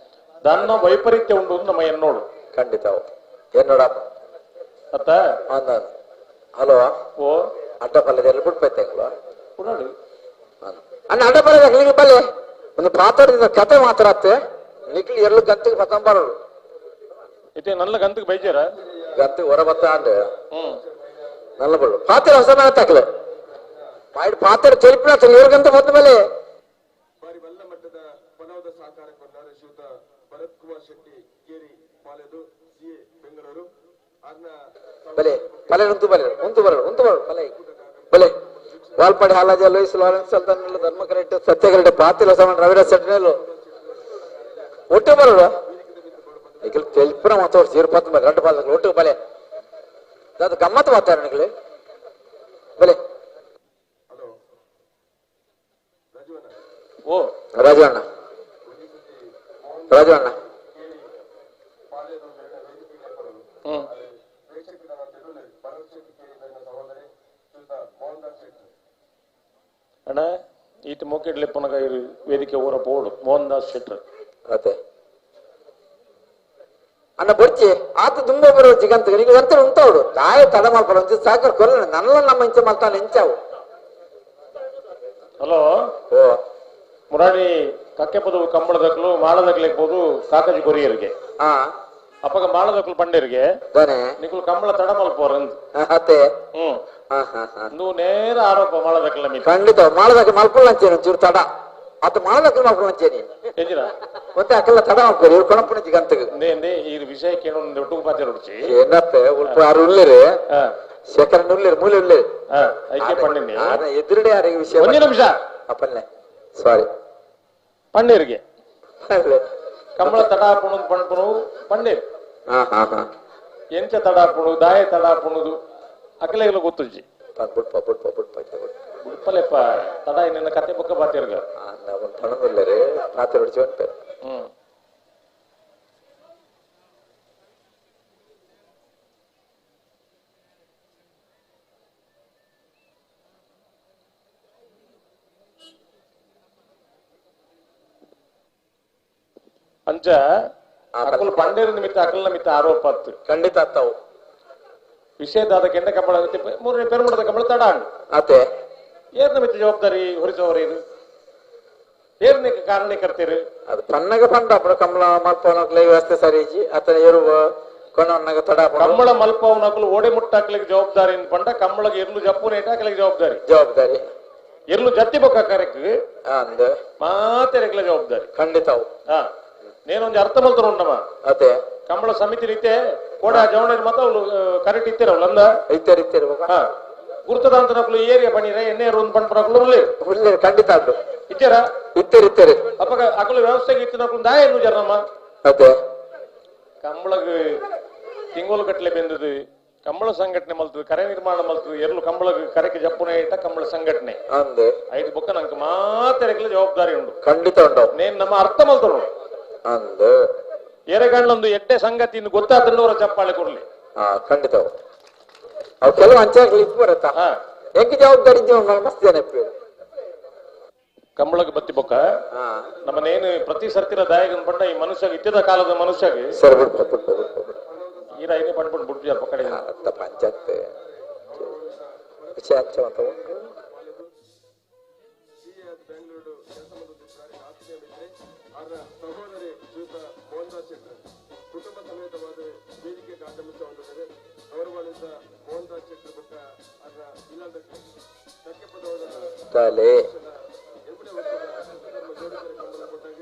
ದನ್ನ ವೈಪರೀತ್ಯ ಉಂಡು ನಮ್ಮ ಎನ್ನೋಡು ಖಂಡಿತ ಎನ್ನೋಡಪ್ಪ ಅತ್ತ ಹಲೋ ಓ ಅಡ್ಡ ಪಲ್ಯದಲ್ಲಿ ಬಿಡ್ಪೈತೆ ಪುಡಾಡು ಅಣ್ಣ ಅಡ್ಡ ಪಲ್ಯದ ನಿಮಗೆ ಬಲ್ಲೆ ಒಂದು ಪಾತ್ರದ ಕತೆ ಮಾತ್ರ ಅತ್ತೆ ನಿಕ್ಲಿ ಎರಡು ಗಂತಿಗೆ ಬತ್ತಂಬಾರರು ಇತ್ತೆ ನಲ್ಲ ಗಂತಿಗೆ ಬೈಜಾರ ಗಂತಿ ಹೊರ ಬತ್ತ ಅಂಡ್ ನಲ್ಲ ಬಳ್ಳು ಪಾತ್ರ ಹೊಸ ಮೇಲೆ ತಕ್ಲೆ ಬಾಯ್ಡ್ ಪಾತ್ರ ಚೊಲಿಪಿನ ಇವ್ರಿಗಂತ ಬಂದ ಮೇಲೆ ಬಾರಿ ಮಲ್ಲ ಮಟ್ಟದ ಪನವದ ಸಹಕಾರ ಕೊಂಡಾರ ಶ್ರೀಯುತ ಭರತ್ ಕುಮಾರ್ ಶೆಟ್ಟಿ ಕೇರಿ ಪಾಲೆದು ಸಿಎ ಬೆಂಗಳೂರು ಅರ್ನ ಬಲೆ ಪಲೆ ಉಂತು ಬಲೆ ಉಂತು ಬರ ಉಂತು ಬರ ಪಲೆ ಬಲೆ ವಾಲ್ಪಾಡಿ ಹಾಲಾಜ ಲೋಯಿಸ್ ಲಾರೆನ್ಸ್ ಅಲ್ತಾನೆಲ್ಲ ಧರ್ಮ ಕರೆಕ್ಟ್ ಸತ್ಯ ಕರೆಕ್ಟ್ ಪಾತಿಲ ಸಮಾನ ರವಿರಾಜ್ ಸೆಟ್ನೇಲು ಒಟ್ಟು ಬರೋಣ ಈಗ ತೆಲ್ಪುರ ಮಾತಾಡ್ ಸೇರು ಪತ್ತು ಬಲೆ రెండు ಪಾಲ ಒಟ್ಟು ಬಲೆ ಅದು ಗಮ್ಮತ್ತು ಮಾತಾಡ ನಿಗಲೆ ಬಲೆ ಹಲೋ ರಾಜವಣ್ಣ ಓ ರಾಜಣ್ಣ ರಾಜಣ್ಣ ಪಾಲೆದು ವೇದಿಕೆಗೆ ಬರಲು ಹ್ಮ್ ಪ್ರೇಕ್ಷಕರ ತಿರುಳಿ ಭರತ್ ಶೆಟ್ಟಿ ಕೇರಿ ಸಹೋದರಿ ಶ್ರೀಯುತ ಮೋಹನ್ ದಾಸ್ ಶೆಟ್ಟಿ ಅಣ್ಣ ಈತ ಮೋಕೆಡ್ಲೆ ಪುನಗ ಇರು ವೇದಿಕೆ ಊರ ಬೋರ್ಡ್ ಮೋಹನ್ ದಾಸ್ ಶೆಟ್ರ್ ಅದೇ ಅನ್ನ ಬೊರ್ಚಿ ಆತ ದುಂಬ ಬರೋ ಜಿಗಂತ ನಿಂಗೆ ಒಂಥರ ಉಂಟವಡು ತಾಯಿ ತಡ ಮಾಡ್ಬಾರ ಒಂಚೂರು ಸಾಕರ್ ಕೊಲ್ಲ ನನ್ನ ನಮ್ಮ ಇಂಚ ಮಲ್ತಾನೆ ಇಂಚಾವು ಹಲೋ ಓ ಮುರಾಣಿ ಕಕ್ಕೆಪದವು ಕಂಬಳದಕ್ಲು ಮಾಳದಕ್ಲೆಗ್ಬೋದು ಕಾಕಜಿ ಕೊರಿಯರಿಗೆ ಹಾ ಅಪ್ಪಗ ಮಾಳದಕ್ಲು ಪಂಡೇರಿಗೆ ದಾನೆ ನಿಕುಲು ಕಂಬಳ ತಡ ಮಲ್ಪೋರಂದ್ ಅತ್ತೆ ಹ್ಮ್ ಹಾ ಹಾ ಹಾ ನೀವು ನೇರ ಆರೋಪ ಮಾಳದಕ್ಲ ಮಿತ್ ಖಂಡಿತ ಮಾಡದಕ್ಕೆ ಮಲ್ಕೊಳ್ಳ ಅಂಚೇನಿ ಒಂಚೂರು ತಡ ಆತ ಮಾಡದಕ್ಕೆ ಮಲ್ಕೊಳ್ಳ ಅಂಚೇನಿ ಎಂಜಿನ ಮತ್ತೆ ಅಕ್ಕೆಲ್ಲ ತಡ ಮಾಡ್ಕೊರಿ ಇವ್ರು ಕೊಣಪುಣ ಜಿಗಂತಗ ಇಂದೇ ಇಂದೇ ಈ ವಿಷಯಕ್ಕೆ ಏನೋ ಒಂದು ಒಟ್ಟು ಪಾತ್ರ ಹುಡ್ಚಿ ಏನತ್ತೆ ಉಲ್ಪ ಯಾರು ಉಳ್ಳೇರಿ ಹಾ ಶೇಖರನ್ ಉಳ್ಳೇರಿ ಮೂಲೆ ಉಳ್ಳೇರಿ ಹಾ ಐಕೆ ಪಂಡಿನಿ ಎದುರುಡೆ ಯಾರಿಗೆ ವಿಷಯ ಒಂದೇ ನಿಮಿಷ ಅಪ್ಪನ್ನೆ ಸಾರಿ ಪಂಡೇರಿಗೆ ಕಂಬಳ ತಡ ಪುಣು ಪಣ್ಪುಣು ಪಂಡೇರ್ ಹಾ ಹಾ ಹಾ ಎಂಚ ತಡ ಪುಣು ದಾಯ ತಡ ಪುಣುದು ಅಕಲೆಗಲ ಗೊತ್ತುಜ್ಜಿ ಬುಡ್ಪ ಬುಡ್ಪ ಬುಡ್ಪ ಬುಡ್ಪ ಉಡ್ಪಲೆಪ್ಪ ತಡ ನಿನ್ನ ಕತೆ ಬೊಕ್ಕ ಬಾತಿರ್ಗ ಅವನ್ ಪಣಂದುಲ್ಲೇರಿ ಪಾತ್ರ ಹೊಡಿಸಿ ಹೊಂಟೆ ಹ್ಮ್ ಅಂಚ ಅಕುಲು ಪಂಡೇರ್ ನಿಮಿತ್ತ ಅಕಲ್ ನಿಮಿತ್ತ ಆರೋಪ ಅತ್ತು ಖಂಡಿತ ಅತ್ತಾವು ವಿಷಯದಾದ ಕೆಂಡ ಕಂಬಳ ಮೂರನೇ ಪೆರುಮುಡದ ಕಂಬಳ ತಡ ಅಂಡು ಅತ್ತೆ ಏರ್ ನಿಮಿತ್ತ ಜವಾಬ್ದಾರಿ ಹೊರಿಸೋರು ಇದು ಏರ್ನೇ ಕಾರಣೀಕರ್ತೀರಿ ಅದು ಪನ್ನಗ ಪಂಡ ಅప్పుడు ಕಮಲ ಮಲ್ಪವನಕ್ಲೆ ವ್ಯವಸ್ಥೆ ಸರಿ ಇಜ್ಜಿ ಅತನ ಎರುವ ಕೊನವನ್ನಗ ತಡ ಕಂಬಳ ಮಲ್ಪವನಕುಲು ಓಡೆ ಮುಟ್ಟಾಕ್ಲಿಕ್ಕೆ ಜವಾಬ್ದಾರಿ ಅಂತ ಪಂಡ ಕಂಬಳಗೆ ಎರ್ಲು ಜಪ್ಪು ನೇಟ ಹಾಕ್ಲಿಕ್ಕೆ ಜವಾಬ್ದಾರಿ ಜವಾಬ್ದಾರಿ ಎರ್ಲು ಜತ್ತಿ ಬೊಕ್ಕ ಕರೆಕ್ ಅಂದ ಮಾತೆರೆಕ್ಲ ಜವಾಬ್ದಾರಿ ಖಂಡಿತ ಅವು ಹಾ ನೇನೊಂದು ಅರ್ಥ ಮಲ್ತರ ಉಂಡಮ್ಮ ಅತ್ತೆ ಕಂಬಳ ಸಮಿತಿ ರೀತೆ ಕೋಡ ಜವಣ ಮಾತ ಅವ್ಲು ಕರೆಕ್ಟ್ ಇತ್ತಿರ ಅವ್ಲು ಅಂದ ಇತ್ತೇರಿ ಇತ್ತೇರಿ ಬೊಕ್ಕ ಹಾ ಗುರ್ತದಾಂತನಕ್ಲು ಏರಿಯಾ ಬಣಿರ ಎಣ್ಣೆ ಒಂದು ಪಂಪನಕ್ಲು ಉಳ್ಳೇರು ಉಳ್ಳೇರಿ ಖಂಡಿತ ಅಂಡು ಇಚ್ಚಾರ ಇತ್ತೇರಿ ಇತ್ತೇರಿ ಅಪ್ಪಗ ಅಕಲು ವ್ಯವಸ್ಥೆಗೆ ಇತ್ತಿನಕ್ಲು ದಾಯ ಏನು ಜರಮ್ಮ ಅತ್ತೆ ಕಂಬಳಗ್ ತಿಂಗಳು ಗಟ್ಟಲೆ ಬೆಂದದು ಕಂಬಳ ಸಂಘಟನೆ ಮಲ್ತದು ಕರೆ ನಿರ್ಮಾಣ ಮಲ್ತದು ಎರ್ಲು ಕಂಬಳಗ್ ಕರೆಗೆ ಜಪ್ಪುನ ಇಟ್ಟ ಕಂಬಳ ಸಂಘಟನೆ ಅಂದು ಐದು ಬೊಕ್ಕ ನಂಗೆ ಮಾತೆರೆಗ್ಲ ಜವಾಬ್ದಾರಿ ಉಂಡು ಖಂಡಿತ ಉಂಡವು ನೇನ್ ನಮ್ಮ ಅರ್ಥ ಮಲ್ತರು ಅಂದು ಎರೆಗಣ್ಣೊಂದು ಎಡ್ಡೆ ಸಂಗತಿ ಇನ್ನು ಗೊತ್ತಾತಂಡವರ ಚಪ್ಪಾಳೆ ಕೊಡ್ಲಿ ಹಾ ಖಂಡಿತ ಅವು ಅವು ಕೆಲವು ಅಂಚಾಗ್ಲಿ ಇಪ್ಪು ಬರತ್ತಾ ಹಾ ಹೆಂಗೆ ಜವಾಬ್ದಾರಿ ಇದ್ದೀವಿ ಮಸ್ತ್ ಜನ ಇಪ್ಪು ಕಂಬಳಗ್ ಬತ್ತಿ ಬೊಕ್ಕ ಹಾ ನಮ್ಮನ್ನೇನು ಪ್ರತಿ ಸರ್ತಿರ ದಾಯಕನ್ ಪಂಡ ಈ ಮನುಷ್ಯ ಇತ್ತಿದ ಕಾಲದ ಮನುಷ್ಯಗೆ ಸರಿ ಬಿಡ್ಪ ಬಿಡ್ಪ ಬಿಡ್ಪ ಬಿಡ್ಪ ಈ ರೈನೇ ಪಂಡ್ಬಿಟ್ಟು ಬಿಡ್ತೀಯ ಪಕ್ಕಡೆ ಅತ್ತ ಪಂಚಾಯತ್ ವಿಷಯ ಅಂಚ ಅಂತ ಉಂಟು ಸಿಎ ಬೆಂಗಳೂರು ಕೆಲಸ ಮಾಡುತ್ತಿದ್ದಾರೆ ಆತ್ಮೀಯ ಮಿತ್ರೆ ಅವರ ಸಹೋದರಿ ಶ್ರೀಯುತ ಮೋಹನ್ ದಾಸ್ ಶೆಟ್ಟರ್ ಕುಟುಂಬ ಸಮೇತವಾದ ವೇದಿಕೆಗೆ ಆಗಮಿಸುವಂತಿದ್ದಾರೆ ಗೌರವಾನ್ವಿತ ಮೋಹನ್ ದಾಸ್ ಶೆಟ್ಟರ್ ಬೊಕ್ಕ ಅವರ ಇಲ್ಲದಕ್ಕೆ ಕಕ್ಕೆಪದವರ ತಲೆ ಎಂಬುದೇ ವರ್ಷದ ನಮ್ಮ ಜೋಡಿದರೆ ಕಂಬಳ ಕೊಟ್ಟಾಗ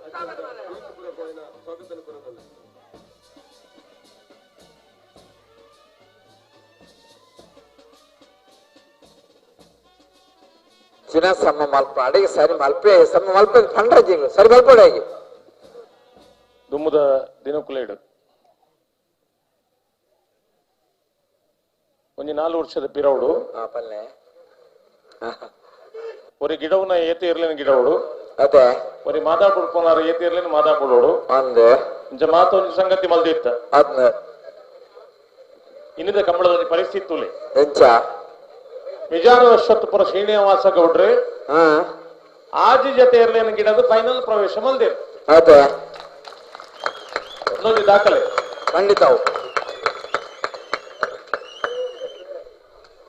ಅತ್ಯಂತ ಪ್ರೀತಿಪೂರ್ವಕವಾದ ಸ್ವಾಗತ ಕೊರದಲ್ಲ. ಚಿನ ಸಮ ಮಲ್ಪ ಅಡಿಗೆ ಸರಿ ಮಲ್ಪೆ ಸಮ ಮಲ್ಪೆ ಪಂಡ್ರ ಸರಿ ಮಲ್ಪಡೆ ಆಗಿ ದುಮ್ಮದ ದಿನಕುಲೇಡು ಒಂಜಿ 4 ವರ್ಷದ ಪಿರೌಡು ಹಾ ಪಲ್ಲೆ ಒರಿ ಗಿಡವನ್ನ ಏತಿ ಇರ್ಲಿನ ಗಿಡವಡು ಅದೇ ಒರಿ ಮಾದಾಪುಡ್ ಪೋನಾರ ಏತಿ ಇರ್ಲಿನ ಮಾದಾಪುಡೋಡು ಒಂದು ಇಂಚ ಮಾತೊಂಜಿ ಸಂಗತಿ ಮಲ್ದಿತ್ತ ಅದ್ನ ಇನ್ನಿದ ಕಂಬಳದ ಪರಿಸ್ಥಿತಿ ತುಲೆ ಎಂಚ ನಿಜಾನ ವರ್ಷತ್ತು ಪುರ ಶ್ರೀನಿವಾಸ ಗೌಡ್ರಿ ಹಾ ಆಜಿ ಜೊತೆ ಇರ್ಲಿನ ಗಿಡದ ಫೈನಲ್ ಪ್ರವೇಶ ಮಲ್ದಿರ್ ಅದೇ ಇನ್ನೊಂದು ದಾಖಲೆ ಖಂಡಿತ ಅವು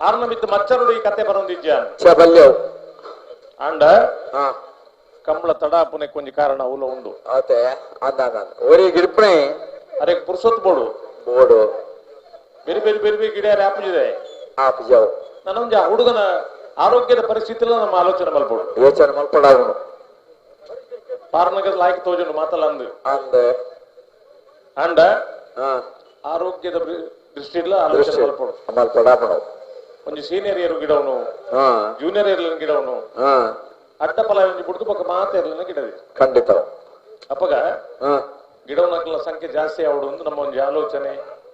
ಆರ್ನಮಿತ್ತು ಮಚ್ಚರುಡು ಈ ಕತೆ ಬರೊಂದಿಜ್ಜ ಚ ಬಲ್ಯವು ಆಂಡ ಹಾ ಕಂಬಳ ತಡ ಪುನೆ ಕೊಂಜಿ ಕಾರಣ ಉಲ ಉಂಡು ಅದೇ ಅಂದ ಅಂದ ಒರಿ ಗಿಡ್ಪಣೆ ಅರೆ ಪುರ್ಸೊತ್ ಬೋಡು ಬೋಡು ಬೇರೆ ಬೇರೆ ಬೇರೆ ಬೇರೆ ಗಿಡ ಆಪುಜಿದೆ ಆಪುಜವು ನಾನೊಂದು ಆ ಹುಡುಗನ ಆರೋಗ್ಯದ ಪರಿಸ್ಥಿತಿ ನಮ್ಮ ಆಲೋಚನೆ ಮಲ್ಪಡು ಯೋಚನೆ ಮಲ್ಪಡಾಗುನು ಪಾರ್ನಗದ ಲಾಯ್ಕ್ ತೋಜುಂಡು ಮಾತಲ್ಲ ಅಂದು ಅಂದ್ ಅಂಡ ಆರೋಗ್ಯದ ದೃಷ್ಟಿಡ್ಲ ಆಲೋಚನೆ ಮಲ್ಪಡು ಮಲ್ಪಡಾಪುಣು ಒಂಜಿ ಸೀನಿಯರ್ ಏರು ಗಿಡವನು ಜೂನಿಯರ್ ಏರ್ಲನ್ ಗಿಡವನು ಅಡ್ಡ ಫಲ ಒಂಜಿ ಬುಡ್ದು ಪಕ್ಕ ಮಾತ ಏರ್ಲನ ಗಿಡದೆ ಖಂಡಿತ ಅಪ್ಪಗ ಗಿಡವನಕಲ ಸಂಖ್ಯೆ ಜಾಸ್ತಿ ಆವಡು ಒಂದು ನಮ್ಮ ಒಂಜಿ ಆಲೋಚನೆ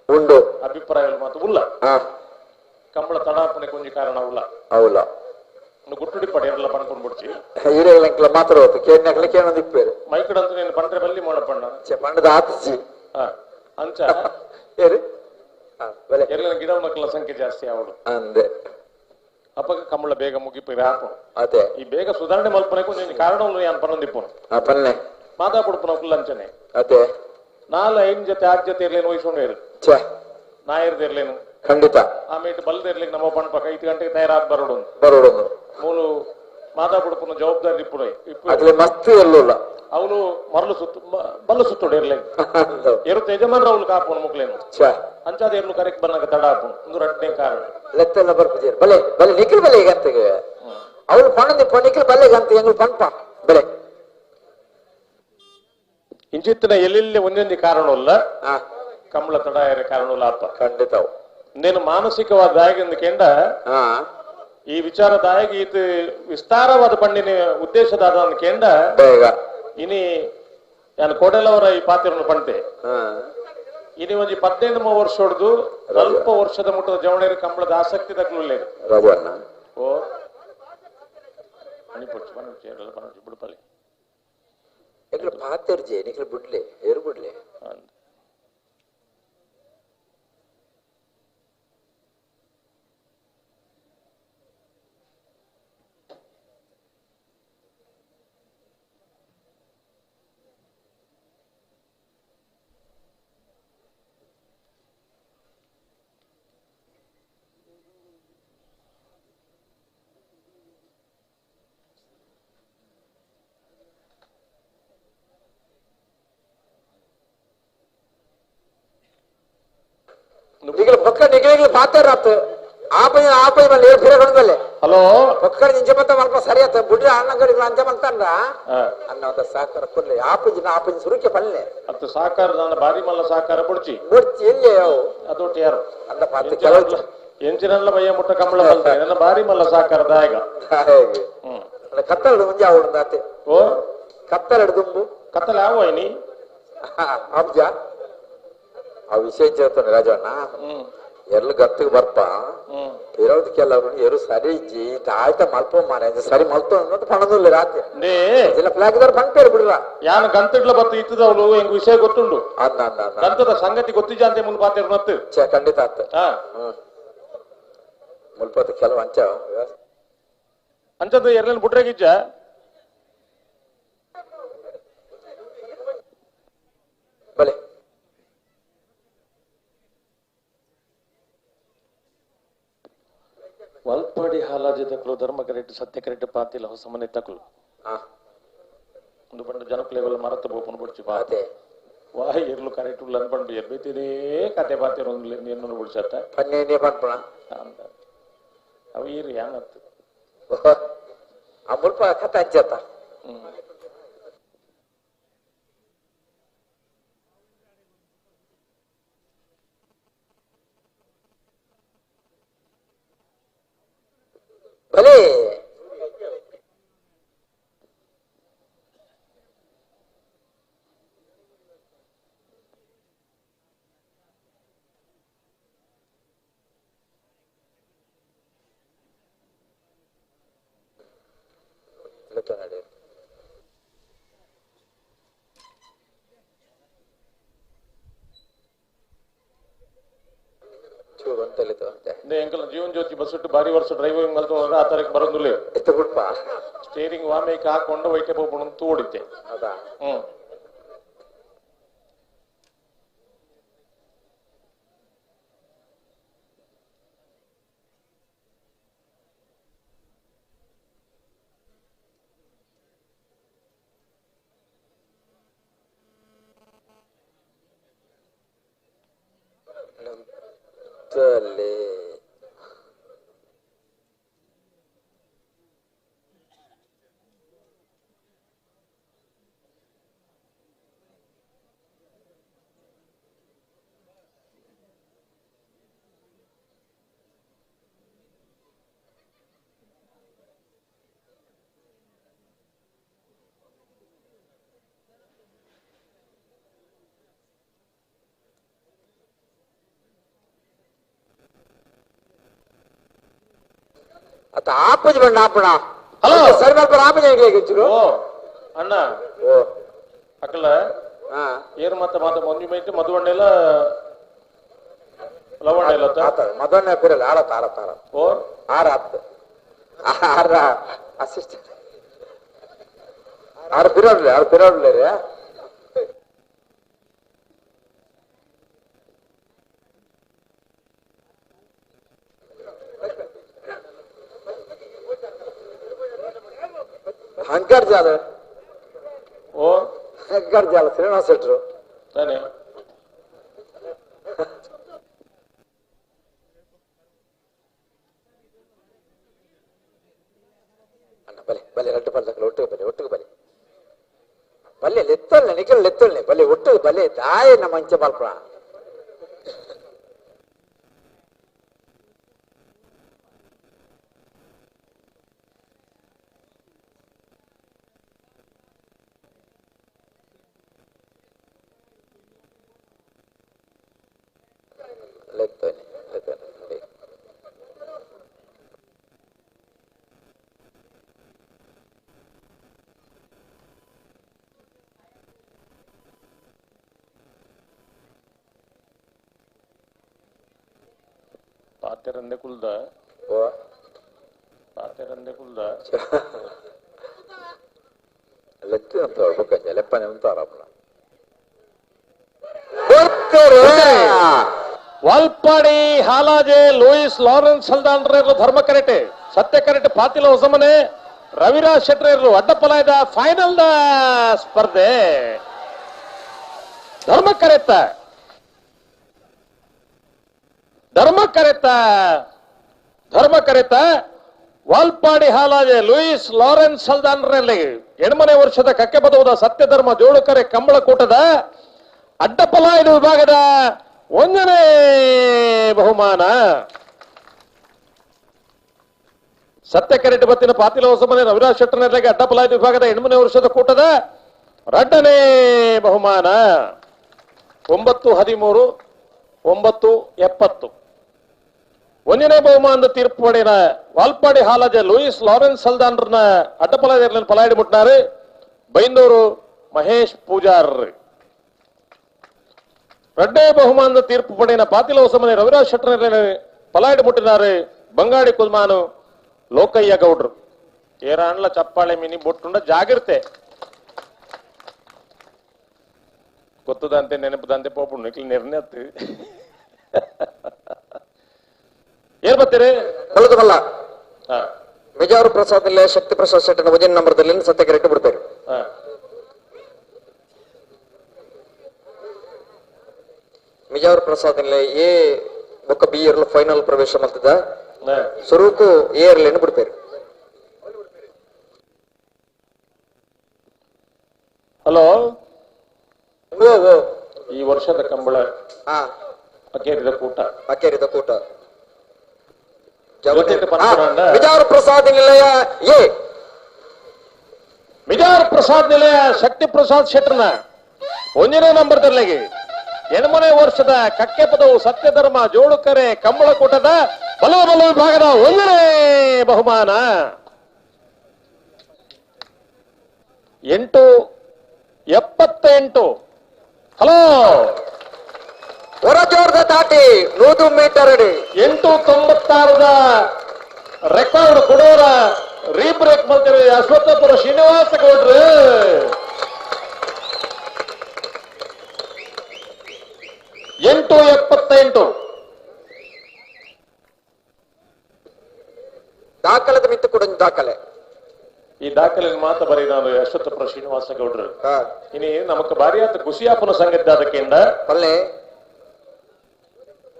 ಉಂಡು ಅಭಿಪ್ರಾಯ ಮಾತು ಉಲ್ಲ ಕಂಬಳ ತಡಾಪನೆ ಕೊಂಜಿ ಕಾರಣ ಉಲ್ಲ అవుಲ ಗುಟ್ಟುಡಿ ಪಡೆಯಲ್ಲ ಪಣ್ಕೊಂಡು ಬಿಡ್ಚಿ ಹಿರಿಯಂಕ್ಲ ಮಾತ್ರ ಹೋತು ಕೇಳಿನಕ್ಲ ಕೇಳೊಂದು ಇಪ್ಪೇರು ಮೈಕಡಂತ ನೀನು ಪಂಡ್ರೆ ಬಲ್ಲಿ ಮಾಡಪಣ್ಣ ಪಂಡದ ಆತಿಜಿ ಅಂಚ ಏರು ಎಲ್ಲ ಗಿಡವನಕ್ಲ ಸಂಖ್ಯೆ ಜಾಸ್ತಿ ಆವಡು ಅಂದೆ ಅಪ್ಪಗ ಕಂಬಳ ಬೇಗ ಮುಗಿಪಿ ಆಪು ಅದೇ ಈ ಬೇಗ ಸುಧಾರಣೆ ಮಲ್ಪನೆ ಕೊಂಚ ಕಾರಣ ಯಾನ್ ಪನ್ನೊಂದಿಪ್ಪನು ಪನ್ನೆ ಮಾತಾ ಕೊಡ್ಪನ ಕುಲ್ಲಂಚನೆ ಅದೇ 4 5 ಜೊತೆ 6 ಜೊತೆ ಇರ್ಲೇನು ವಹಿಸ್ಕೊಂಡು ಇರು ಛೇ ನಾಯರ್ದು ಇರ್ಲೇನು ಖಂಡಿತ ಆಮೇಲೆ ಬಲ್ದ ಇರ್ಲಿಕ್ಕೆ ನಮ್ಮ ಪಣ್ಪಕ 5 ಗಂಟೆಗೆ ತಯಾರಾದ ಬರೋಡು ಬರೋಡು ಮೂಲು ಮಾತಾ ಕೊಡ್ಪನ ಜವಾಬ್ದಾರಿ ಇಪ್ಪುಡು ಅದ್ಲೆ ಮಸ್ತ್ ಎಲ್ಲುಲ್ಲ ಅವನು ಮರಳು ಸುತ್ತು ಬಲ್ಲು ಸುತ್ತೋಡು ಇರ್ಲೇನು ಎರುತ್ತ ಯಜಮಾನ್ರ ಅವಳು ಕಾಪುನು ಮುಕ್ಲೇನು ಛೇ ಅಂಚಾದ ಎರ್ಲು ಕರೆಕ್ಟ್ ಬನ್ನಾಗ ತಡ ಆಪುನು ಒಂದು ರಡ್ನೇ ಕಾರಣ ಲೆತ್ತೆಲ್ಲ ಬರ್ಪುಜೇರು ಬಲೆ ಬಲೆ ನಿಖಿಲ್ ಬಲೆ ಈಗ ಅಂತ ಅವಳು ಪಣ್ಣಂದಿ ನಿಖಿಲ್ ಬಲ್ಲೆ ಅಂತ ಎಂಗಳು ಪಣ್ಪ ಬಲೆ ಇಂಚಿತ್ತಿನ ಎಲ್ಲೆಲ್ಲಿ ಒಂದೊಂದು ಕಾರಣ ಕಂಬಳ ತಡ ಕಾರಣ ಅಪ್ಪ ಖಂಡಿತ ನೀನು ಮಾನಸಿಕವಾದ ದಾಯಕೆಂದ ಈ ವಿಚಾರದಾಯಕ ಈತ ವಿಸ್ತಾರವಾದ ಪಂಡಿನ ಉದ್ದೇಶದಾದ ಕೇಂಡ ಇನಿ ನಾನು ಕೋಡೆಲವರ ಈ ಪಾತ್ರವನ್ನು ಪಂತೆ ಇನಿ ಒಂಜಿ 15 ವರ್ಷ ಹೊಡೆದು ಸ್ವಲ್ಪ ವರ್ಷದ ಮುಟ್ಟದ ಜವಣೇರು ಕಂಬಳದ ಆಸಕ್ತಿ ತಕ್ಕಲೇ ಓ ಮಣಿಪೊಚ್ಚು ಮಣಿಪೊಚ್ಚು ಮಣಿಪೊಚ್ಚು ಬಿಡುಪಲ್ಲಿ ಎಂಗ್ಲ ಪಾತೆರ್ಜೆ ನಿಖಿಲ್ ಬುಡ್ಲೆ ಏರು ಬುಡ್ಲೆ ನಿಖಿಲ್ ಪಕ್ಕ ನಿಖಿಲ್ ಪಾತೆರಾತು ಆಪೈ ಆಪೈ ಮೇಲೆ ಏರು ಫಿರ ಮೇಲೆ ಹಲೋ ಪಕ್ಕಡ ನಿಂಚೆ ಮತ್ತ ಮಲ್ಪ ಸರಿ ಆತ ಬುಡ್ರಿ ಅಣ್ಣಗಡಿಗಳು ಅಂಚೆ ಮಲ್ತಾನ್ರ ಅನ್ನ ಸಾಕಾರ ಕೊರ್ಲೆ ಆಪುಜಿನ ಆಪುಜಿ ಸುರುಕೆ ಪಲ್ಲೆ ಅತ್ತು ಸಾಕಾರ ನಾನು ಬಾರಿ ಮಲ್ಲ ಸಾಕಾರ ಬುಡ್ಚಿ ಬುಡ್ಚಿ ಎಲ್ಲಿ ಅವು ಅದೊಟ್ಟು ಯಾರು ಅಂದ ಪಾತೆ ಕೆಲವು ಎಂಚಿನಲ್ಲ ಬಯ್ಯ ಮುಟ್ಟ ಕಂಬಳ ಬಲ್ತಾರೆ ನನ್ನ ಬಾರಿ ಮಲ್ಲ ಸಾಕಾರ ದಾಯಗ ಹಾಗೆ ಕತ್ತಲಡು ಮುಂಜೆ ಅವಳು ಆತೆ ಓ ಕತ್ತಲಡು ದುಂಬು ಕತ್ತಲ ಯಾವ ನೀ ಅಬ್ಜ ಆ ವಿಷಯ ಹೇಳ್ತಾನೆ ರಾಜಣ್ಣ ಎಲ್ಲ ಗತ್ತಿಗೆ ಬರ್ಪ ಇರೋದಕ್ಕೆಲ್ಲ ಎರು ಸರಿ ಇಜ್ಜಿ ಆಯ್ತಾ ಮಲ್ಪ ಮಾರ ಸರಿ ಮಲ್ತ ಪಣದಿಲ್ಲ ರಾತ್ರಿ ಇಲ್ಲ ಫ್ಲಾಗ್ ಪಂಪೇರು ಬಿಡ್ರ ಯಾನು ಗಂತಡ್ಲ ಬತ್ತು ಇತ್ತದವಳು ಎಂಗ್ ವಿಷಯ ಗೊತ್ತುಂಡು ಅನ್ನ ಅನ್ನ ಗಂತದ ಸಂಗತಿ ಗೊತ್ತಿಜ ಅಂತ ಮುನ್ ಪಾತೇರು ಮತ್ತು ಖಂಡಿತ ಆತ ಮುಲ್ಪತ್ತು ಕೆಲವು ಅಂಚ ಅಂಚದ ಎರಡನೇ ಬುಡ್ರೆಗಿಜ್ಜ ಬಲೆ ವಲ್ಪಾಡಿ ಹಾಲಾಜಿ ತಕ್ಕಲು ಧರ್ಮ ಕರೆಕ್ಟ್ ಸತ್ಯ ಕರೆಕ್ಟ್ ಪಾತಿಲ್ಲ ಹೊಸ ಮನೆ ತಕ್ಕಲು ಒಂದು ಪಂಡ ಜನಕುಲೆಗಲ್ಲ ಮರತ ಬೋಪನು ಬುಡ್ಚಿ ಪಾತೆ ವಾಹ್ ಎರ್ಲು ಕರೆಕ್ಟ್ ಉಲ್ಲ ಅನ್ಪಂಡು ಎರ್ಬೇತಿದೇ ಕತೆ ಪಾತೆ ಎನ್ನು ಬುಡ್ಸತ್ತ ಪನ್ನೇ ಪನ್ಪಣ ಅಂತ ಅವು ಈರು ಯಾನತ್ತು ಆ ಮುಲ್ಪ ಕತೆ ಅಂಚತ್ತ ಭಲೇ ಜೀವನ್ ಜ್ಯೋತಿ ಬಸ್ ಬಾರಿ ವರ್ಷ ಡ್ರೈವಿಂಗ್ ಮಲ್ತು ಆ ತರಕ್ಕೆ ಬರೋದಿಲ್ಲ ಸ್ಟೇರಿಂಗ್ ವಾಮೇಕ್ ಹಾಕೊಂಡು ವೈಟೆ ಹೋಗ್ಬಿಡು ತೋಡಿದ್ದೆ. ಹ್ಮ್. ತಲೆ. ಅತ್ತ ಆಪುಜಿ ಬಣ್ಣ ಆಪಣ ಹಲೋ. ಸರಿ ಮಲ್ಪ ಆಪುಜಿ ಹೆಂಗೆ ಓ ಅಣ್ಣ ಓ ಅಕ್ಕಲ ಹಾ ಏರ್ ಮತ್ತ ಮಾತ ಮಂಜು ಮೈತಿ ಮಧುವಣ್ಣ ಲವಣ್ಣ ಇಲ್ಲ ಆತ ಮಧುವಣ್ಣ ಪಿರಲ್ಲ ಆರತ್ ಆರತ್ ಆರತ್ ಓ ಆರ ಆತ್ ಆರ ಅಸಿಸ್ಟೆಂಟ್ ಆರು ಪಿರೋಡ್ಲೆ ಆರು ಪಿರೋಡ್ಲೆ ರೀ ಹಂಕರ್ ಜಾಲ ಓ ಹಂಕರ್ ಜಾಲ ಶ್ರೀನಿವಾಸ ಶೆಟ್ರು ತಾನೆ ಅಣ್ಣ ಬಲೆ ಬಲೆ ರಡ್ಡು ಪಲ್ದಕ್ಕಲ್ಲ ಒಟ್ಟಿಗೆ ಬಲೆ ಒಟ್ಟಿಗೆ ಬಲೆ ಬಲ್ಲೆ ಲೆತ್ತೊಲ್ನೆ ನಿಖಲ್ ಲೆತ್ತೊಲ್ನೆ ಬಲೆ ಒಟ್ಟಿಗೆ ಬಲೆ ದಾಯ ನಮ್ಮ ಅಂಚೆ ಬಾಲ್ಪಣ ಲೆತ್ತೊಲ್ನೆ ಲೆತ್ತೊಲ್ನೆ ಪಾತೆರಂದೆ ಕುಲ್ದ ಓ ಪಾತೆರಂದೆ ಕುಲ್ದ ಲೆತ್ತು ಅಂತ ಹೇಳ್ಬೇಕಂಜ ಲೆಪ್ಪನೆ ಅಂತ ವಾಲ್ಪಾಡಿ ಹಾಲಾಜೆ ಲೂಯಿಸ್ ಲಾರೆನ್ಸ್ ಹಲ್ದಾನ್ರೇರು ಧರ್ಮ ಕರೆಟೆ ಸತ್ಯ ಕರೆಟೆ ಪಾತಿಲ ಹೊಸಮನೆ ರವಿರಾಜ್ ಶೆಟ್ರೇರು ಅಡ್ಡಪಲಾಯದ ಫೈನಲ್ the ಸ್ಪರ್ಧೆ ಧರ್ಮ ಕರೆತ ಧರ್ಮ ಕರೆತ ಧರ್ಮ ಕರೆತ ವಾಲ್ಪಾಡಿ ಹಾಲಾಜೆ ಲೂಯಿಸ್ ಲಾರೆನ್ಸ್ ಹಲ್ದಾನ್ರಲ್ಲಿ ಎಣ್ಮನೆ ವರ್ಷದ ಕಕ್ಕೆ ಬದೌದ ಸತ್ಯಧರ್ಮ ಜೋಡುಕರೆ ಕಂಬಳಕೂಟದ ಅಡ್ಡಪಲಾಯದ ವಿಭಾಗದ ಒಂದನೇ ಬಹುಮಾನ. ಸತ್ಯ ಕರೆಟ್ ಬತ್ತಿನ ಪಾತಿಲ ಹೊಸಮನೆ ರವಿರಾಜ್ ಶೆಟ್ಟರ್ನಲ್ಲಿಗೆ ಅಡ್ಡಪಲಾಯದ ವಿಭಾಗದ ಎಣ್ಮನೆ ವರ್ಷದ ಕೂಟದ ಎರಡನೇ ಬಹುಮಾನ. 9 13 9 70 ಒಂದನೇ ಬಹುಮಾನದ ತೀರ್ಪು ಪಡೆದ ವಾಲ್ಪಾಡಿ ಹಾಲಾಜೆ ಲೂಯಿಸ್ ಲಾರೆನ್ಸ್ ಹಲ್ದಾನ್ರನ್ನ ಅಡ್ಡಪಲಾಯದ ಪಲಾಯಿಡಿ ಮುಟ್ಟಿನಾರು ಬೈಂದೂರು ಮಹೇಶ್ ಪೂಜಾರ್. ಎರಡನೇ ಬಹುಮಾನದ ತೀರ್ಪು ಪಡೆದ ಪಾತಿಲ ಹೊಸಮನೆ ರವಿರಾಜ್ ಶೆಟ್ಟರ್ ಪಲಾಯಿಡಿ ಮುಟ್ಟಿನಾರು ಬಂಗಾಡಿ ಕುಲ್ಮಾನು ಲೋಕಯ್ಯ ಗೌಡ್ರು. ಏರಾಣ್ಲ ಚಪ್ಪಾಳೆ ಮಿನಿ ಬೊಟ್ಟುಂಡ ಜಾಗಿರ್ತೆ ಗೊತ್ತದಂತೆ ನೆನಪದಂತೆ ಪೋಪುಂಡು ಇಕ್ಲಿ ನಿರ್ಣಯ ಏನ್ ಬರ್ತೀರಿ ಬಲದ ಮಿಜಾರು ಪ್ರಸಾದ್ ಶಕ್ತಿ ಪ್ರಸಾದ್ ಶೆಟ್ಟನ ವಜನ್ ನಂಬರ್ದಲ್ಲಿ ಸತ್ಯ ಕರೆಕ್ಟ್ ಬಿಡ್ತಾರೆ. ಮಿಜಾರು ಪ್ರಸಾದ್ ಎ ಬೊಕ್ಕ ಬಿ ಇರ್ಲ ಫೈನಲ್ ಪ್ರವೇಶ ಮಾಡ್ತದ ಸ್ವರೂಪು ಎ ಇರ್ಲೇನು ಬಿಡ್ತಾರೆ. ಹಲೋ, ಈ ವರ್ಷದ ಕಂಬಳ ಅಕೇರಿದ ಕೂಟ ಅಕೇರಿದ ಕೂಟ ಮಿಜಾರು ಪ್ರಸಾದ್ ನಿಲಯ ಎ ಮಿಜಾರ್ ಪ್ರಸಾದ್ ನಿಲಯ ಶಕ್ತಿ ಪ್ರಸಾದ್ ಶೆಟ್ಟರ್ನ ಒಂದನೇ ನಂಬರ್ ತರಲಿಗೆ ಎಣ್ಮನೆ ವರ್ಷದ ಕಕ್ಕೆ ಪದವು ಸತ್ಯಧರ್ಮ ಜೋಡುಕರೆ ಕಂಬಳಕೂಟದ ಬಲ ಬಲ ವಿಭಾಗದ ಒಂದನೇ ಬಹುಮಾನ. 8 78. ಹಲೋ, ಹೊರಜೋರದ ದಾಟಿ 100 ಮೀಟರ್ ಅಡಿ 8.96 ರೆಕಾರ್ಡ್ ಕೊಡೋರ ರೀಬ್ರೇಕ್ ಮಾಡ್ತಾರೆ ಅಶ್ವತ್ಥಪುರ ಶ್ರೀನಿವಾಸ ಗೌಡ್ರು. 8 78 ದಾಖಲದ ಮಿತ್ತು ಕೂಡ ದಾಖಲೆ. ಈ ದಾಖಲೆ ಮಾತ್ರ ಬರೀ ನಾನು ಅಶ್ವತ್ಥಪುರ ಶ್ರೀನಿವಾಸ ಗೌಡ್ರು. ಇನಿ ನಮಕ್ ಬಾರಿಯಾತ ಖುಷಿಯಾಪನ ಸಂಗತಿ ಅದಕ್ಕಿಂದ ಪಲ್ಲೆ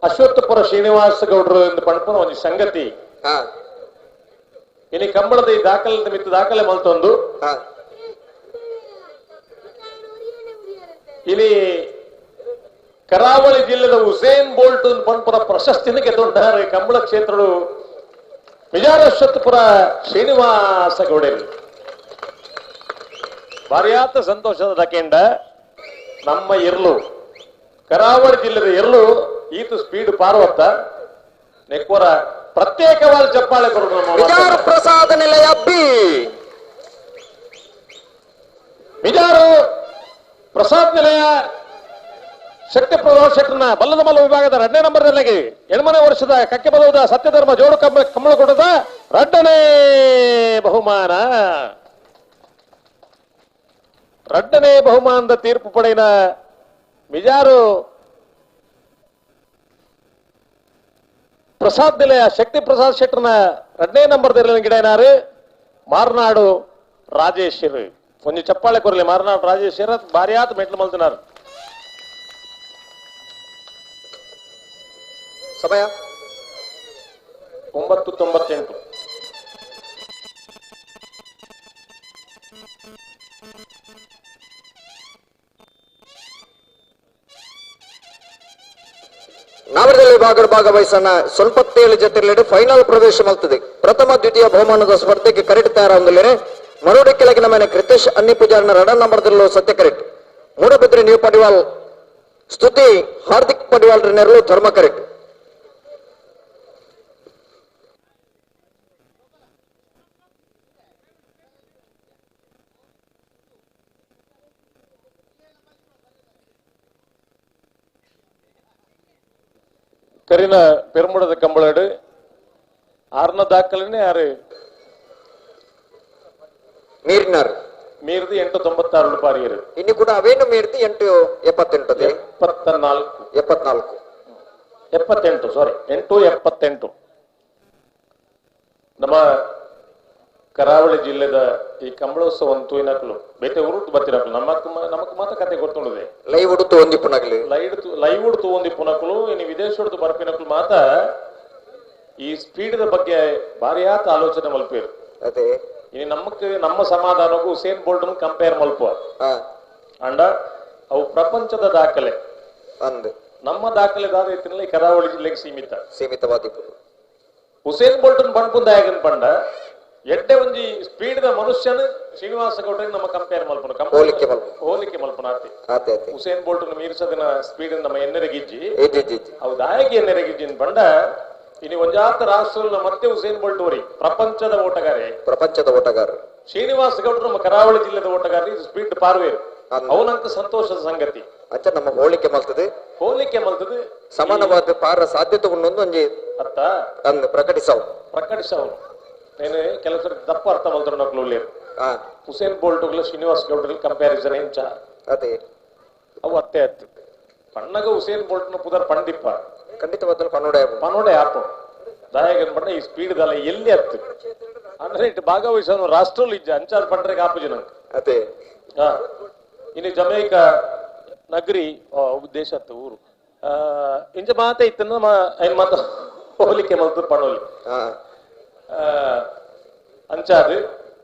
ಅಶ್ವತ್ಥಪುರ ಶ್ರೀನಿವಾಸ ಗೌಡ್ರು ಎಂದು ಪಣಪುನ ಒಂದು ಸಂಗತಿ. ಇನಿ ಕಂಬಳದ ಈ ದಾಖಲೆ ಮಿತ್ತು ದಾಖಲೆ ಮಲ್ತೊಂದು ಇಲ್ಲಿ ಕರಾವಳಿ ಜಿಲ್ಲೆದ ಹುಸೇನ್ ಬೋಲ್ಟ್ ಪಣಪುರ ಪ್ರಶಸ್ತಿನ ಗೆದ್ದುಂಟಾರೆ ಕಂಬಳ ಕ್ಷೇತ್ರಡು ಮಿಜಾರ ಅಶ್ವತ್ಥಪುರ ಶ್ರೀನಿವಾಸ ಗೌಡರು. ಬಾರಿಯಾತ ಸಂತೋಷದ ದಕೆಂಡ ನಮ್ಮ ಇರ್ಲು ಕರಾವಳಿ ಜಿಲ್ಲೆದ ಇರ್ಲು ಈತ ಸ್ಪೀಡ್ ಪಾರ್ವತ್ತ ನೆಕ್ವರ ಪ್ರತ್ಯೇಕವಾದ ಚಪ್ಪಾಳೆ ಕೊಡೋಣ. ಮಿಜಾರು ಪ್ರಸಾದ ನಿಲಯ ಬಿ. ಮಿಜಾರು ಪ್ರಸಾದ್ ನಿಲಯ ಶಕ್ತಿ ಪ್ರಧಾನ ಶೆಟ್ಟರ್ನ ಬಲ್ಲದ ಮಲ್ಲ ವಿಭಾಗದ 2ನೇ ನಂಬರ್ನಲ್ಲಿ 8ನೇ ವರ್ಷದ ಕಕ್ಕೆ ಬಲವುದ ಸತ್ಯಧರ್ಮ ಜೋಡು ಕಮ್ಮಳಕೊಡದ 2ನೇ ಬಹುಮಾನ. 2ನೇ ಬಹುಮಾನದ ತೀರ್ಪು ಪಡೆಯಿನ ಮಿಜಾರು ಪ್ರಸಾದ್ ನಿಲಯ ಶಕ್ತಿ ಪ್ರಸಾದ್ ಶೆಟ್ಟರ್ನ 2ನೇ ನಂಬರ್ ಗಿಡನಾರು ಮಾರ್ನಾಡು ರಾಜೇಶ್. కొంచెం ಚಪ್ಪಾಳೆ ಕೊರಲಿ ಮಾರ್ನಾಡು ರಾಜೇಶ್ ಭಾರಿಯಾದ ಮೆಟ್ಲು ಮಲ್ತಿನಾರು. ಸಮಯ 9:98. ನಾವರದಲ್ಲಿ ಭಾಗವಹಿಸೋಣ 77 ಜೊತೆಯಲ್ಲಿ ಫೈನಲ್ ಪ್ರವೇಶ ಮಲ್ತದೆ. ಪ್ರಥಮ ದ್ವಿತೀಯ ಬಹುಮಾನದ ಸ್ಪರ್ಧೆಗೆ ಕರೆಕ್ಟ್ ತಯಾರಾಗಿದ್ದಾರೆ. ಮರೋಡಿ ಕೆಳಗಿನ ಮನೆ ಕೃತೇಶ್ ಅನ್ನಿ ಪೂಜಾರನ 2 ನಂಬರ್ದಲ್ಲೂ ಸತ್ಯ ಕರೆಕ್ಟ್. ಮೂಡಬಿದ್ರೆ ನ್ಯೂ ಪಡಿವಾಲ್ ಸ್ತುತಿ ಹಾರ್ದಿಕ್ ಪಡಿವಾಲ್ ನೆರಳು ಧರ್ಮ ಕರೆಕ್ಟ್. ಕರಿನ ಪೆರುಮುಡದ ಕಂಬಳಡು 6ನ ದಾಖಲೆನೇ ಯಾರು ಮೀರಿನಾರು ಮೀರಿದು 8.96 ರೂಪಾಯಿ. ಇನ್ನು ಕೂಡ ಅವೇನು ಮೀರಿದು 8.78 74 74 78 ಸಾರಿ 8.78. ನಮ್ಮ ಕರಾವಳಿ ಜಿಲ್ಲೆದ ಈ ಕಂಬಳೋತ್ಸವ ತೂಯಿನಕ್ಲು ಬೇತೆ ಉರುಟು ಬತ್ತಿನಕ್ಲು ನಮಕ್ ಮಾತ್ರ ಕತೆ ಗೊತ್ತುಂಡುದೆ. ಲೈವ್ ಉಡುತು ಒಂದಿಪ್ಪುನಕ್ಲು ಲೈವ್ ಉಡುತು ಒಂದಿಪ್ಪುನಕ್ಲು ಇನ್ನು ವಿದೇಶ ಉಡುತು ಬರ್ಪಿನಕ್ಲು ಮಾತ್ರ ಈ ಸ್ಪೀಡ್ ಬಗ್ಗೆ ಭಾರಿಯಾತ ಆಲೋಚನೆ ಮಲ್ಪೇರು. ಅದೇ ಇನ್ನು ನಮಕ್ ನಮ್ಮ ಸಮಾಧಾನಕ್ಕೂ Usain bolt compare ಮಲ್ಪ ಅಂಡ ಅವು ಪ್ರಪಂಚದ ದಾಖಲೆ ಅಂದ್ ನಮ್ಮ ದಾಖಲೆ ದಾದ ಇತ್ತಿನ ಈ ಕರಾವಳಿ ಜಿಲ್ಲೆಗೆ ಸೀಮಿತವಾದ. ಉಸೇನ್ ಬೋಲ್ಟ್ ಪಂಡ ಪಂಡ ಎಡ್ಡೆ ಒಂಜಿ ಸ್ಪೀಡ್ the ಮನುಷ್ಯನ ಶ್ರೀನಿವಾಸ ಗೌಡ್ರಿಗೆ ನಮ್ಮ ಕಂಪೇರ್ ಮಲ್ಪನ ಹೋಲಿಕೆ ಮಲ್ಪನ ಆತಿ. ಉಸೇನ್ ಬೋಲ್ಟ್ ಮೀರ್ಸದಿನ ಸ್ಪೀಡ್ ನಮ್ಮ ಎನ್ನೆರಗಿಜ್ಜಿ ಅವು ದಾಯಕಿ ಎನ್ನೆರಗಿಜ್ಜಿ ಪಂಡ ಇನ್ನು ಒಂಜಾತ ರಾಷ್ಟ್ರ ಮತ್ತೆ ಉಸೇನ್ ಬೋಲ್ಟ್ ಅವರಿ ಪ್ರಪಂಚದ ಓಟಗಾರೆ ಶ್ರೀನಿವಾಸ ಗೌಡ್ರು ನಮ್ಮ ಕರಾವಳಿ ಜಿಲ್ಲೆದ ಓಟಗಾರ ಸ್ಪೀಡ್ ಪಾರ್ವೇರು ಅವನಂತ ಸಂತೋಷದ ಸಂಗತಿ. ಅಚ್ಚ ನಮ್ಮ ಹೋಲಿಕೆ ಮಲ್ತದೆ ಸಮಾನವಾದ ಪಾರ ಸಾಧ್ಯತೆ ಒಂಜಿ ಅತ್ತ ಅಂದ್ ಪ್ರಕಟಿಸವು. నేను ಕೆಲಸ ದಪ್ಪ ಅರ್ಥ ಮಲ್ತರು లేరు. ಉಸೇನ್ ಬೋಲ್ಟ್ ಶ್ರೀನಿವಾಸ್ ಗೌಡ್ರ ಕಂಪ್ಯಾರಿಸನ್ ಎಂಚ ಅದೇ ಅವು ಅತ್ತೆ ಅತ್ತು ಪಣ್ಣಗ ಉಸೇನ್ ಬೋಲ್ಟ್ ನ ಪುದರ್ ಪಂಡಿಪ್ಪ ಖಂಡಿತವಾದ ಪನೋಡೆ ಆಪು ದಾಯಕನ್ ಪಂಡ ಈ ಸ್ಪೀಡ್ ದಲ್ಲ ಎಲ್ಲಿ ಅತ್ತು ಅಂದ್ರೆ ಇಟ್ಟು ಭಾಗವಹಿಸೋನು ರಾಷ್ಟ್ರలు ಇಜ್ಜ ಅಂಚಾದ ಪಂಡ್ರೆ ಕಾಪುಜಿ ನಂಗೆ. ಅದೇ ಇನ್ನು ಜಮೈಕಾ ನಗರಿ ದೇಶ ಅತ್ತು ಊರು ಇಂಚ ಮಾತ ಇತ್ತನ್ನ ಐನ್ ಮಾತ ಹೋಲಿಕೆ ಮಲ್ತು ಪಣೋಲಿ ಅಂಚಾದು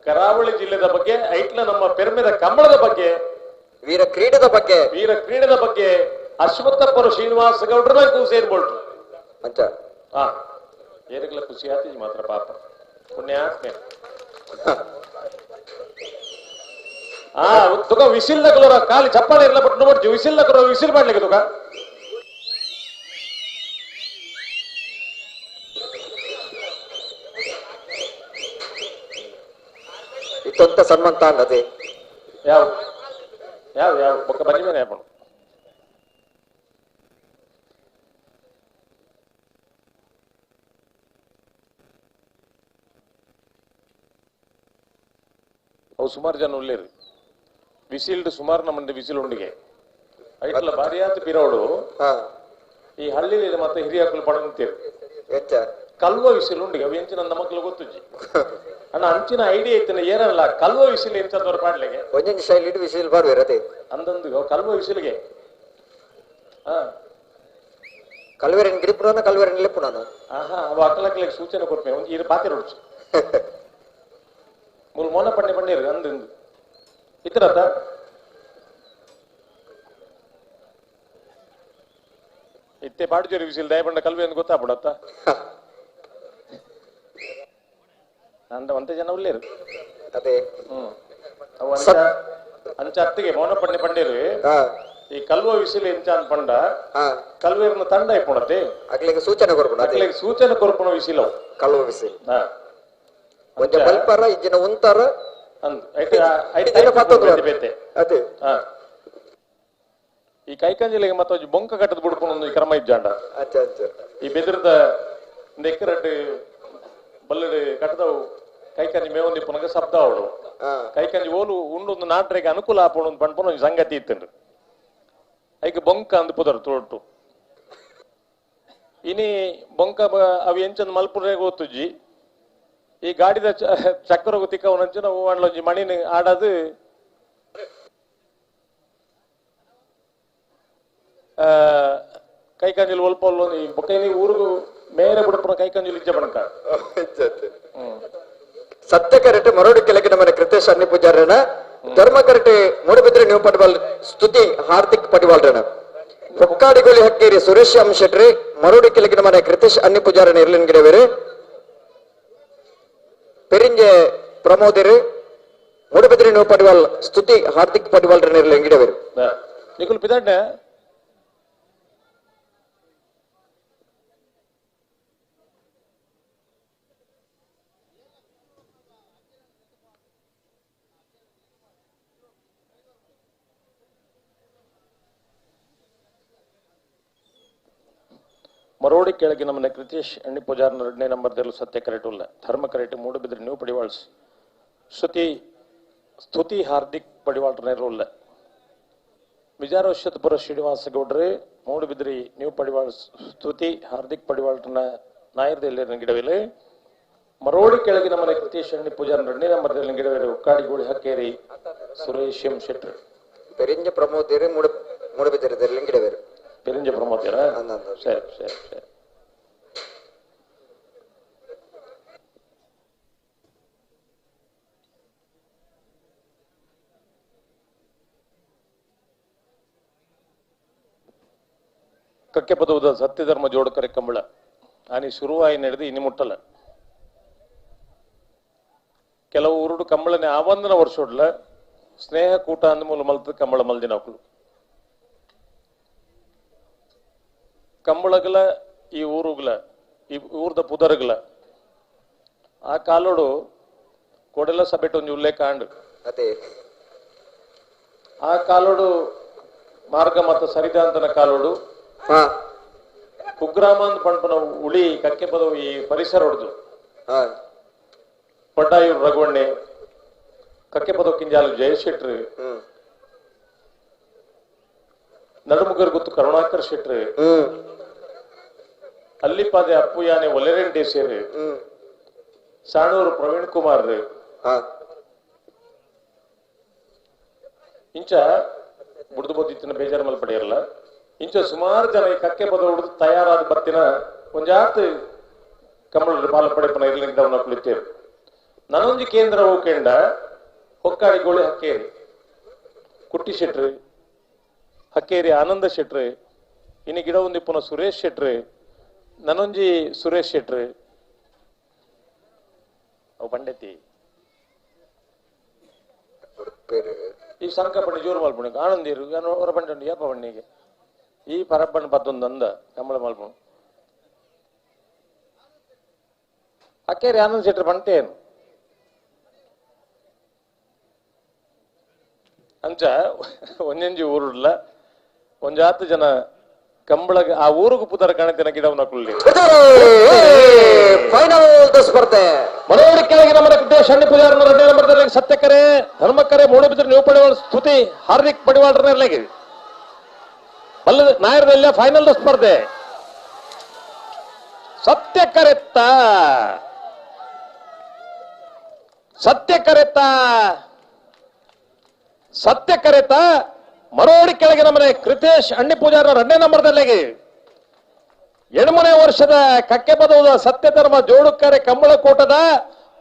ಕರಾವಳಿ ಜಿಲ್ಲೆದ ಬಗ್ಗೆ ಐಟ್ಲ ನಮ್ಮ ಪೆರ್ಮೆದ ಕಂಬಳದ ಬಗ್ಗೆ ವೀರ ಕ್ರೀಡೆದ ಬಗ್ಗೆ ಅಶ್ವತ್ಥಪ್ಪರು ಶ್ರೀನಿವಾಸ ಗೌಡ್ರ ಉಸೇನ್ ಬೋಲ್ಟ್ ಅಂಚ ಏರಗಳ ಖುಷಿ ಆತಿ ಮಾತ್ರ ಪಾಪ ಪುಣ್ಯಾತ್ಮೆ. ತುಕ ವಿಸಿಲ್ ನಕಲೋರ ಖಾಲಿ ಚಪ್ಪಾಳೆ ಇರಲ್ಲ ಬಟ್ ನೋಡ್ತೀವಿ ವಿಸಿಲ್ ನಕಲೋ ವಿಸಿಲ್ ಮಾಡ್ಲಿಕ್ಕೆ ತುಕ ಇತ್ತೊಂತ ಸನ್ಮಂತ ಅದೇ ಯಾವ ಯಾವ ಯಾವ ಬೊಕ್ಕ ಬಂದಿದ್ದೇನೆ ಯಾಪಣ ಅವು ಸುಮಾರು ಜನ ಉಳ್ಳೇರು ವಿಸಿಲ್ಡ್ ಸುಮಾರು ನಮ್ಮಂಡೆ ವಿಸಿಲ್ ಉಂಡಿಗೆ ಐಟ್ಲ ಭಾರಿಯಾತ ಪಿರೋಡು ಈ ಹಳ್ಳಿಲಿ ಮತ್ತೆ ಹಿರಿಯಕ್ಕಲು ಪಡಂತೀರು ಕಲ್ವ ವಿಸಿಲ್ ಉಂಡಿಗೆ ಅವು ಎಂಚಿನ ನನ್ನ ಮಕ್ಕಳು ಗೊತ್ತುಜ್ಜಿ ಅಣ್ಣ ಅಂಚಿನ ಐಡಿಯಾ ಇತ್ತಿನ ಏನಲ್ಲ ಕಲ್ವ ವಿಸಿಲ್ ಎಂಚದವ್ರ ಪಾಡ್ಲಿಗೆ ಒಂಜೊಂಜಿ ಶೈಲಿ ವಿಸಿಲ್ ಬಾರ್ವೇರ್ ಅದೇ ಅಂದಂದು ಕಲ್ವ ವಿಸಿಲ್ಗೆ ಕಲ್ವೇರನ್ ಗಿರಿಪುರಾನ ಕಲ್ವೇರನ್ ಲೆಪ್ಪುನಾನ ಆಹಾ ಅವ ಅಕ್ಕಲಕ್ಕಲಿಗೆ ಸೂಚನೆ ಕೊಡ್ಪೆ ಒಂದು ಇದು ಪಾತಿ ರೋಡ್ಚು ಮೂಲ ಮೋನ ಪಣ್ಣೆ ಪಣ್ಣೀರು ಅಂದಿಂದು ಇತ್ತರತ್ತ ಇತ್ತೆ ಪಾಡುಚೇರಿ ವಿಸಿಲ್ ದಯಪಂಡ ಕಲ್ವೆ ಅಂತ ಗೊತ್ತಾಗ್ಬಿಡತ್ತ ಅಂದ ಒಂತೆ ಜನ ಉಳ್ಳೇರು ಅದೇ ಅವು ಅಂಚ ಅತ್ತಿಗೆ ಮೌನ ಪಣ್ಣೆ ಪಂಡೇರು ಈ ಕಲ್ವ ವಿಸಿಲು ಎಂಚ ಅನ್ಪಂಡ ಕಲ್ವೇರ್ನ ತಂಡ ಇಪ್ಪುಣತೆ ಅಕ್ಲೆಗ್ ಸೂಚನೆ ಕೊರ್ಪುಣ ಅಕ್ಲೆಗ್ ಸೂಚನೆ ಕೊರ್ಪುಣ ವಿಸಿಲು ಕಲ್ವ ವಿಸಿಲು ಒಂಜ ಬಲ್ಪರ ಇಜ್ಜಿನ ಉಂತಾರ ಅಂದ್ ಐತೆ ಅದೇ ಈ ಕೈಕಂಜಿಲಿಗೆ ಮತ್ತೆ ಒಂಜಿ ಬೊಂಕ ಕಟ್ಟದ ಬುಡ್ಪುನ ಒಂದು ಕ್ರಮ ಇಜ್ಜಾಂಡ ಈ ಬೆದ್ರದ ಎಕ್ಕರಡ್ಡು ಬಲ್ಲಡು ಕಟ್ಟದವು ಕೈಕಂಜಿ ಮೇವೊಂದಿ ಪುನಗ ಶಬ್ದ ಅವಳು ಕೈಕಂಜಿ ಓಲು ಉಂಡೊಂದು ನಾಟ್ರೆಗೆ ಅನುಕೂಲ ಆಪುಣ ಒಂದು ಪಣ್ಪುನ ಒಂಜಿ ಸಂಗತಿ ಇತ್ತುಂಡು ಐಕ್ ಬೊಂಕ ಅಂದ್ ಪುದರ್ ತೋಟು ಇನಿ ಬೊಂಕ ಅವು ಎಂಚಂದ್ ಮಲ್ಪುರೆ ಗೊತ್ತುಜ್ಜಿ ಈ ಗಾಡಿದ ಚಕ್ರಗು ತಿಕ್ಕವನಂಚಿನ ಒಂಜಿ ಮಣಿನ ಆಡದು ಕೈಕಂಜಿಲ್ ಒಲ್ಪ ಬೊಕ್ಕ ಊರುಗು ಮೇರೆ ಬಿಡಪುನ ಕೈಕಂಜಿಲ್ ಇಜ್ಜ ಬಣಕ ಸತ್ಯ ಕರೆಟ್ ಮರೋಡಿ ಕೆಳಗಿನ ಮನೆ ಕೃತೇಶ್ ಅನ್ನಿ ಪೂಜಾರನ ಧರ್ಮ ಕರೆಟೆ ಮೂಡಬಿದ್ರೆ ನೀವು ಪಡಿವಾಲ್ ಸ್ತುತಿ ಹಾರ್ದಿಕ್ ಪಡಿವಾಲ್ರನ ಹೊಕ್ಕಾಡಿಗೋಳಿ ಹಕ್ಕೇರಿ ಸುರೇಶ್ ಎಂ ಶೆಟ್ರಿ ಮರೋಡಿ ಕೆಳಗಿನ ಮನೆ ಕೃತೇಶ್ ಅನ್ನಿ ಪೂಜಾರನ ಇರ್ಲಿನ್ ಗಿಡವೇರು ಪೆರಿಂಜೆ ಪ್ರಮೋದಿರು ಮೂಡಬಿದ್ರೆ ನೀವು ಪಡಿವಾಲ್ ಸ್ತುತಿ ಹಾರ್ದಿಕ್ ಪಡಿವಾಲ್ರನ ಇರ್ಲಿನ್ ಗಿಡವೇರು ನಿಕುಲ್ ಪಿದಾಡ್ನೆ ಮರೋಡಿ ಕೆಳಗಿನ ಮನೆ ಕೃತೇಶ್ ಅಣ್ಣಿ ಪೂಜಾರನ ಎರಡನೇ ನಂಬರ್ದಲ್ಲಿ ಸತ್ಯ ಕರೆಟುಲ್ಲ ಧರ್ಮ ಕರೆಟು ಮೂಡುಬಿದ್ರೆ ನೀವು ಪಡಿವಾಳ್ಸ್ ಸ್ತುತಿ ಹಾರ್ದಿಕ್ ಪಡಿವಾಳ್ರನೇರುಲ್ಲ ವಿಜಾರೋಷತ್ಪುರ ಶ್ರೀನಿವಾಸ ಗೌಡ್ರೆ ಮೂಡುಬಿದ್ರಿ ನೀವು ಪಡಿವಾಳ್ ಸ್ತುತಿ ಹಾರ್ದಿಕ್ ಪಡಿವಾಳ್ರನ ನಾಯರ್ದಲ್ಲಿ ಗಿಡವಿಲೆ ಮರೋಡಿ ಕೆಳಗಿನ ಮನೆ ಕೃತೇಶ್ ಅಣ್ಣಿ ಪೂಜಾರನ ಎರಡನೇ ನಂಬರ್ದಲ್ಲಿ ಗಿಡವಿಲೆ ಉಕ್ಕಾಡಿಗೋಳಿ ಹಕ್ಕೇರಿ ಸುರೇಶ್ ಎಂ ಶೆಟ್ಟರ್ ಪೆರಿಂಜ ಪ್ರಮೋದಿರು ಮೂಡುಬಿದ್ರೆ ಗಿಡವೇರು ಪೆರಿಂಜ ಪ್ರಮೋದಿರ ಸರಿ ಸರಿ ಸರಿ ಕಕ್ಕೆ ಪದವುದ ಸತ್ಯಧರ್ಮ ಜೋಡಕರೆ ಕಂಬಳ ಆನಿ ಶುರುವಾಯಿ ನಡೆದು ಇನಿ ಮುಟ್ಟಲ್ಲ ಕೆಲವು ಊರುಡು ಕಂಬಳನೆ ಆವಂದನ ವರ್ಷೋಡ್ಲ ಸ್ನೇಹ ಕೂಟ ಅಂದ ಮೂಲ ಮಲ್ತದ ಕಂಬಳ ಮಲ್ದಿನಕ್ಳು ಕಂಬಳಗಲ ಈ ಊರುಗಲ ಈ ಊರ್ದ ಪುದರ್ಗಲ ಆ ಕಾಲೋಡು ಕೊಡೆಲ ಸಭೆಟ್ ಒಂಜಿ ಉಲ್ಲೇಖ ಆಂಡ್ ಅದೇ ಆ ಕಾಲೋಡು ಮಾರ್ಗ ಮತ ಸರಿದಾಂತನ ಕಾಲೋಡು ಕುಗ್ರಾಮ ಅಂದ್ ಪಣ್ಪನ ಉಳಿ ಕಕ್ಕೆ ಪದವು ಈ ಪರಿಸರ ಹೊಡೆದು ಪಡ್ಡಾಯೂರು ರಘುವಣ್ಣೆ ಕಕ್ಕೆ ಪದವು ಕಿಂಜಾಲು ಜಯಶೆಟ್ರು ನಡುಮುಗರ್ ಗುತ್ತು ಕರುಣಾಕರ್ ಶೆಟ್ರು ಅಲ್ಲಿಪಾದೆ ಅಪ್ಪು ಯಾನೆ ಒಲೆರೆಂಡಿ ಸೇರು ಸಾಣೂರು ಪ್ರವೀಣ್ ಕುಮಾರ್ ಇಂಚ ಬುಡ್ದು ಬೋದಿತ್ತಿನ ಬೇಜಾರು ಮಲ್ ಪಡೆಯಲ್ಲ ಇಂಚ ಸುಮಾರು ಜನ ಈ ಕಕ್ಕೆ ಪದ ಹುಡುದು ತಯಾರಾದ ಬತ್ತಿನ ಒಂಜಾತ್ ಕಂಬಳ ಪಾಲ ಪಡೆಪನ ಇರ್ಲಿಂದ ಕುಳಿತೇವೆ ನನೊಂಜಿ ಕೇಂದ್ರ ಹೋಕೆಂಡ ಹೊಕ್ಕಾಡಿ ಗೋಳಿ ಹಕ್ಕೇರಿ ಕುಟ್ಟಿ ಶೆಟ್ರು ಹಕ್ಕೇರಿ ಆನಂದ ಶೆಟ್ರು ಇನ್ನು ಗಿಡ ಒಂದಿಪ್ಪುನ ಸುರೇಶ್ ಶೆಟ್ರು ನನೊಂಜಿ ಸುರೇಶ್ ಶೆಟ್ರು ಅವು ಪಂಡೆತಿ ಈ ಸಂಕ ಪಂಡಿ ಜೋರು ಮಲ್ಪುಣಿ ಆನಂದಿರು ಹೊರ ಪಂಡೆ ಏಪ ಪಂಡಿಗೆ ಈ ಪರಪ್ಪಣ್ಣ ಪತ್ತೊಂದು ಅಂದ ಕಂಬಳ ಮಲ್ಪುಣು ಹಕ್ಕೇರಿ ಆನಂದ್ ಶೆಟ್ರು ಪಂಟೇನು ಅಂಚ ಒಂಜೊಂಜಿ ಊರುಡ್ಲ ಒಂಜಾತ್ ಜನ ಕಂಬಳ ಆ ಊರುಗು ಪುದರ ಕಾಣತಿನ ಗಿಡವನ್ನ ಕುಳ್ಳಿ ಫೈನಲ್ ಸ್ಪರ್ಧೆ ಮನೋಡಿ ಕೆಳಗಿನ ಮನೆ ಕೃತೇಶ್ ಅಣ್ಣಿ ಪೂಜಾರನ ಎರಡನೇ ನಂಬರ್ದಲ್ಲಿ ಸತ್ಯಕರೆ ಧರ್ಮಕರೆ ಮೂಡಬಿದ್ರೆ ನೀವು ಪಡಿವಾಳ ಸ್ತುತಿ ಹಾರ್ದಿಕ್ ಪಡಿವಾಳ್ರನ್ನೆಲ್ಲ ಬಲ್ಲ ನಾಯರದಲ್ಲೇ ಫೈನಲ್ ಸ್ಪರ್ಧೆ ಸತ್ಯ ಕರೆತ್ತ ಸತ್ಯ ಕರೆತ್ತ ಸತ್ಯ ಕರೆತ ಮರೋಡಿ ಕೆಳಗಿನ ಮನೆ ಕೃತೇಶ್ ಅಣ್ಣಿ ಪೂಜಾರ ಎರಡನೇ ನಂಬರ್ದಲ್ಲಿ ಎಣ್ಮನೆ ವರ್ಷದ ಕಕ್ಕೆ ಪದವದ ಸತ್ಯಧರ್ಮ ಜೋಡುಕರೆ ಕಂಬಳಕೂಟದ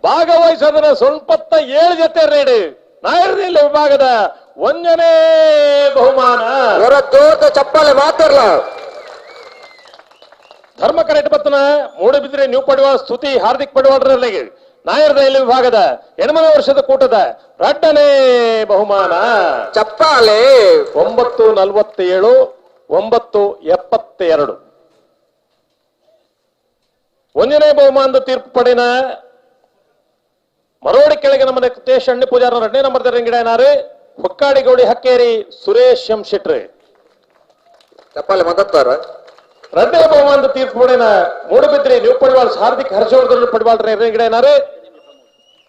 ಭಾಗವಹಿಸೋದನ್ನ ಸ್ವಲ್ಪತ್ತ 7 ಜೊತೆ ರೇಡಿ ನಾಯರ್ನಲ್ಲಿ ವಿಭಾಗದ ಒಂದನೇ ಬಹುಮಾನ ಚಪ್ಪಾಳೆ ಮಾತಾಡಲ ಧರ್ಮ ಕರೆಕ್ಟ್ ಬತ್ತನ ಮೂಡಬಿದ್ರೆ ನೀವು ಪಡುವ ಸ್ತುತಿ ಹಾರ್ದಿಕ್ ಪಡುವಲ್ರಲ್ಲಿ ನಾಯರ್ದ ಎಲ್ಲಿ ವಿಭಾಗದ 8ನೇ ವರ್ಷದ ಕೂಟದ 2ನೇ ಬಹುಮಾನ. ಚಪ್ಪಾಳೆ. 9:47 9:72. 1ನೇ ಬಹುಮಾನದ ತೀರ್ಪು ಪಡೆನ ಮರೋಡಿ ಕೆಳಗೆ ನಮ್ಮ ತೇಶ್ ಅಣ್ಣಿ ಪೂಜಾರ 2ನೇ ನಂಬರ್ ರಂಗಿಡನಾರು ಹೊಕ್ಕಾಡಿಗೌಡಿ ಹಕ್ಕೇರಿ ಸುರೇಶ್ ಎಂ ಶೆಟ್ರಿ. ಚಪ್ಪಾಳೆ ಮದತ್ತಾರ. 2ನೇ ಬಹುಮಾನದ ತೀರ್ಪು ಪಡೆನ ಮೂಡುಬಿದ್ರಿ ನ್ಯೂ ಪಡಿವಾಳ್ ಹಾರ್ದಿಕ್ ಹರ್ಷವರ್ಧನ್ ಪಡಿವಾಳ್ ರಂಗಿಡನಾರು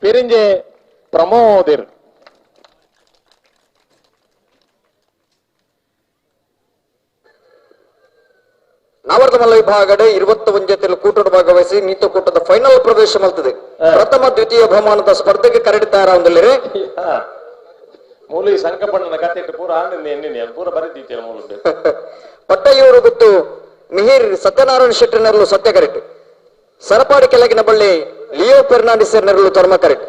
ಪೆರಿಂಜೆ ಪ್ರಮೋದಿರ್. ನಾವರ್ಧಮಲ್ಲ ವಿಭಾಗಡೆ 21 ಕೂಟದ ಭಾಗವಹಿಸಿ ನೀತು ಕೂಟದ ಫೈನಲ್ ಪ್ರವೇಶ ಮಲ್ತದೆ. ಪ್ರಥಮ ದ್ವಿತೀಯ ಬಹುಮಾನದ ಸ್ಪರ್ಧೆಗೆ ಕರಡಿ ತಯಾರಾಗಿದ್ದಾರೆ. ಮೂಲಿ ಸಂಕಪಣ್ಣನ ಕತೆ ಪೂರ ಎಣ್ಣೆ ಪೂರ ಬರೀತೀರ ಮೂಲ. ಪಟ್ಟಯ್ಯವರು ಗೊತ್ತು ಮಿಹಿರ್ ಸತ್ಯನಾರಾಯಣ ಶೆಟ್ಟಿ ನೆರಳು ಸತ್ಯ ಕರೆಕ್ಟ್. ಸರಪಾಡಿ ಕೆಳಗಿನ ಬಳ್ಳಿ ಲಿಯೋ ಫೆರ್ನಾಂಡಿಸ್ ನೆರಳು ಧರ್ಮ ಕರೆಕ್ಟ್.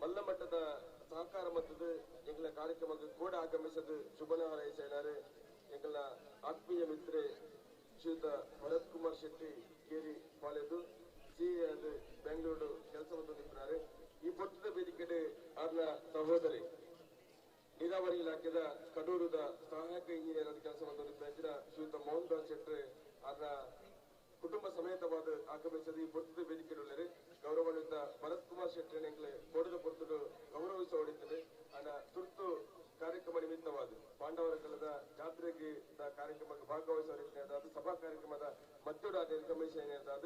ಮಲ್ಲಮಟ್ಟದ ಸಹಕಾರ ಮತ್ತು ಎಂಗಳ ಕಾರ್ಯಕ್ರಮಕ್ಕೆ ಕೂಡ ಆಗಮಿಸದು ಶುಭನ ಹಾರೈಸಿದ್ದಾರೆ ಎಂಗಳ ಆತ್ಮೀಯ ಮಿತ್ರೆ ಶ್ರೀಯುತ ಭರತ್ ಕುಮಾರ್ ಶೆಟ್ಟಿ ಕೇರಿ ಪಾಲೆದು ಸಿಎ ಅದು ಬೆಂಗಳೂರು ಕೆಲಸ ಹೊಂದಿದ್ದಾರೆ. ಈ ಪೊತ್ತದ ವೇದಿಕೆಡೆ ಆರ್ನ ಸಹೋದರಿ ನೀರಾವರಿ ಇಲಾಖೆದ ಕಡೂರುದ ಸಹಾಯಕ ಇಂಜಿನಿಯರ್ ಆದ ಕೆಲಸ ಹೊಂದಿದ್ದಾರೆ ಶ್ರೀಯುತ ಮೋಹನ್ ದಾಸ್ ಶೆಟ್ಟಿ ಆರ್ನ ಕುಟುಂಬ ಸಮೇತವಾದ ಆಗಮಿಸದು ಈ ಪೊತ್ತದ ವೇದಿಕೆಡುಳ್ಳರೆ ಗೌರವಾನ್ವಿತ ಭರತ್ ಕುಮಾರ್ ಶೆಟ್ಟಿ ಕೋಡದ ಪೊರ್ತುಡು ಗೌರವಿಸ ಹೊಡಿತದೆ. ಅನ ತುರ್ತು ಕಾರ್ಯಕ್ರಮ ನಿಮಿತ್ತವಾದ ಪಾಂಡವರ ಕಲದ ಜಾತ್ರೆಗೆ ಕಾರ್ಯಕ್ರಮಕ್ಕೆ ಭಾಗವಹಿಸುವ ಸಭಾ ಕಾರ್ಯಕ್ರಮದ ಮತ್ತೊಡ ನಿರ್ಗಮಿಸಿದ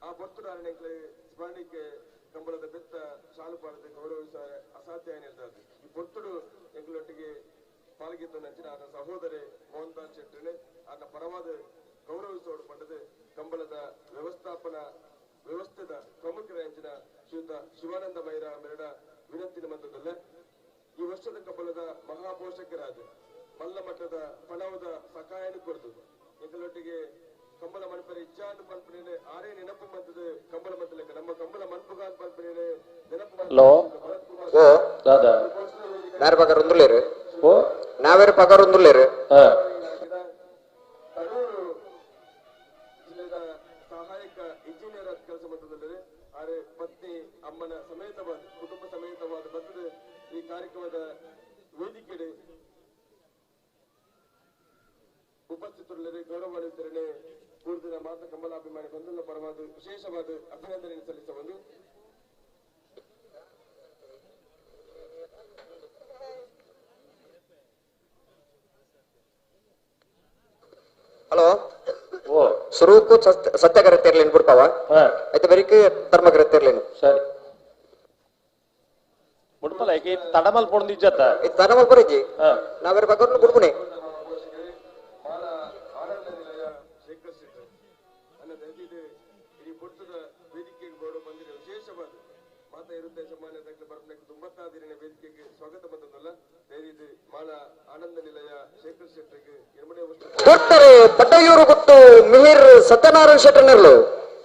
ಆ ಪೊರ್ತುಡಾರಣೆಗಳ ಸ್ಮರಣಿಕೆ ಕಂಬಳದ ಬೆತ್ತ ಶಾಲು ಪಾಡದ ಗೌರವಿಸ ಅಸಾಧ್ಯ ಏನಿರ್ತದೆ. ಈ ಪೊರ್ತುಡು ಎಂಗಳೊಟ್ಟಿಗೆ ಪಾಲ್ಗಿದ್ದ ನಂಚಿನ ಆನ ಸಹೋದರಿ ಮೋಹನ್ ದಾಸ್ ಶೆಟ್ಟಿನೇ ಆನ ಪರವಾದ ಗೌರವಿಸೋಡು ಪಂಡது ಕಂಬಳದ ವ್ಯವಸ್ಥಾಪನಾ ವ್ಯವಸ್ಥೆದ ಪ್ರಮುಖರ ಅಂಚಿನ ಶ್ರೀಯುತ ಶಿವಾನಂದ ಮೈರ ಮೆರಡ ವಿನಂತಿನ ಮಂತ್ರದಲ್ಲ ಈ ವರ್ಷದ ಕಂಬಳದ ಮಹಾಪೋಷಕರಾದ ಮಲ್ಲ ಮಟ್ಟದ ಪಣವದ ಸಕಾಯನ ಕೊರತು ಎಂಗಳೊಟ್ಟಿಗೆ ಕಂಬಳ ಮನ್ಪರೆ ಇಚ್ಛಾನು ಪಲ್ಪನೆ ಆರೇ ನೆನಪು ಮಂತದ ಕಂಬಳ ಮಂತಲಕ್ಕೆ ನಮ್ಮ ಕಂಬಳ ಮನ್ಪುಗಾನ್ ಪಲ್ಪನೆ ನೆನಪು. ಓ ದಾದಾ ನಾರು ಪಗಾರ ಒಂದುಲ್ಲೇರು. ಓ ನಾವೇರು ಪಗಾರ ಒಂದುಲ್ಲೇರು. ಕಡೂರು ಜಿಲ್ಲೆದ ಸಹಾಯಕ ಇಂಜಿನಿಯರ್ ಆದ ಕೆಲಸ ಮಂತದಲ್ಲಿ ಆರೆ ಪತ್ನಿ ಅಮ್ಮನ ಸಮೇತವಾದ ಕುಟುಂಬ ಸಮೇತವಾದ ಬರ್ತದೆ ಈ ಕಾರ್ಯಕ್ರಮದ ವೇದಿಕೆಡೆ ಉಪಸ್ಥಿತರುಳ್ಳರೆ ಗೌರವಾನ್ವಿತರನೆ ಪೂರ್ತಿನ ಮಾತ ಕಮಲಾಭಿಮಾನಿ ಬಂಧುಗಳ ಪರವಾದ ವಿಶೇಷವಾದ ಅಭಿನಂದನೆ ಸಲ್ಲಿಸಬಹುದು. ಹಲೋ ಓ ಸುರುಕು ಸತ್ಯಕರ ತೇರ್ಲೇನು ಬಿಡ್ತಾವ ಆಯ್ತು ಬರೀಕ್ ಧರ್ಮಕರ ತೇರ್ಲೇನು. ಸರಿ ಮುಡ್ಪಲ್ಲ ಈಗ ತಡಮಲ್ ಪೊಡ್ದು ಇಜ್ಜತ್ತ ಇದು ತಡಮಲ್ ಬರೀಜಿ ನಾವೇರು ಪಗಾರನು ಬಿಡ್ಬುಣೆ. ಕೊಟ್ಟರೆ ಪಡ್ಡಯೂರು ಗೊತ್ತು ಮಿಹಿರ್ ಸತ್ಯನಾರಾಯಣ ಶೆಟ್ಟರ್ನೆರಳು.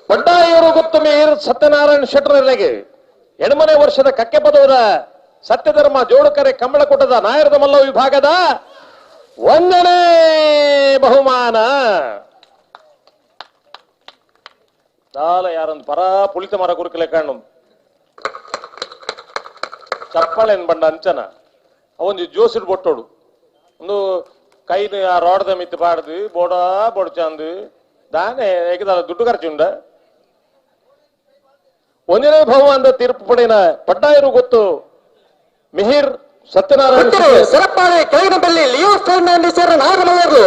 ಪಡ್ಡಾಯೂರು ಗೊತ್ತು ಮಿಹಿರ್ ಸತ್ಯನಾರಾಯಣ ಶೆಟ್ಟರ್ನೆರಳಿಗೆ 8ನೇ ವರ್ಷದ ಕಕ್ಕೆ ಪದವರ ಸತ್ಯಧರ್ಮ ಜೋಡುಕರೆ ಕಂಬಳಕೂಟದ ನಾಯರದ ಮಲ್ಲ ವಿಭಾಗದ 1ನೇ ಬಹುಮಾನ. ದಾಲ ಯಾರೊಂದು ಪರ ಪುಳಿತ ಮರ ಕುರುಕಲೆ ಕಾಣು ಚಪ್ಪಾಳೆನ್ ಬಂಡ ಅಂಚನ ಅವೊಂದು ಜೋಸಿಡ್ ಬೊಟ್ಟೋಡು ಒಂದು ಕೈನು ಆ ರೋಡ್ದ ಮಿತ್ತು ಪಾಡ್ದು ಬೋಡ ಬೊಡ್ಚಂದು ದಾನೆ ಏಕದಾಲ ದುಡ್ಡು ಖರ್ಚುಂಡ. 1ನೇ ಬಹುಮಾನದ ತೀರ್ಪು ಪಡೆಯನ ಪಡ್ಡಾಯರು ಗೊತ್ತು ಮಿಹಿರ್ ಸತ್ಯನಾರಾಯಣ ಸರಪಾಡಿ ಕೆಳಗಿನ ಬಲ್ಲಿ ಲಿಯೋ ಫೆರ್ನಾಂಡಿಸ್ ನಾಗಮಲ್ಲರು.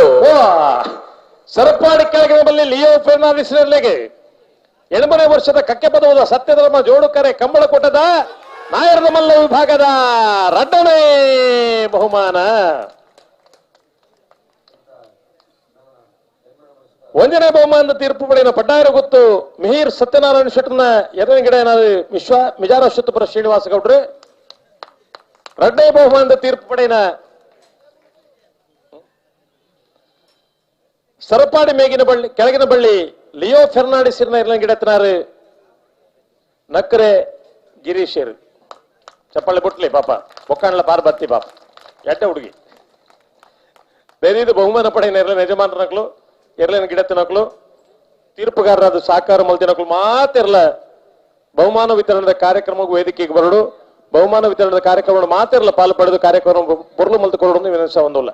ಸರಪಾಡಿ ಕೆಳಗಿನ ಬಲ್ಲಿ ಲಿಯೋ ಫೆರ್ನಾಂಡಿಸ್ 8ನೇ ವರ್ಷದ ಕಕ್ಕೆ ಪದವದ ಸತ್ಯಧರ್ಮ ಜೋಡುಕರೆ ಕಂಬಳಕೂಟದ ನಾಯರದ ಮಲ್ಲ ವಿಭಾಗದ 2ನೇ ಬಹುಮಾನ. 1ನೇ ಬಹುಮಾನದ ತೀರ್ಪು ಪಡೆಯನ ಪಡ್ಡಾಯರು ಗೊತ್ತು ಮಿಹಿರ್ ಸತ್ಯನಾರಾಯಣ ಶೆಟ್ಟರ್ನ 2ನೇ ಗಿಡ ವಿಶ್ವ ಮಿಜಾರ ಶೆಟ್ಟಪುರ ಶ್ರೀನಿವಾಸ ಗೌಡ್ರು. 2ನೇ ಬಹುಮಾನದ ತೀರ್ಪು ಪಡೆಯನ ಸರಪಾಡಿ ಮೇಗಿನ ಬಳ್ಳಿ ಕೆಳಗಿನ ಬಳ್ಳಿ ಲಿಯೋ ಫೆರ್ನಾಂಡಿಸ್ ಗಿಡತ್ನಾರು ನಕ್ಕರೆ ಗಿರೀಶರು. ಚಪ್ಪಾಳೆ ಬುಟ್ಲಿ ಪಾಪ ಬೊಕ್ಕಾಣ್ಲ ಪಾರ್ ಬತ್ತಿ ಪಾಪ ಎಡ್ಡೆ ಹುಡುಗಿ. ದಯದೀದು ಬಹುಮಾನ ಪಡೆಯಿನ ಎರ್ಲೆನ ಯಜಮಾನರನಕ್ಲು ಎರ್ಲೆನ ಗಿಡತ್ತಿನಕ್ಲು ತೀರ್ಪುಗಾರರಾದ ಸಾಕಾರ ಮಲ್ತಿನಕ್ಲು ಮಾತೆರ್ಲ ಬಹುಮಾನ ವಿತರಣದ ಕಾರ್ಯಕ್ರಮಕ್ಕೆ ವೇದಿಕೆಗೆ ಬರಡು. ಬಹುಮಾನ ವಿತರಣದ ಕಾರ್ಯಕ್ರಮ ಮಾತೆರ್ಲ ಪಾಲು ಪಡೆದು ಕಾರ್ಯಕ್ರಮ ಪೊರ್ಲು ಮಲ್ತುಕೊಳ್ಳೋದು ವಿನಂತಿಸ ಒಂದುಲ್ಲ.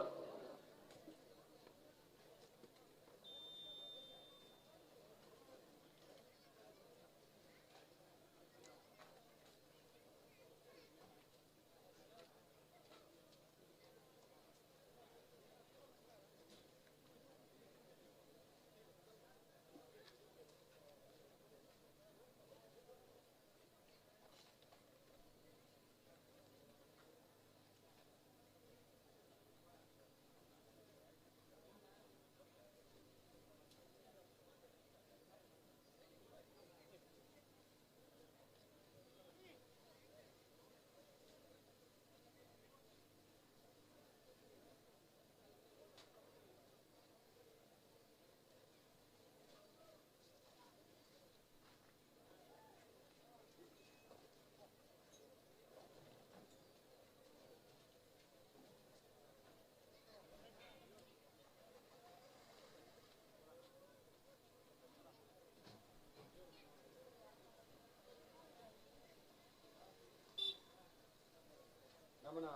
ನಮನ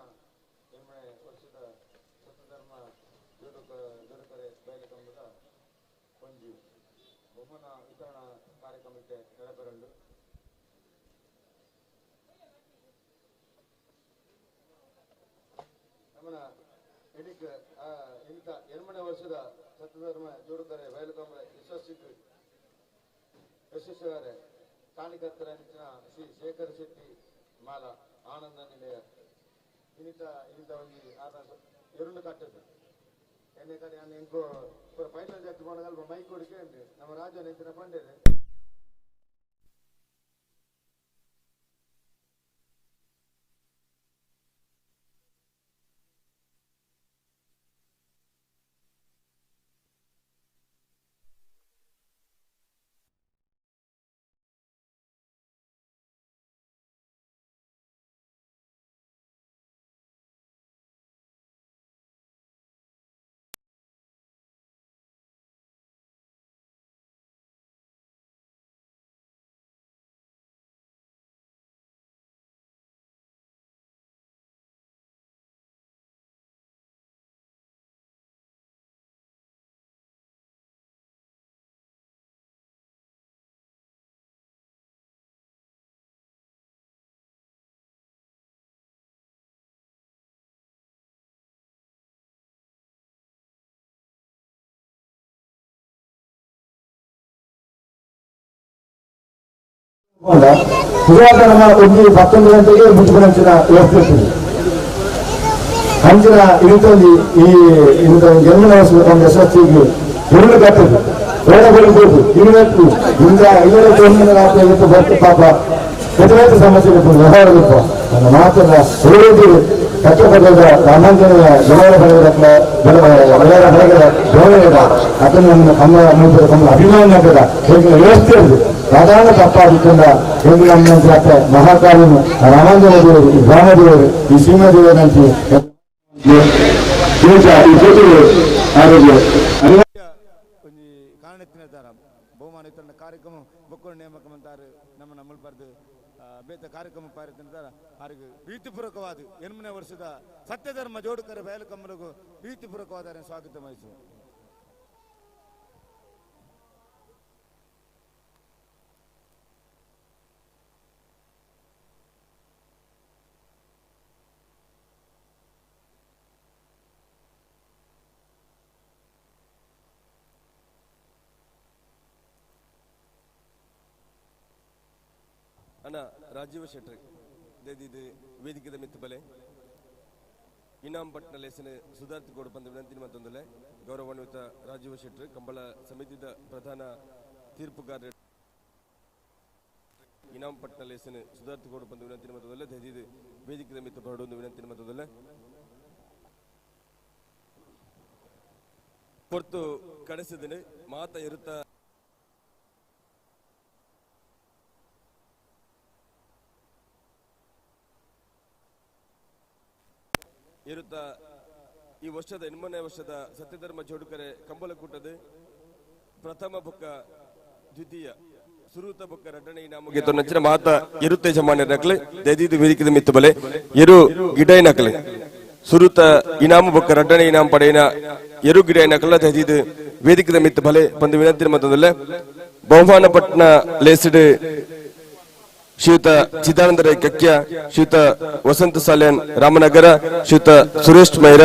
ಎಮ್ಮೆ ವರ್ಷದ ಸತ್ಯಧರ್ಮ ಜೋಡುಕರೆ ಬಯಲಕಂಬದ ಒಂಜಿ ಬಹುಮಾನ ವಿತರಣಾ ಕಾರ್ಯಕ್ರಮಕ್ಕೆ ನೆರವೇರಲು ನಮನ ಎಣಿಕ ಇಂಥ ಎನ್ಮನೆ ವರ್ಷದ ಸತ್ಯಧರ್ಮ ಜೋಡುಕರೆ ಬಯಲಕಂಬದ ಯಶಸ್ವಿಯಾರೆ ಕಾಣಿಕರ್ತರ ನೆಚ್ಚಿನ ಶ್ರೀ ಶೇಖರ್ ಶೆಟ್ಟಿ ಮಾಲಾ ಆನಂದ ನಿಲಯ ಇನ್ನಿತ ಇನ್ನಿತ ಒಂಜಿ ಆತ ಎರುಳು ಕಟ್ಟದು ಎಣ್ಣೆ ಕಡೆ ನಾನು ಎಂಕೋ ಪೂರ ಫೈನಲ್ ಜಾತಿ ಪೋನಗ ಅಲ್ಪ ಮೈಕ್ ಕೊಡಿಕೆ ಉಂಟು ನಮ್ಮ ರಾಜ ನೆಂಚಿನ ಪಂಡೇರು. ನಮ್ಮ ಒಂಜಿ 19 ಗಂಟೆಗೆ ಮುಚ್ಚಿನ ವ್ಯವಸ್ಥೆ ಅಂಚಿನ ಇಳಿತೊಂಜಿ ಈ ಇಂಥ ಜನ್ಮನ ಒಂದು ಯಶಸ್ಸಿಗೆ ಎರುಳು ಕಟ್ಟದು ಬೇಡ ಬೆಳಿಬೋದು ಇರಬೇಕು ಇಂಥ ಐವತ್ತು ಬರ್ತು ಪಾಪ ಪ್ರತಿಯೊಂದು ಸಮಸ್ಯೆ ವ್ಯವಹಾರದಪ್ಪ ನನ್ನ ಮಾತನ್ನ ಒಳ್ಳೆಯದು ಕಟ್ಟಪಟ್ಟದ ರಾಮಾಂಜನೇಯ ಬೆಳವರ ಬೆಳವರ ಬೆಳಗದ ಗೌರವದ ಅದನ್ನು ನಮ್ಮ ನಮ್ಮ ಅಭಿಮಾನ ಹೇಗೆ ವ್ಯವಸ್ಥೆ ಅದು ಸಾಧಾರಣ ತಪ್ಪಾಗಿದ್ದರಿಂದ ಹೇಗೆ ನಮ್ಮ ಮಹಾಕಾಲನು ರಾಮಾಂಜನೇಯ ದೇವರು, ಈ ಗ್ರಾಮ ದೇವರು, ಈ ಸೀಮಾ ದೇವರಂತೆ ಆರೋಗ್ಯ ಒಂಜಿ ಕಾರಣೆತ್ತಿನ ಬಹುಮಾನ ವಿತರಣೆ ಕಾರ್ಯಕ್ರಮ ಬೊಕ್ಕರು ನೇಮಕ ಮಂತಾರೆ ನಮ್ಮ ನಮ್ಮಲ್ಪರ್ದು ಬೇತ ಕಾರ್ಯಕ್ರಮ ಪಾರಿತಿಂತಾರ ಆರಿಗೆ ಪ್ರೀತಿಪೂರ್ವಕವಾದ ಎನ್ಮನೆ ವರ್ಷದ ಸತ್ಯಧರ್ಮ ಜೋಡುಕರ ಬಯಲು ಕಮ್ಮಲಿಗೂ ಪ್ರೀತಿಪೂರ್ವಕವಾದ ಸ್ವಾಗತ ವಹಿಸು. ಅಣ್ಣ ರಾಜೀವ ಶೆಟ್ಟಿ ದೇದಿದ್ದು ವೇದಿಕೆದ ಮಿತ್ತು ಬಲೆ ಇನಾಮ್ ಭಟ್ನ ಲೇಸನೆ ಸುಧಾರ್ಥ ಗೌಡ ಬಂದ ವಿನಂತಿ ಮತ್ತೊಂದಲೆ ಗೌರವಾನ್ವಿತ ರಾಜೀವ ಶೆಟ್ಟಿ ಕಂಬಳ ಸಮಿತಿದ ಪ್ರಧಾನ ತೀರ್ಪುಗಾರ ಇನಾಮ್ ಭಟ್ನ ಲೇಸನೆ ಸುಧಾರ್ಥ ಗೌಡ ಬಂದ ವಿನಂತಿ ಮತ್ತೊಂದಲೆ ದೇದಿದ್ದು ವೇದಿಕೆದ ಮಿತ್ತು ಬರಡೊಂದು ವಿನಂತಿ ಮತ್ತೊಂದಲೆ ಪೊರ್ತು ಕಡೆಸಿದನು ಮಾತ ಇರುತ್ತ ಇರುತ್ತ ಈ ವರ್ಷದ 8ನೇ ವರ್ಷದ ಸತ್ಯಧರ್ಮ ಜೋಡುಕರೆ ಕಂಬಳಕೂಟದ ಪ್ರಥಮ ಬೊಕ್ಕ ದ್ವಿತೀಯ ಸುರೂತ ಬೊಕ್ಕ ರಡ್ಡನೆ ಇನಾಮುಗೆ ತೊನ್ನಂಚಿನ ಮಾತ ಎರುತ್ತೆ ಜಮಾನ್ಯ ನಕಲೆ ದೈದಿದು ವೇದಿಕೆದ ಮಿತ್ತು ಬಲೆ ಎರು ಗಿಡೈ ನಕಲೆ ಸುರೂತ ಇನಾಮು ಬೊಕ್ಕ ರಡ್ಡನೆ ಇನಾಮು ಪಡೆಯಿನ ಎರು ಗಿಡೈ ನಕಲ ದೈದಿದು ವೇದಿಕೆದ ಮಿತ್ತು ಬಲೆ ಬಂದು ವಿನಂತಿ ಮತ್ತೊಂದಲ್ಲ ಬಹುಮಾನ ಪಟ್ನ ಲೇಸಿಡ್ ಶ್ರೀಯುತ ಚಿದಾನಂದ ರೈ ಕಕ್ಯ, ಶ್ರೀಯುತ ವಸಂತ ಸಾಲ್ಯಾನ್ ರಾಮನಗರ, ಶ್ರೀಯುತ ಸುರೇಶ್ ಮೈರ,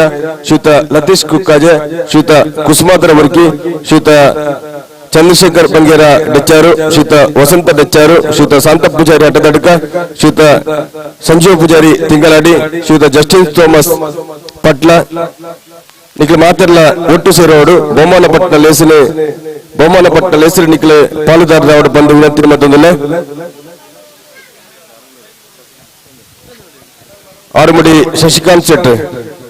ಶ್ರೀಯುತ ಲತೀಶ್ ಕುಕ್ಕಾಜೆ, ಶ್ರೀಯುತ ಕುಸುಮಾಧರ ವರ್ಕಿ, ಶ್ರೀಯುತ ಚಂದ್ರಶೇಖರ್ ಬಂಗೇರ ಡಚ್ಚಾರು, ಶ್ರೀಯುತ ವಸಂತ ಡಚ್ಚಾರು, ಶ್ರೀಯುತ ಶಾಂತ ಪೂಜಾರಿ ಅಡ್ಡದಡ್ಕ, ಶ್ರೀಯುತ ಸಂಜೀವ ಪೂಜಾರಿ ತಿಂಗಳಾಡಿ, ಶ್ರೀಯುತ ಜಸ್ಟಿನ್ ಥಾಮಸ್ ಪಟ್ಲ ನಿಖಿಲ್ ಮಾತೆರ್ಲ ಒಟ್ಟು ಸೇರೋಡು ಬಹುಮಾನ ಪಟ್ನ ಲೇಸಿನ ಬಹುಮಾನ ಪಟ್ನ ಲೇಸಿನ ನಿಖಿಲ್ ಪಾಲುದಾರರವರು ಬಂದು ವಿನಂತಿ ಮತ್ತೊಂದಲ್ಲ. ಆರುಮುಡಿ ಶಶಿಕಾಂತ್ ಶೆಟ್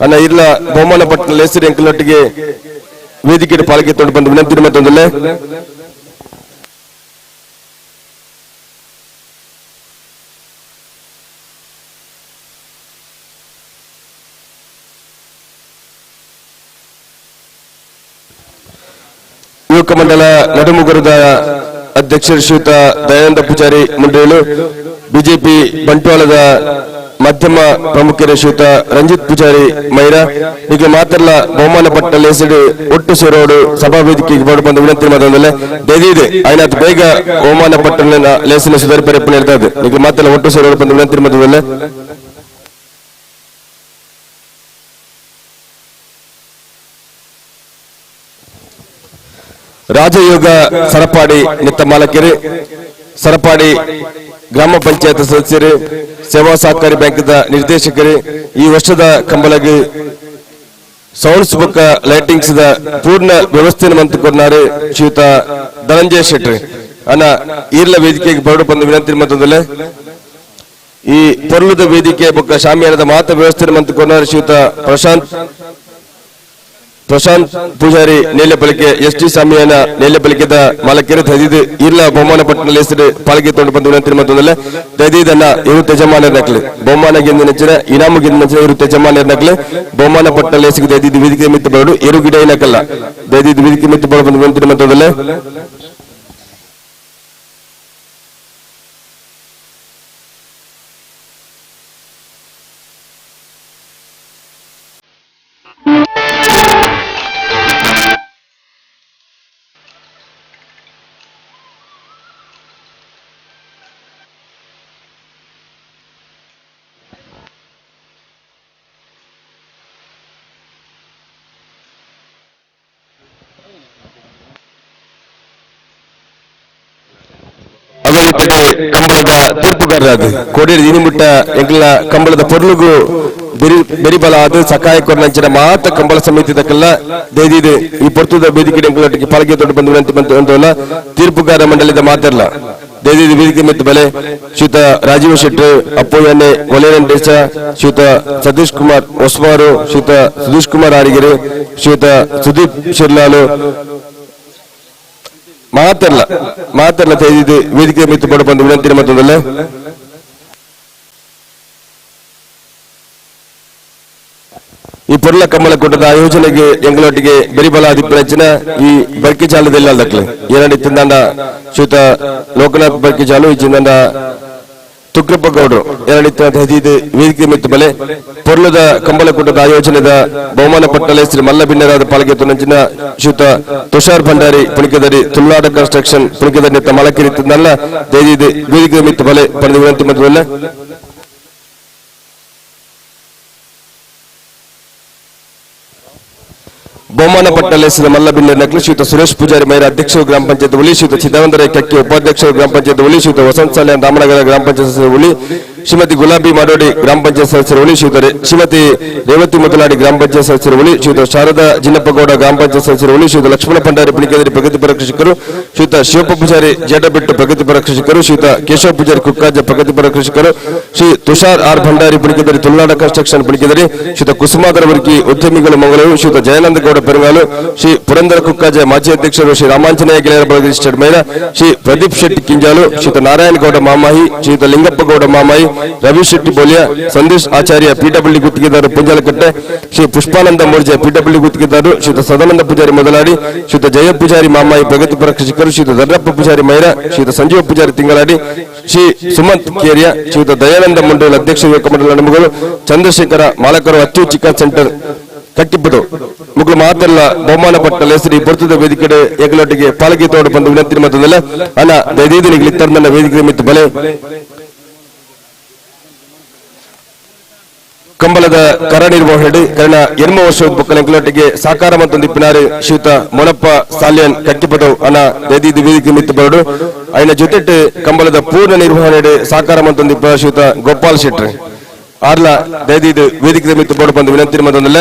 ಅನ್ನ ಇರ್ಲ ಬಹುಮಾನ ಪಟ್ನ ಲೇಸಿನ ಎಂಕಲೊಟ್ಟಿಗೆ ವೇದಿಕೆ ಪಾಲಿಗೆ ತೊಂಡು ಬಂದು ವಿನಂತಿ ಮತ್ತೊಂದಲ್ಲ. ಯುವಕ ಮಂಡಲ ನಡುಮುಗರದ ಅಧ್ಯಕ್ಷರು ಶ್ರೀಯುತ ದಯಾನಂದ ಪೂಜಾರಿ ಮುಂಡೇಲು, ಬಿಜೆಪಿ ಬಂಟ್ವಾಳದ ಮಾಧ್ಯಮ ಪ್ರಮುಖರು ಶ್ರೀಯುತ ರಂಜಿತ್ ಪೂಜಾರಿ ಮೈರಾ, ಹೀಗೆ ಮಾತೆಲ್ಲ ಬಹುಮಾನ ಪಟ್ಟ ಲೇಸಿಡು ಒಟ್ಟು ಸೇರೋಡು ಸಭಾ ವೇದಿಕೆಗೆ ಬಡ ಬಂದು ವಿನಂತಿ ಮಾಡೋದಲ್ಲ ದಯದಿದೆ ಆಯ್ನಾತ್ ಬೇಗ ಬಹುಮಾನ ಪಟ್ಟ ಲೇಸಿನ ಸುಧಾರಿ ಪರಿಪೂರ್ಣ ಇರ್ತದೆ. ಹೀಗೆ ಮಾತೆಲ್ಲ ಒಟ್ಟು ಸೇರೋಡು ಬಂದು ವಿನಂತಿ ಮಾಡೋದಲ್ಲ. ರಾಜಯೋಗ ಸರಪಾಡಿ ನಿತ್ತ ಮಾಲಕರು, ಸರಪಾಡಿ ಗ್ರಾಮ ಪಂಚಾಯತ್ ಸದಸ್ಯರು, ಸೇವಾ ಸಹಕಾರಿ ಬ್ಯಾಂಕ್ದ ನಿರ್ದೇಶಕರು, ಈ ವರ್ಷದ ಕಂಬಳಗೆ sounds book lightings ಪೂರ್ಣ ವ್ಯವಸ್ಥೆಯನ್ನು ಮಂತುಕೊಂಡಾರೆ ಶ್ರೀಯುತ ಧನಂಜಯ ಶೆಟ್ಟಿ ಅನ್ನ ಈರ್ಲ ವೇದಿಕೆಗೆ ಬರಡು ಬಂದು ವಿನಂತಿ ಮತ್ತೊಂದಲೆ. ಈ ಪೊರ್ಲದ ವೇದಿಕೆ ಬೊಕ್ಕ ಶಾಮಿಯಾನದ ಮಾತ ವ್ಯವಸ್ಥೆಯನ್ನು ಮಂತುಕೊಂಡಾರೆ ಶ್ರೀಯುತ ಪ್ರಶಾಂತ್ ಪೂಜಾರಿ ನೇಲೆಪಲಿಕೆ ಎಸ್ ಟಿ ಸ್ವಾಮಿಯನ ನೇಲೆಪಲಿಕೆದ ಮಾಲಕರು ದೈದಿದು ಇರ್ಲ ಬಹುಮಾನ ಪಟ್ಟಣ ಹೆಸರು ಪಾಲಿಗೆ ತೊಂಡು ಬಂದು ವಿನಂತಿ ಮತ್ತೊಂದಲ್ಲ. ದೈದಿದನ್ನ ಇರು ಯಜಮಾನರ ನಕಲು ಬಹುಮಾನ ಗೆಂದ ನೆಚ್ಚಿನ ಇನಾಮು ಗೆಂದ ನೆಚ್ಚಿನ ಇರು ಯಜಮಾನರ ನಕಲು ಬಹುಮಾನ ಪಟ್ಟಣ ಹೆಸರು ದೈದಿದು ವೇದಿಕೆ ಮಿತ್ತು ಬರಡು ಎರು ಗಿಡ ನಕಲ್ಲ ದೈದಿದು ವೇದಿಕೆ ಮಿತ್ತು ಬರಡು ಬಂದು ವಿನಂತಿ ಮತ್ತೊಂದಲ್ಲ. ಕಂಬಳದ ತೀರ್ಪುಗಾರರಾದ ಕೋಡೇರಿ ದಿನಿಮುಟ್ಟ ಎಂಕಲ ಕಂಬಳದ ಪೊರ್ಲುಗು ಬೆರಿಬಲ ಆದ ಸಕಾಯ ಕೊರ್ನಂಚಿನ ಮಾತ ಕಂಬಳ ಸಮಿತಿ ದಕ್ಕಲ್ಲ ದೈದಿದೆ ಈ ಪೊರ್ತುದ ವೇದಿಕೆ ಎಂಕಲೊಟ್ಟಿಗೆ ಪಾಲ್ಗೆ ತೊಟ್ಟು ಬಂದು ವಿನಂತಿ ಬಂತು ಅಂತಲ್ಲ ತೀರ್ಪುಗಾರ ಮಂಡಳಿದ ಮಾತಿರಲ್ಲ ದೈದಿದ ವೇದಿಕೆ ಮತ್ತು ಬಲೆ ಶ್ರೀಯುತ ರಾಜೀವ ಶೆಟ್ಟಿ ಅಪ್ಪಯ್ಯನೆ ಒಲೇರನ್ ದೇಶ ಶ್ರೀಯುತ ಸತೀಶ್ ಕುಮಾರ್ ಒಸ್ವಾರು ಶ್ರೀಯುತ ಸುಧೀಶ್ ಕುಮಾರ್ ಆರಿಗೆರೆ ಶ್ರೀಯುತ ಸುದೀಪ್ ಶಿರ್ಲಾಲು ಮಾತೆಲ್ಲ ಮಾತೆಲ್ಲ ತೆಗೆದಿದ್ದು ವೇದಿಕೆ ಮಿತ್ತು ಬಡ ಬಂದು ವಿನಂತಿ ಮತ್ತೊಂದಲ್ಲ. ಈ ಪೊರ್ಲ ಕಮ್ಮಲ ಕೂಟದ ಆಯೋಜನೆಗೆ ಎಂಗಳೊಟ್ಟಿಗೆ ಬೆರಿಬಲ ಅಧಿಪ್ರಚನ ಈ ಬರ್ಕಿ ಜಾಲದೆಲ್ಲ ದಕ್ಲೆ ಏನಾಡಿ ತಿಂದಾಂಡ ಶ್ರೀಯುತ ಲೋಕನಾಥ್ ಬರ್ಕಿ ಜಾಲು ಈ ಚಿಂದಾಂಡ ತುಕ್ರಪ್ಪ ಗೌಡರು ಎರಡಿತ್ತ ಹದಿದು ವೇದಿಕೆ ಮಿತ್ತು ಬಲೆ ಪೊರ್ಲದ ಕಂಬಲಕೂಟದ ಆಯೋಜನೆದ ಬಹುಮಾನ ಪಟ್ಟಲೆ ಶ್ರೀ ಮಲ್ಲ ಬಿನ್ನರಾದ ಪಾಲ್ಗೆ ತುನಂಚಿನ ಶ್ರೀಯುತ ತುಷಾರ್ ಭಂಡಾರಿ ಪುಣಿಕೆದರಿ ತುಳುನಾಡ ಕನ್ಸ್ಟ್ರಕ್ಷನ್ ಪುಣಿಕೆದರಿ ನಿತ್ತ ಮಲಕಿರಿ ತಿಂದಲ್ಲ ದೈದಿದು ವೇದಿಕೆ ಮಿತ್ತು ಬಲೆ ಪಡೆದು ವಿನಂತಿ ಮತ್ತು ಬಲೆ. ಬಹುಮಾನ ಪಟ್ಟಲೇಸಿದ ಮಲ್ಲ ಬಿನ್ನರ್ ನಕಲು ಶ್ರೀಯುತ ಸುರೇಶ್ ಪೂಜಾರಿ ಮೈರ ಅಧ್ಯಕ್ಷರು ಗ್ರಾಮ ಪಂಚಾಯತ್ ಉಳಿ, ಶ್ರೀಯುತ ಚಿದಾನಂದ ರೈ ಕಕ್ಕಿ ಉಪಾಧ್ಯಕ್ಷರು ಗ್ರಾಮ ಪಂಚಾಯತ್ ಉಳಿ, ಶ್ರೀಯುತ ವಸಂತ ಸಾಲ್ಯಾನ್ ರಾಮನಗರ ಗ್ರಾಮ ಪಂಚಾಯತ್ ಸದಸ್ಯರು ಉಳಿ, ಶ್ರೀಮತಿ ಗುಲಾಬಿ ಮಾಡೋಡಿ ಗ್ರಾಮ ಪಂಚಾಯತ್ ಸದಸ್ಯರು ಉಳಿ, ಶ್ರೀಯುತ ಶ್ರೀಮತಿ ರೇವತಿ ಮುದಲಾಡಿ ಗ್ರಾಮ ಪಂಚಾಯತ್ ಸದಸ್ಯರು ಉಳಿ, ಶ್ರೀಯುತ ಶಾರದಾ ಜಿನ್ನಪ್ಪಗೌಡ ಗ್ರಾಮ ಪಂಚಾಯತ್ ಸದಸ್ಯರು ಉಳಿ, ಶ್ರೀಯುತ ಲಕ್ಷ್ಮಣ ಭಂಡಾರಿ ಪುಣಿಕೆದರಿ ಪ್ರಗತಿಪರ ಕೃಷಿಕರು, ಶ್ರೀಯುತ ಶಿವಪ್ಪ ಪೂಜಾರಿ ಜೇಡಬೆಟ್ಟು ಪ್ರಗತಿಪರ ಕೃಷಿಕರು, ಶ್ರೀಯುತ ಕೇಶವ ಪೂಜಾರಿ ಕುಕ್ಕಾಜ ಪ್ರಗತಿಪರ ಕೃಷಿಕರು, ಶ್ರೀ ತುಷಾರ್ ಆರ್ ಭಂಡಾರಿ ಪುಣಿಕೆದರಿ ತುಳುನಾಡ ಕನ್ಸ್ಟ್ರಕ್ಷನ್ ಪುಣಿಕೆದರಿ, ಶ್ರೀಯುತ ಕುಸುಮಾಧರ ವರ್ಕಿ ಉದ್ಯಮಿಗಳು ಮಂಗಳೂರು, ಶ್ರೀಯುತ ಜಯಾನಂದ ಗೌಡ ಪೆರುಗಾಲು, ಶ್ರೀ ಪುರಂದರ ಕುಕ್ಕಾಜ ಮಾಜಿ ಅಧ್ಯಕ್ಷರು ಶ್ರೀ ರಾಮಾಂಜನೇಯ ಗೆಳೆಯರ ಬಳಗ ರಿಜಿಸ್ಟರ್ಡ್ ಮಹಿಳಾ, ಶ್ರೀ ಪ್ರದೀಪ್ ಶೆಟ್ಟಿ ಕಿಂಜಾಲು, ಶ್ರೀಯುತ ನಾರಾಯಣಗೌಡ ಮಾಮಾಹಿ, ಶ್ರೀಯುತ ಲಿಂಗಪ್ಪಗೌಡ Mamayi, Ravi Shetty Bolya, Sandesh Acharya PW ಗುತ್ತಿಗೆದಾರರು ಪುಂಜಾಲಕಟ್ಟೆ, ಶ್ರೀ ಪುಷ್ಪಾನಂದ ಮೋರ್ಜೆ ಪಿಡಬ್ಲ್ಯೂ ಗುತ್ತಿಗೆದಾರರು, ಶ್ರೀ ಸದಾನಂದ ಪೂಜಾರಿ ಮೊದಲಾಡಿ, ಶ್ರೀ ಜಯ ಪೂಜಾರಿ ಮಾಮಾಯಿ ಪ್ರಗತಿಪರ ಕೃಷಿಕರು, ಶ್ರೀ ದರ್ರಪ್ಪ ಪೂಜಾರಿ ಮೈರ, ಶ್ರೀ ಸಂಜೀವ ಪೂಜಾರಿ ತಿಂಗಳಾಡಿ, ಶ್ರೀ ಸುಮಂತ್ ಕೇರಿಯ, ಶ್ರೀ ದಯಾನಂದ ಮಂಡಲ ಅಧ್ಯಕ್ಷ ಯುವಕ ಮಂಡಲ ನಮಗಳು, ಚಂದ್ರಶೇಖರ ಮಾಲಕರು ಅಚ್ಚು ಚಿಕನ್ ಸೆಂಟರ್ ಕಟ್ಟಿಪ್ಪದು ಮುಗ್ಲು ಮಾತೆಲ್ಲ ಬಹುಮಾನ ಪಟ್ಟ ಹೆಸರು ಪೊರ್ತದ ವೇದಿಕೆ ಏಕಲೊಟ್ಟಿಗೆ ಪಾಲಕಿ ತೋಡು ಬಂದು ವಿನಂತಿ ಮತ್ತದಲ್ಲ ಅಣ್ಣ ದಯದೀದು ನಿಗ್ಲಿ ವೇದಿಕೆ ಮಿತ್ತು ಬಲೆ ಕಂಬಳದ ಕರ ನಿರ್ವಹಣೆ ಕರ್ಣ ಎನ್ಮ ವರ್ಷದ ಬೊಕ್ಕಲ ಎಂಕಲೊಟ್ಟಿಗೆ ಸಾಕಾರ ಮತ್ತೊಂದು ಇಪ್ಪಿನಾರು ಶ್ರೀಯುತ ಮೊನಪ್ಪ ಸಾಲ್ಯನ್ ಕಟ್ಟಿಪದವು ಅಣ್ಣ ದಯದೀದು ವೇದಿಕೆ ಮಿತ್ತು ಬರಡು ಅಯ್ಯನ ಜೊತೆಟ್ಟು ಕಂಬಳದ ಪೂರ್ಣ ನಿರ್ವಹಣೆ ಸಾಕಾರ ಮತ್ತೊಂದು ಇಪ್ಪ ಶ್ರೀಯುತ ಗೋಪಾಲ್ ಶೆಟ್ಟಿ ಆರ್ಲ ದಯದೀದು ವೇದಿಕೆ ಮಿತ್ತು ಬೋರ್ಡ್ ಬಂದು ವಿನಂತಿ ಮತ್ತೊಂದಲ್ಲ.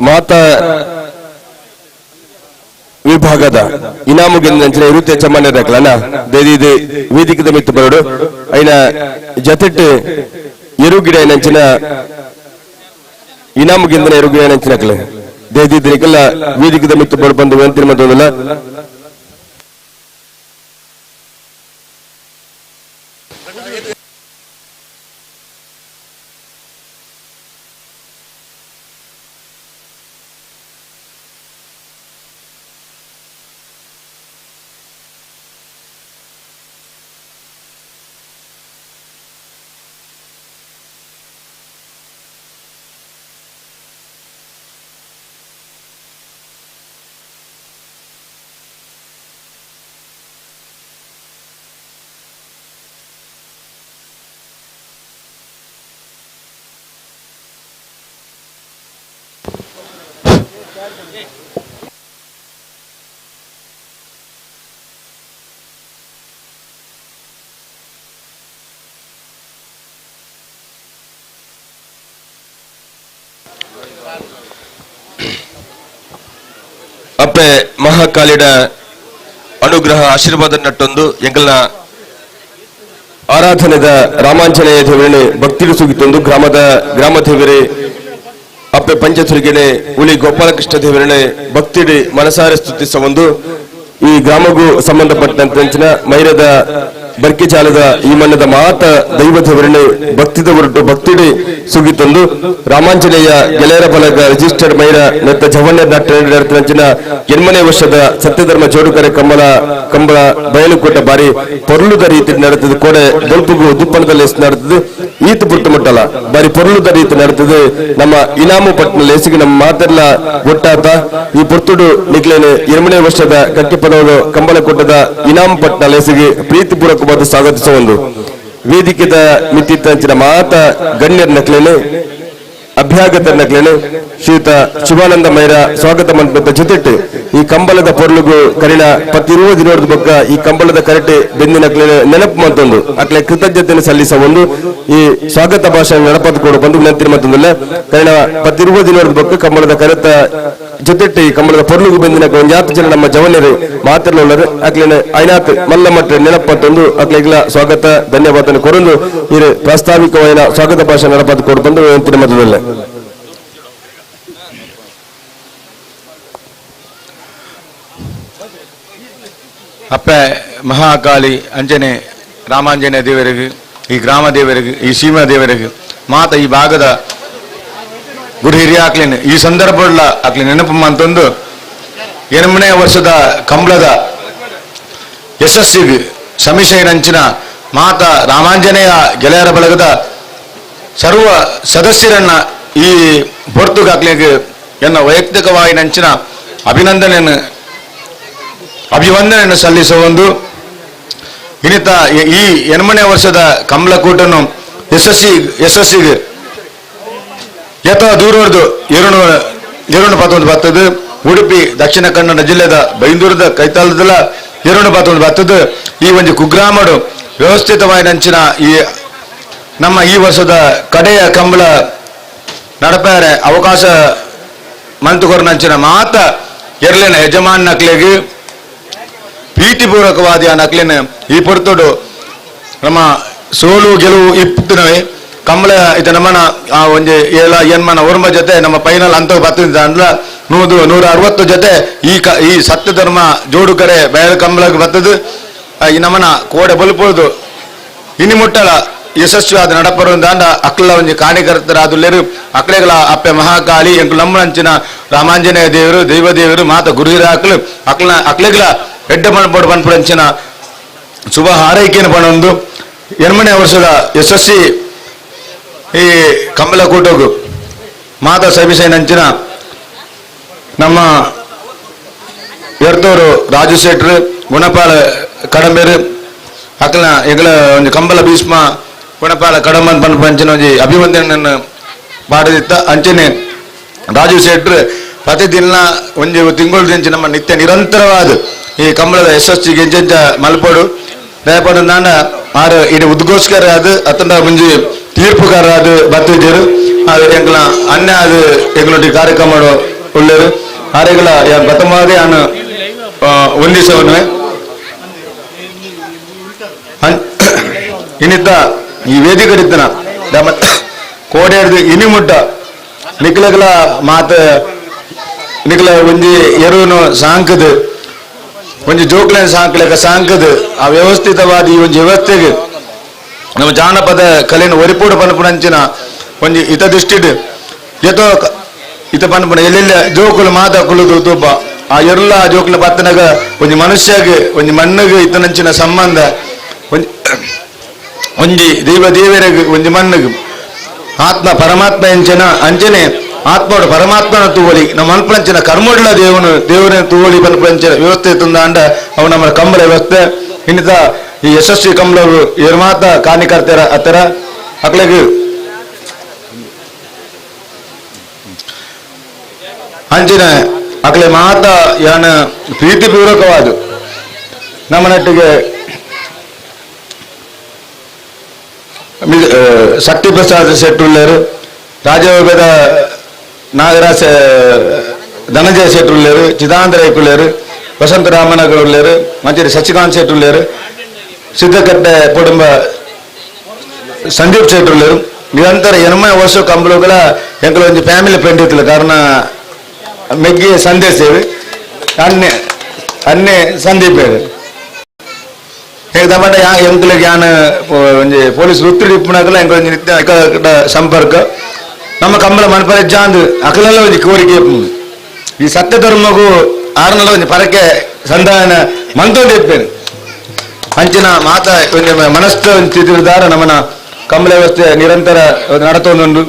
ಮಾತಾ ವಿಭಾಗದ ಇನಾಮು ಗೆದ್ದ ಇರುತ್ತೆ ಚಮ್ಮನೆ ದಾಖಲನ ದಯದೀದು ವೇದಿಕೆ ಮಿತ್ತು ಬರಡು ಐನ ಜತೆಟ್ಟು ಎರುಗಿಡ ನಂಚಿನ ಇನಾಮು ಗೆಂದನ ಎರುಗಿಡ ನಂಚಿನ ಕಲೆ ದಯದೀದನಿಗೆಲ್ಲ ವೇದಿಕೆ ಮಿತ್ತು ಬರು ಬಂದು ವಿನಂತಿ ಮತ್ತೊಂದಲ್ಲ. ಅಪ್ಪೆ ಮಹಾಕಾಳಿಡ ಅನುಗ್ರಹ ಆಶೀರ್ವಾದ ನಟ್ಟೊಂದು ಎಂಗಲ್ನ ಆರಾಧನೆದ ರಾಮಾಂಜನೇಯ ದೇವರನೆ ಭಕ್ತಿರು ಸುಗಿತೊಂದು ಗ್ರಾಮದ ಗ್ರಾಮ ದೇವರೇ ಅಪ್ಪೆ ಪಂಚತುರಿಗೆನೆ ಹುಲಿ ಗೋಪಾಲಕೃಷ್ಣ ದೇವರನೆ ಭಕ್ತಿಡಿ ಮನಸಾರೆ ಸ್ತುತಿಸ ಒಂದು ಈ ಗ್ರಾಮಗೂ ಸಂಬಂಧಪಟ್ಟಂತೆ ಮೈರದ ಬರ್ಕಿಜಾಲದ ಈ ಮಣ್ಣದ ಮಾತ ದೈವ ದೇವರನೆ ಭಕ್ತಿದ ಹೊರಟು ಭಕ್ತಿಡಿ ಸುಗಿತೊಂದು ರಾಮಾಂಜನೇಯ ಗೆಳೆಯರ ಬಲಗ ರಿಜಿಸ್ಟರ್ಡ್ ಮೈರ ನೆತ್ತ ಜವಣ್ಯ ನಟ್ಟಿನ ಎನ್ಮನೆ ವರ್ಷದ ಸತ್ಯಧರ್ಮ ಜೋಡುಕರೆ ಕಂಬಳ ಕಂಬಳ ಬಯಲುಕೋಟ ಬಾರಿ ಪೊರ್ಲುದ ರೀತಿ ನಡೆತದೆ ಕೋಡೆ ಬೊಲ್ಪುಗು ಉದ್ದೀಪನದಲ್ಲಿ ನಡೆತದೆ ಈತ ಪುಟ್ಟು ಮುಟ್ಟಲ್ಲ ಬಾರಿ ಪೊರ್ಲುದ ರೀತಿ ನಡೆತದೆ ನಮ್ಮ ಇನಾಮು ಪಟ್ಟಣ ಲೇಸಿಗೆ ನಮ್ಮ ಮಾತೆಲ್ಲ ಒಟ್ಟಾತ ಈ ಪೊರ್ತುಡು ನಿಗ್ಲೇನೆ ಎನ್ಮನೆ ವರ್ಷದ ಕಟ್ಟಿಪದವರು ಕಂಬಳಕೋಟದ ಇನಾಮು ಪಟ್ಟಣ ಲೇಸಿಗೆ ಪ್ರೀತಿಪೂರ್ವಕವಾದ ಸ್ವಾಗತಿಸುವ ಒಂದು ವೇದಿಕೆದ ಮಿತ್ತಿತ್ತಂಚಿನ ಮಾತ ಗಣ್ಯರ ನಕ್ಲೇನೆ ಅಭ್ಯಾಗತರ ನಕ್ಲೇನೆ ಶ್ರೀಯುತ ಶಿವಾನಂದ ಮೈರ ಸ್ವಾಗತ ಮಂಟಪದ ಜೊತೆಟ್ಟು ಈ ಕಂಬಳದ ಪೊರ್ಲುಗು ಕರಿಣ ಪತ್ತಿರುವ ದಿನದ ಬೊಕ್ಕ ಈ ಕಂಬಳದ ಕರಟೆ ಬೆಂದಿನ ನೆನಪು ಮತ್ತೊಂದು ಅಕ್ಲೆ ಕೃತಜ್ಞತೆಯನ್ನು ಸಲ್ಲಿಸ ಒಂದು ಈ ಸ್ವಾಗತ ಭಾಷಣ ನಡಪದ ಕೊಡು ಬಂದು ವಿನಂತಿ ಮತ್ತೊಂದಲ್ಲ ಕರಿಣ ಪತ್ತಿರುವ ದಿನದ ಬೊಕ್ಕ ಕಂಬಳದ ಕರೆತ ಜೊತೆಟ್ಟು ಈ ಕಂಬಳದ ಪೊರ್ಲುಗು ಬೆಂದಿನ ಒಂಜಾತು ಜನ ನಮ್ಮ ಜವನರು ಮಾತನಾಡೋರು ಅಕ್ಲೇನೆ ಐನಾತ್ ಮಲ್ಲ ಮಟ್ಟ ನೆನಪು ಮತ್ತೊಂದು ಅಕ್ಲೆಗ್ಲ ಸ್ವಾಗತ ಧನ್ಯವಾದ ಕೊರೊಂದು ಈ ಪ್ರಾಸ್ತಾವಿಕವಾದ ಸ್ವಾಗತ ಭಾಷಣ ನಡಪದ ಕೊಡು ಬಂದು ವಿನಂತಿ ಮತ್ತೊಂದಲ್ಲ. ಅಪ್ಪೆ ಮಹಾಕಾಳಿ ಅಂಜನೆ ರಾಮಾಂಜನೇಯ ದೇವರಿಗೆ ಈ ಗ್ರಾಮ ದೇವರಿಗೆ ಈ ಸೀಮಾ ದೇವರಿಗೆ ಮಾತ ಈ ಭಾಗದ ಗುರು ಹಿರಿಯ ಆಕ್ಲಿನ ಈ ಸಂದರ್ಭ ಆಕ್ಲಿ ನೆನಪು ಅಂತಂದು ಎನ್ಮನೇ ವರ್ಷದ ಕಂಬಳದ ಯಶಸ್ಸಿಗೆ ಸಮೀಕ್ಷೆಯಂಚಿನ ಮಾತ ರಾಮಾಂಜನೇಯ ಗೆಳೆಯರ ಬಳಗದ ಸರ್ವ ಸದಸ್ಯರನ್ನ ಈ ಪೊರ್ತುಗಾಕ್ಲಿಗೆ ಎನ್ನ ವೈಯಕ್ತಿಕವಾಗಿ ನಂಚಿನ ಅಭಿನಂದನೆಯನ್ನು ಅಭಿವಂದನೆಯನ್ನು ಸಲ್ಲಿಸುವ ಒಂದು ಇನ್ನಿತ ಈ ಎನ್ಮನೆ ವರ್ಷದ ಕಂಬಳಕೂಟನ್ನು ಯಶಸ್ಸಿಗೆ ಯಥ ದೂರವರೆದು ಎರಡು ಎರಡು ಪತ್ತೊಂದು ಬರ್ತದೆ ಉಡುಪಿ ದಕ್ಷಿಣ ಕನ್ನಡ ಜಿಲ್ಲೆದ ಬೈಂದೂರದ ಕೈತಾಲದಲ್ಲ ಎರಡು ಪತ್ತೊಂದು ಬರ್ತದೆ ಈ ಒಂದು ಕುಗ್ರಾಮಡು ವ್ಯವಸ್ಥಿತವಾಗಿ ನಂಚಿನ ಈ ನಮ್ಮ ಈ ವರ್ಷದ ಕಡೆಯ ಕಂಬಳ ನಡಪಾರೆ ಅವಕಾಶ ಮಂತುಕೊರ ನಂಚಿನ ಮಾತ ಎರ್ಲಿನ ಯಜಮಾನ್ ನಕ್ಲಿಗೆ ಪ್ರೀತಿಪೂರ್ವಕವಾದ ಆ ನಕ್ಲಿನ ಈ ಪೊರ್ತುಡು ನಮ್ಮ ಸೋಲು ಗೆಲುವು ಇಪ್ಪತ್ತನವೇ ಕಂಬಳ ಇದು ನಮ್ಮನ ಆ ಒಂಜಿ ಏಳ ಎನ್ಮನ ಒರ್ಮ ಜೊತೆ ನಮ್ಮ ಫೈನಲ್ ಅಂತ ಬತ್ತಿದ್ದ ಅಂದ್ಲ 100 160 ಜೊತೆ ಈ ಈ ಸತ್ಯ ಧರ್ಮ ಜೋಡುಕರೆ ಬಯಲು ಕಂಬಳಕ್ಕೆ ಬತ್ತದು. ಈ ನಮ್ಮನ ಕೋಡೆ ಬಲ್ಪೋದು ಇನಿ ಮುಟ್ಟಲ ಯಶಸ್ವಿಯಾದ ನಡಪರು ದಾಂಡ ಅಕ್ಲ ಒಂಜಿ ಕಾರ್ಯಕರ್ತರಾದುಲ್ಲೇರು ಅಕ್ಲೆಗಳ ಅಪ್ಪೆ ಮಹಾಕಾಳಿ ಎಂಕು ನಮ್ಮಂಚಿನ ರಾಮಾಂಜನೇಯ ದೇವರು ದೈವ ದೇವರು ಮಾತ ಗುರುಹಿರಾಕ್ಲು ಅಕ್ಲ ಅಕ್ಲೆಗಳ ಎಡ್ಡೆ ಮಣ್ಪೋಡು ಪನ್ಪುರಂಚಿನ ಶುಭ ಹಾರೈಕೆಯನ್ನು ಪಣೊಂದು ಎನ್ಮನೆ ವರ್ಷದ ಯಶಸ್ವಿ ಈ ಕಂಬಳ ಕೂಟಗು ಮಾತಾ ಸಭಿಸೈನಂಚಿನ ನಮ್ಮ ಎರ್ತೂರು ರಾಜು ಶೆಟ್ರು ಗುಣಪಾಲ ಕಡಂಬೇರು ಅಕ್ಲ ಎಂಗಳ ಒಂಜಿ ಕಂಬಳ ಭೀಷ್ಮ ಗುಣಪಾಲ ಕಡಂಬನ್ ಪನ್ಪಂಚಿನ ಒಂಜಿ ಅಭಿವಂದನೆಯನ್ನು ಪಾಡದಿತ್ತ. ಅಂಚನೆ ರಾಜು ಶೆಟ್ರು ಪ್ರತಿದಿನ ಒಂಜಿ ತಿಂಗಳು ದಿಂಚಿ ನಮ್ಮ ನಿತ್ಯ ನಿರಂತರವಾದ ಈ ಕಂಬಳದ ಯಶಸ್ಸಿಗೆ ಎಂಚೆಂಚ ಮಲ್ಪಡು ದಯಪಡು ನಾನ ಆರು ಇಡೀ ಉದ್ಘೋಷಕರ ಅದು ಅತ್ತಂಡ ಮುಂಜಿ ತೀರ್ಪುಗಾರ ಅದು ಬತ್ತಿದ್ದೀರು. ಅದು ಎಂಗ್ಲ ಅನ್ಯ ಅದು ಎಂಗ್ಲೊಟ್ಟಿ ಕಾರ್ಯಕ್ರಮ ಉಳ್ಳೇರು ಆರೆಗಳ ಪ್ರಥಮವಾಗಿ ನಾನು ವಂದಿಸವನು. ಇನ್ನಿತ್ತ ಈ ವೇದಿಕೆ ಕೋಡೆ ಇನಿ ಮುಟ್ಟ ನಿಕ್ಲಗಳ ಮಾತ ನಿಕ್ಲ ಒಂಜಿ ಎರುನು ಸಾಂಕದು ಒಂಜಿ ಜೋಕ್ಲನ್ ಸಾಂಕ್ಲೆಕ ಸಾಂಕದು ಆ ವ್ಯವಸ್ಥಿತವಾದ ಈ ಒಂಜಿ ವ್ಯವಸ್ಥೆಗೆ ನಮ್ಮ ಜಾನಪದ ಕಲೆಯನ್ನು ಒರಿಪೋಡು ಪನ್ಪುನಂಚಿನ ಒಂಜಿ ಹಿತ ದೃಷ್ಟಿಡ್ ಏತೋ ಇತ ಪನ್ಪುನ ಎಲ್ಲೆಲ್ಲ ಜೋಕುಲು ಮಾತ ಕುಳುದು ತೂಪ ಆ ಎರುಲ ಜೋಕುಲ ಬತ್ತನಗ ಒಂಜಿ ಮನುಷ್ಯಗೆ ಒಂಜಿ ಮಣ್ಣಿಗೆ ಇತನಂಚಿನ ಸಂಬಂಧ ಒಂಜಿ ಒಂಜಿ ದೈವ ದೇವರಿಗೆ ಒಂಜಿ ಮಣ್ಣಿಗೆ ಆತ್ಮ ಪರಮಾತ್ಮ ಎಂಚನ ಅಂಚನೆ ಆತ್ಮೋಡು ಪರಮಾತ್ಮನ ತೂವಳಿ ನಮ್ಮ ಅನ್ಪಂಚಿನ ಕರ್ಮಡ್ಲ ದೇವನು ದೇವನ ತೂವಳಿ ಪನ್ಪಂಚಿನ ವ್ಯವಸ್ಥೆ ತಂದಾಂಡ ಅವು ನಮ್ಮ ಕಂಬಳ ವ್ಯವಸ್ಥೆ. ಇನ್ನಿತ ಈ ಯಶಸ್ವಿ ಕಂಬಳವರು ಏರ್ಮಾತ ಕಾರ್ಯಕರ್ತರ ಅತ್ತರ ಅಕ್ಲೆಗ್ ಅಂಚಿನ ಅಕ್ಲೆ ಮಾತ ಯಾನ ಪ್ರೀತಿಪೂರ್ವಕವಾದ ನಮ್ಮ ನಟ್ಟಿಗೆ ಶಕ್ತಿ ಪ್ರಸಾದ್ ಶೆಟ್ಟುಳ್ಳರು ರಾಜಯೋಗದ ನಾಗರಾಜ ಧನಂಜಯ ಶೆಟ್ಟುಳ್ಳರು ಚಿದಾನಂದ ರೈಕುಳ್ಳರು ವಸಂತ ರಾಮನಗರ್ ಉಳ್ಳರು ಮಂಚೇರಿ ಸಚಿಕಾಂತ್ ಶೆಟ್ಟುಳ್ಳರು ಸಿದ್ದಕಟ್ಟೆ ಕುಟುಂಬ ಸಂದೀಪ್ ಶೆಟ್ಟುಳ್ಳರು ನಿರಂತರ ಎನ್ಮ ವರ್ಷ ಕಂಬಳುಗಳ ಎಂಕಲ ಒಂಜಿ ಫ್ಯಾಮಿಲಿ ಫ್ರೆಂಡ್ ಇತ್ತಲ್ಲ ಕಾರಣ ಮೆಗ್ಗಿ ಸಂದೇಶ್ ಅನ್ನೆ ಅನ್ನೆ ಸಂದೀಪ್ ಹೇಗೆ ಯಾ ಎಂಕ್ಲೆಗ್ ಯಾನ್ ಒಂಜಿ ಪೊಲೀಸ್ ವೃತ್ತಿ ಇಪ್ಪುನಗಲ ಎಂಕುಲು ಒಂಜಿ ನಿತ್ಯ ಸಂಪರ್ಕ ನಮ್ಮ ಕಂಬಳ ಮನ್ಪರೆ ಜಾಂದ್ ಅಕಲೆಲ್ಲ ಒಂಜಿ ಕೋರಿಕೆ ಈ ಸತ್ಯ ಧರ್ಮಗೂ ಆರ್ನಲ ಒಂಜಿ ಪರಕೆ ಸಂಧಾನ ಮಂತೊಂದು ಇಪ್ಪೇನು ಅಂಚಿನ ಮಾತ ಒಂಜಿ ಮನಸ್ಥ ಒಂಜಿ ತಿರುದಾರ ನಮ್ಮನ ಕಂಬಳ ವ್ಯವಸ್ಥೆ ನಿರಂತರ ನಡತೊಂದುಂಡು.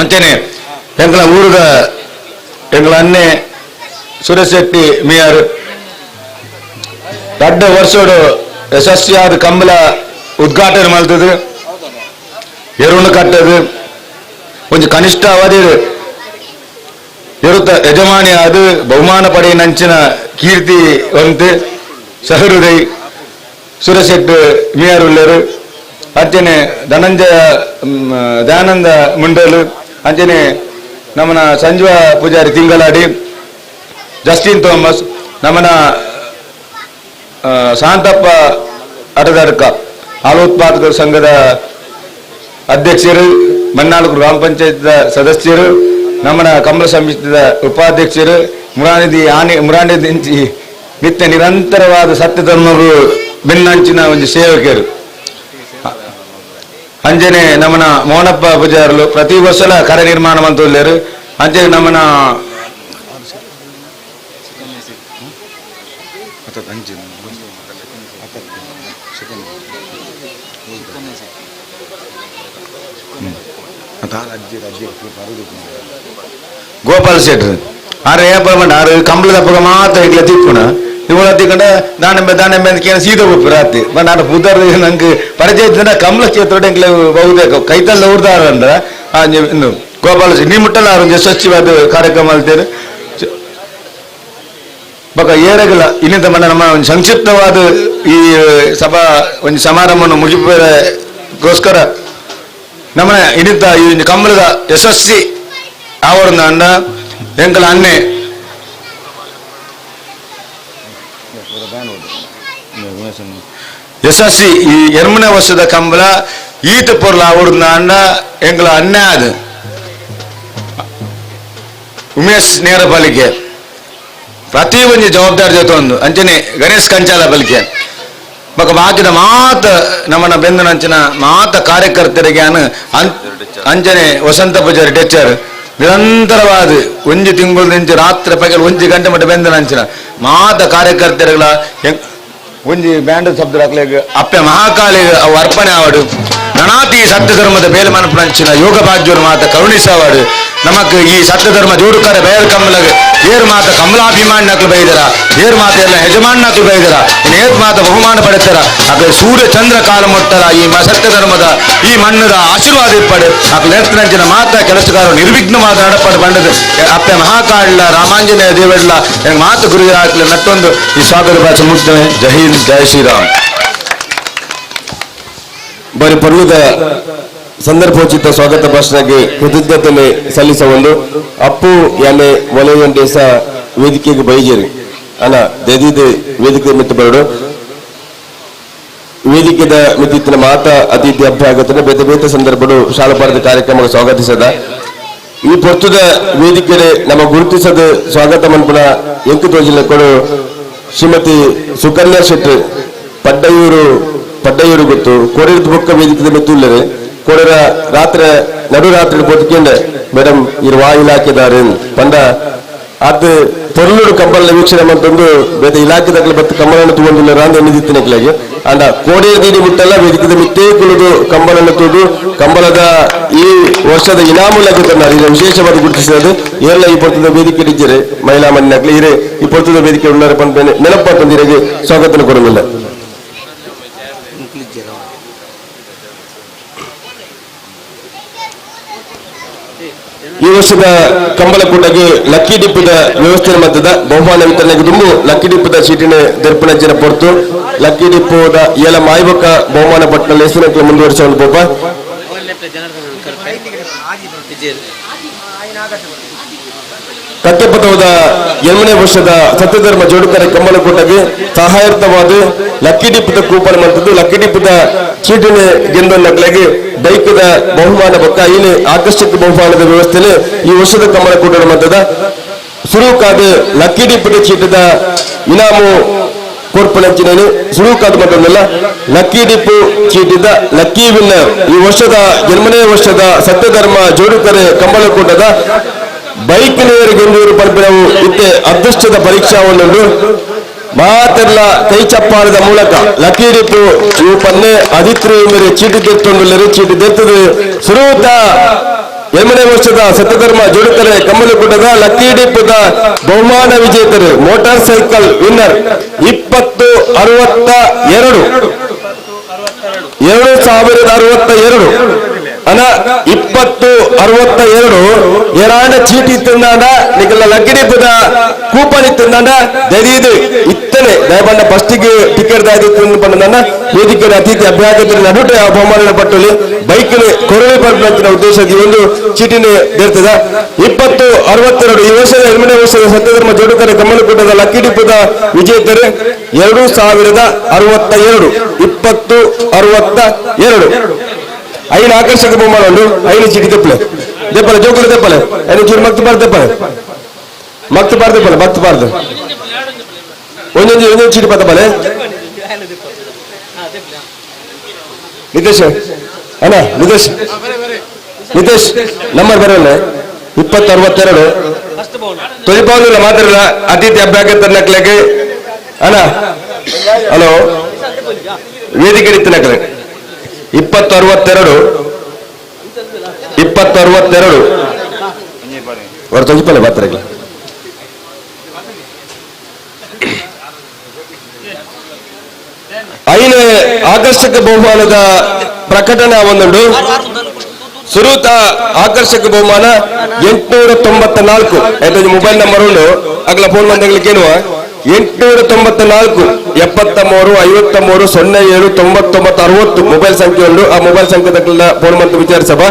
ಅಂಚನೆ ಎಂಕಲ ಊರುದ ಎಂಕಲ ಅನ್ನೆ ಸುರೇಶ್ ಶೆಟ್ಟಿ ಮಿಯಾರು ದೊಡ್ಡ ವರ್ಷೋಡು ಯಶಸ್ವಿಯಾದ ಕಂಬಳ ಉದ್ಘಾಟನೆ ಮಾಡ್ತದೆ ಎರುಣು ಕಟ್ಟದು ಒಂಜಿ ಕನಿಷ್ಠ ಅವಧಿ ಎರುತ ಯಜಮಾನಿ ಅದು ಬಹುಮಾನ ಪಡೆಯಿನಂಚಿನ ಕೀರ್ತಿ ವಂತೆ ಸಹೃದಯ ಸುರೇಶ್ ಶೆಟ್ಟಿ ಮಿಯಾರ್ ಉಳ್ಳೇರು ಅಂಚನೆ ಧನಂಜಯ ದಯಾನಂದ ಮುಂಡಲು ಅಂಚನೆ ನಮ್ಮನ ಸಂಜೀವ ಪೂಜಾರಿ ತಿಂಗಳಾಡಿ ಜಸ್ಟಿನ್ ಥಾಮಸ್ ನಮ್ಮನ ಶಾಂತಪ್ಪ ಅಟದಡ್ಕ ಹಾಲು ಉತ್ಪಾದಕರ ಸಂಘದ ಅಧ್ಯಕ್ಷರು ಮನ್ನಾಳು ಗ್ರಾಮ ಪಂಚಾಯತ್ ಸದಸ್ಯರು ನಮ್ಮನ ಕಂಬಳ ಸಮಿತಿಯ ಉಪಾಧ್ಯಕ್ಷರು ಮುರಾನಿಧಿ ಆನೆ ಮುರಾನಿಧಿ ನಿತ್ಯ ನಿರಂತರವಾದ ಸತ್ಯ ಧರ್ಮರು ಬೆನ್ನಂಚಿನ ಒಂದು ಸೇವಕರು. ಅಂಜನೆ ನಮ್ಮನ ಮೋನಪ್ಪ ಪೂಜಾರಲು ಪ್ರತಿ ವರ್ಷಲ ಕರೆ ನಿರ್ಮಾಣ ಮಂತುಲ್ಲೇರು ಅಂಚನೆ ನಮ್ಮನ ಗೋಪಾಲ್ ಶೆಟ್ರು ಆರು ಏಪ ಆರು ಕಂಬಳ ದಪ್ಪಗ ಮಾತ್ರ ಇಟ್ಲ ತಿಪ್ಪುನ ಇವುಳ ತಿಕ್ಕಂಡ ದಾನೆಂಬೆ ದಾನೆಂಬೆ ಅಂತ ಕೇಳ ಸೀದ ಒಪ್ಪು ರಾತ್ರಿ ಬಟ್ ನಾನು ಪುದರ್ ನಂಗೆ ಪರಿಚಯ ಕಮಲ ಕ್ಷೇತ್ರ ಎಂಕ್ಲೆ ಬಹುತೇಕ ಕೈತಲ್ಲ ಊರ್ದಾರ ಅಂದ್ರ ಗೋಪಾಲ ಶೆಟ್ಟಿ ನೀ ಮುಟ್ಟಲ್ಲ ಆರು ಯಶಸ್ವಿವಾದ ಕಾರ್ಯಕ್ರಮ ಅಲ್ತೇನೆ ಬೊಕ ಏರಗಲ ಇನ್ನಿಂದ ಮನ್ನ ನಮ್ಮ ಒಂದು ಸಂಕ್ಷಿಪ್ತವಾದ ಈ ಸಭಾ ಒಂದು ಸಮಾರಂಭವನ್ನು ಮುಗಿಪೋಸ್ಕರ ನಮ್ಮ ಇನ್ನಿಂತ ಈ ಕಂಬಳದ ಯಶಸ್ವಿ ಆವರಣ ಅಂಡ ಎಂಕಲ ಅನ್ನೆ ಯಶಸ್ವಿ ಈ ಎರಡನೇ ವರ್ಷದ ಕಂಬಳ ಈತ ಪೊರ್ಲ ಅವಡ್ದಾಂಡ ಎಂಗ್ಲ ಅನ್ಯಾದ ಉಮೇಶ್ ನೇರ ಬಲಿಕೆ ಪ್ರತಿ ಒಂಜಿ ಜವಾಬ್ದಾರಿ ಜೊತೆ ಒಂದು ಅಂಚನೆ ಗಣೇಶ್ ಕಂಚಾಲ ಬಲಿಕೆ ಬೊಕ ಬಾಕಿದ ಮಾತ ನಮ್ಮನ ಬೆಂದನಂಚಿನ ಮಾತ ಕಾರ್ಯಕರ್ತರಿಗೆ ಅಂಚನೆ ವಸಂತ ಪೂಜಾರಿ ಟೀಚರ್ ನಿರಂತರವಾದ ಒಂಜಿ ತಿಂಗಳು ನಿಂಚು ರಾತ್ರಿ ಪಗಲು ಒಂಜಿ ಗಂಟೆ ಮಟ್ಟ ಬೆಂದನಂಚಿನ ಮಾತ ಕಾರ್ಯಕರ್ತರುಗಳ ಒಂಜಿ ಬ್ಯಾಂಡ್ ಶಬ್ದ ಹಾಕ್ಲಿಕ್ಕೆ ಅಪ್ಪೆ ಮಹಾಕಾಳಿ ಅವು ಅರ್ಪಣೆ ಆವಡು ನನಾತಿ ಸತ್ಯ ಧರ್ಮದ ಬೇಲೆ ಮನಪಂಚಿನ ಯೋಗ ಭಾಗ್ಯರು ಮಾತ ಕರುಣಿಸವಾಡು ನಮಕ್ ಈ ಸತ್ಯ ಧರ್ಮ ಜೋಡುಕರ ಬೇರ್ ಕಮ್ಮಲಗ ಏರ್ ಮಾತ ಕಮಲಾಭಿಮಾನಿ ನಕ್ಲು ಬೈದರ ಏರ್ ಮಾತ ಎಲ್ಲ ಯಜಮಾನ್ ನಕ್ಲು ಬೈದರ ಏರ್ ಮಾತ ಬಹುಮಾನ ಪಡೆತಾರ ಅಕ್ಲೆ ಸೂರ್ಯ ಚಂದ್ರ ಕಾಲ ಮುಟ್ಟರ ಈ ಸತ್ಯ ಧರ್ಮದ ಈ ಮಣ್ಣದ ಆಶೀರ್ವಾದ ಇಪ್ಪಡು ಅಕ್ಲೆ ನೆತ್ತಿನಂಚಿನ ಮಾತ ಕೆಲಸಗಾರರು ನಿರ್ವಿಘ್ನವಾದ ನಡಪಡು ಬಂಡದು ಅಪ್ಪೆ ಮಹಾಕಾಳ್ ರಾಮಾಂಜನೇಯ ದೇವಡ್ಲ ಮಾತು ಗುರು ಹಾಕ್ಲೆ ನಟ್ಟೊಂದು ಈ ಸ್ವಾಗತ ಭಾಷೆ ಮುಗ್ತವೆ. ಜೈ ಹಿಂದ್, ಜೈ ಶ್ರೀರಾಮ್. ಬರಿ ಪರ್ವದ ಸಂದರ್ಭೋಚಿತ ಸ್ವಾಗತ ಭಾಷಣಕ್ಕೆ ಕೃತಜ್ಞತೆ ಸಲ್ಲಿಸ ಒಂದು ಅಪ್ಪು ಯಾನೆ ಒಲೆಯೊಂಡೇಸ ವೇದಿಕೆಗೆ ಬೈಜೇರಿ ಅಲ್ಲ ದೆದಿದ ವೇದಿಕೆ ಮಿತ್ತು ಬರಡು ವೇದಿಕೆದ ಮಿತ್ತಿತ್ತಿನ ಮಾತ ಅತಿಥಿ ಅಭ್ಯಾಗತನ ಬೇತೆ ಬೇತೆ ಸಂದರ್ಭಡು ಶಾಲಾ ಕಾರ್ಯಕ್ರಮ ಸ್ವಾಗತಿಸದ ಈ ಪೊರ್ತುದ ವೇದಿಕೆ ನಮ್ಮ ಗುರುತಿಸದ ಸ್ವಾಗತ ಮನ್ಪುನ ಎಂಕು ತೋಜಿಲ್ಲ ಕೊಡು ಶ್ರೀಮತಿ ಸುಕನ್ಯಾ ಶೆಟ್ಟಿ ಪಡ್ಡಯೂರು ಪಡ್ಡಯೂರು ಗೊತ್ತು ಕೋಡಿರದ ಬೊಕ್ಕ ವೇದಿಕೆದ ಮೆತ್ತುಲ್ಲರೆ ಕೋಡರ ರಾತ್ರಿ ನಡು ರಾತ್ರಿ ಪೊತ್ತಿಕೆಂಡೆ ಮೇಡಮ್ ಇರುವ ಇಲಾಖೆದಾರೆ ಪಂಡ ಅದು ಪೊರ್ಲುಡು ಕಂಬಳನ ವೀಕ್ಷಣೆ ಮಂತೊಂದು ಬೇತೆ ಇಲಾಖೆದಾಗಲಿ ಬತ್ತು ಕಂಬಳನ್ನು ತಗೊಂಡಿಲ್ಲ ರಾಂದ ಎನ್ನಿದಿತ್ತಿನಕ್ಲಾಗಿ ಅಂಡ ಕೋಡಿಯ ದೀಡಿ ಮುಟ್ಟಲ್ಲ ವೇದಿಕೆದ ಮಿತ್ತೇ ಕುಳಿದು ಕಂಬಳನ್ನು ತೂದು ಕಂಬಳದ ಈ ವರ್ಷದ ಇನಾಮು ಲಗತన్నారు ಇದು ವಿಶೇಷವಾಗಿ ಗುರುತಿಸಿದ ಏರ್ಲ ಈ ಪೊರ್ತದ ವೇದಿಕೆ ಇಜ್ಜರೆ ಮಹಿಳಾ ಮಣ್ಣಿನಾಗ್ಲಿ ಇರೇ ಈ ಪೊರ್ತದ ವೇದಿಕೆ ಉಳ್ಳಾರ ಪಂಡ ನೆನಪಾತಂದಿರಗೆ ಸ್ವಾಗತನ ಕೊಡಲಿಲ್ಲ. ಈ ವರ್ಷದ ಕಂಬಳಕೂಟಗೆ ಲಕ್ಕಿ ಡಿಪ್ಪದ ವ್ಯವಸ್ಥೆ ಮತ್ತದ ಬಹುಮಾನ ವಿತರಣೆಗೆ ದುಂಬು ಲಕ್ಕಿ ಡಿಪ್ಪದ ಚೀಟಿನ ದರ್ಪಣಜ್ಜನ ಪೊರ್ತು ಲಕ್ಕಿ ಡಿಪ್ಪದ ಏಲ ಮಾಯ್ಬೊಕ್ಕ ಬಹುಮಾನ ಪಟ್ಟಣ ಹೆಸರಿನ ಮುಂದುವರಿಸುವ ಪೋಪ ಕತ್ತೆಪಥದ 8ನೇ ವರ್ಷದ ಸತ್ಯಧರ್ಮ ಜೋಡುಕರೆ ಕಂಬಳಕೂಟಗೆ ಸಹಾಯಾರ್ಥವಾದ ಲಕ್ಕಿ ಡಿಪ್ಪದ ಕೂಪನ್ ಮಂತದ್ದು ಲಕ್ಕಿ ಡಿಪ್ಪದ ಚೀಟಿನ ಗೆಂದೊನ್ನಕ್ಲಾಗಿ ಬೈಕದ ಬಹುಮಾನ ಬೊಕ್ಕ ಇಲ್ಲಿ ಆಕರ್ಷಕ ಬಹುಮಾನದ ವ್ಯವಸ್ಥೆಯಲ್ಲಿ ಈ ವರ್ಷದ ಕಂಬಳಕೂಟದ ಮತ್ತದ ಸುರುಕಾದ ಲಕ್ಕಿ ಡಿಪ್ಪದ ಚೀಟದ ಇನಾಮು ಕೊರ್ಪಣಂಚಿನ ಸುರುಕಾದ ಮತ್ತೊಂದಲ್ಲ ಲಕ್ಕಿ ಡಿಪ್ಪು ಚೀಟಿದ ಲಕ್ಕಿ ವಿನ್ನರ್ ಈ ವರ್ಷದ 8ನೇ ವರ್ಷದ ಸತ್ಯಧರ್ಮ ಜೋಡುಕರೆ ಕಂಬಳಕೂಟದ ಬೈಕ್ ಗೆಂದೂರು ಪರ್ಬಿನವು ಇತ್ತೆ ಅದೃಷ್ಟದ ಪರೀಕ್ಷಾ ಒಂದೊಂದು ಮಾತೆಲ್ಲ ಕೈ ಚಪ್ಪಾಳದ ಮೂಲಕ ಲಕ್ಕಿ ಡಿಪ್ಪು ಇವು ಪನ್ನೆ ಅದಿತ್ರಿ ಮೇರೆ ಚೀಟಿ ತೆತ್ತೊಂದುಲ್ಲರೆ ಚೀಟಿ ತೆತ್ತದೆ ಸುರೂತ 8ನೇ ವರ್ಷದ ಸತ್ಯಧರ್ಮ ಜೋಡುಕರೆ ಕಂಬಳಕೂಟದ ಲಕ್ಕಿ ಡಿಪ್ಪದ ಬಹುಮಾನ ವಿಜೇತರು motor cycle winner 2062 2062 ಅನ 2062 ಏರಾಂಡ ಚೀಟಿ ಇತ್ತಂದಾಂಡ ನಿಕಲ್ಲ ಲಕ್ಕಿ ಡಿಪ್ಪದ ಕೂಪನ್ ಇತ್ತಂದಾಂಡ ದಯದೀದು ಇತ್ತನೆ ದಯಬಂಡ ಫಸ್ಟಿಗೆ ಟಿಕೆಟ್ ದಾಯ್ದಿತ್ತು ಪಂಡ ವೇದಿಕೆ ಅತಿಥಿ ಅಭ್ಯಾಗತರ ನಡುಟೆ ಆ ಬಹುಮಾನ ಪಟ್ಟುಲಿ ಬೈಕ್ ಕೊರವೆ ಪರ್ಪಂಚಿನ ಉದ್ದೇಶದ ಒಂದು ಚೀಟಿನ ದೇರ್ತದ 2062 ಈ ವರ್ಷದ 8ನೇ ವರ್ಷದ ಸತ್ಯಧರ್ಮ ಜೋಡುಕರೆ ಕಂಬಳಕೂಟದ ಲಕ್ಕಿ ಡಿಪ್ಪದ ವಿಜೇತರು 2062 2062 ಐದು ಆಕರ್ಷಕ ಬಹುಮಾನ ಉಂಟು ಐದು ಚೀಟಿ ತೆಪ್ಪಲೆ ದೆಪ್ಪಲೆ ಜೋಕುಲು ತೆಪ್ಪಲೆ ಐದು ಚೂರು ಮಕ್ತು ಬಾರ್ದು ತೆಪ್ಪಲೆ ಮಕ್ತು ಬಾರ್ದು ತೆಪ್ಪಲೆ ಮಕ್ತು ಬಾರ್ದು ಒಂದೊಂದು ಒಂದೊಂದು ಚೀಟಿ ಪತ್ತಪಲೆ ನಿತೇಶ್ ಅಣ್ಣ ನಿತೇಶ್ ನಿತೇಶ್ ನಂಬರ್ ಬರಲ್ಲ 2062 ತೊಲಿಪಾವಲಿಲ್ಲ ಮಾತ್ರಲ್ಲ ಅತಿಥಿ ಅಭ್ಯಾಗತ ನಕ್ಲೆಗೆ ಅಣ್ಣ ಹಲೋ ವೇದಿಕೆ ಇತ್ತು ನಕ್ಲೆ 2062 2062 ಹೊರತೊಂಜಿಪಲ್ಲೆ ಬಾತ್ರೆಗಳ ಐನೇ ಆಕರ್ಷಕ ಬಹುಮಾನದ ಪ್ರಕಟಣೆ ಒಂದುಂಡು ಸುರೂತ ಆಕರ್ಷಕ ಬಹುಮಾನ 894 ಮೊಬೈಲ್ ನಂಬರ್ ಉಂಡು ಅಗಲ ಫೋನ್ ಬಂದಾಗಲಿಕ್ಕೆ ಏನು 894 73 53 07 99 60 ಮೊಬೈಲ್ ಸಂಖ್ಯೆ ಉಂಟು. ಆ ಮೊಬೈಲ್ ಸಂಖ್ಯೆ ಫೋನ್ ಮಂತು ವಿಚಾರಿಸಬ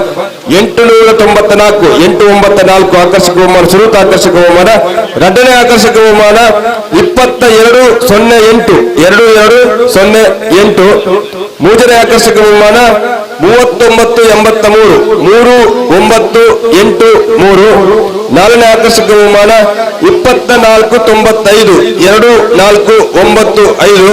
894 894 ಆಕರ್ಷಕ ಬಹುಮಾನ ಸುರೂತ ಆಕರ್ಷಕ ಬಹುಮಾನ. ಎರಡನೇ ಆಕರ್ಷಕ ಬಹುಮಾನ 2208 2208. ಮೂರನೇ ಆಕರ್ಷಕ ಬಹುಮಾನ 39 83, 3983. ನಾಲ್ಕನೇ ಆಕರ್ಷಕ ಬಹುಮಾನ 24 95, 2495.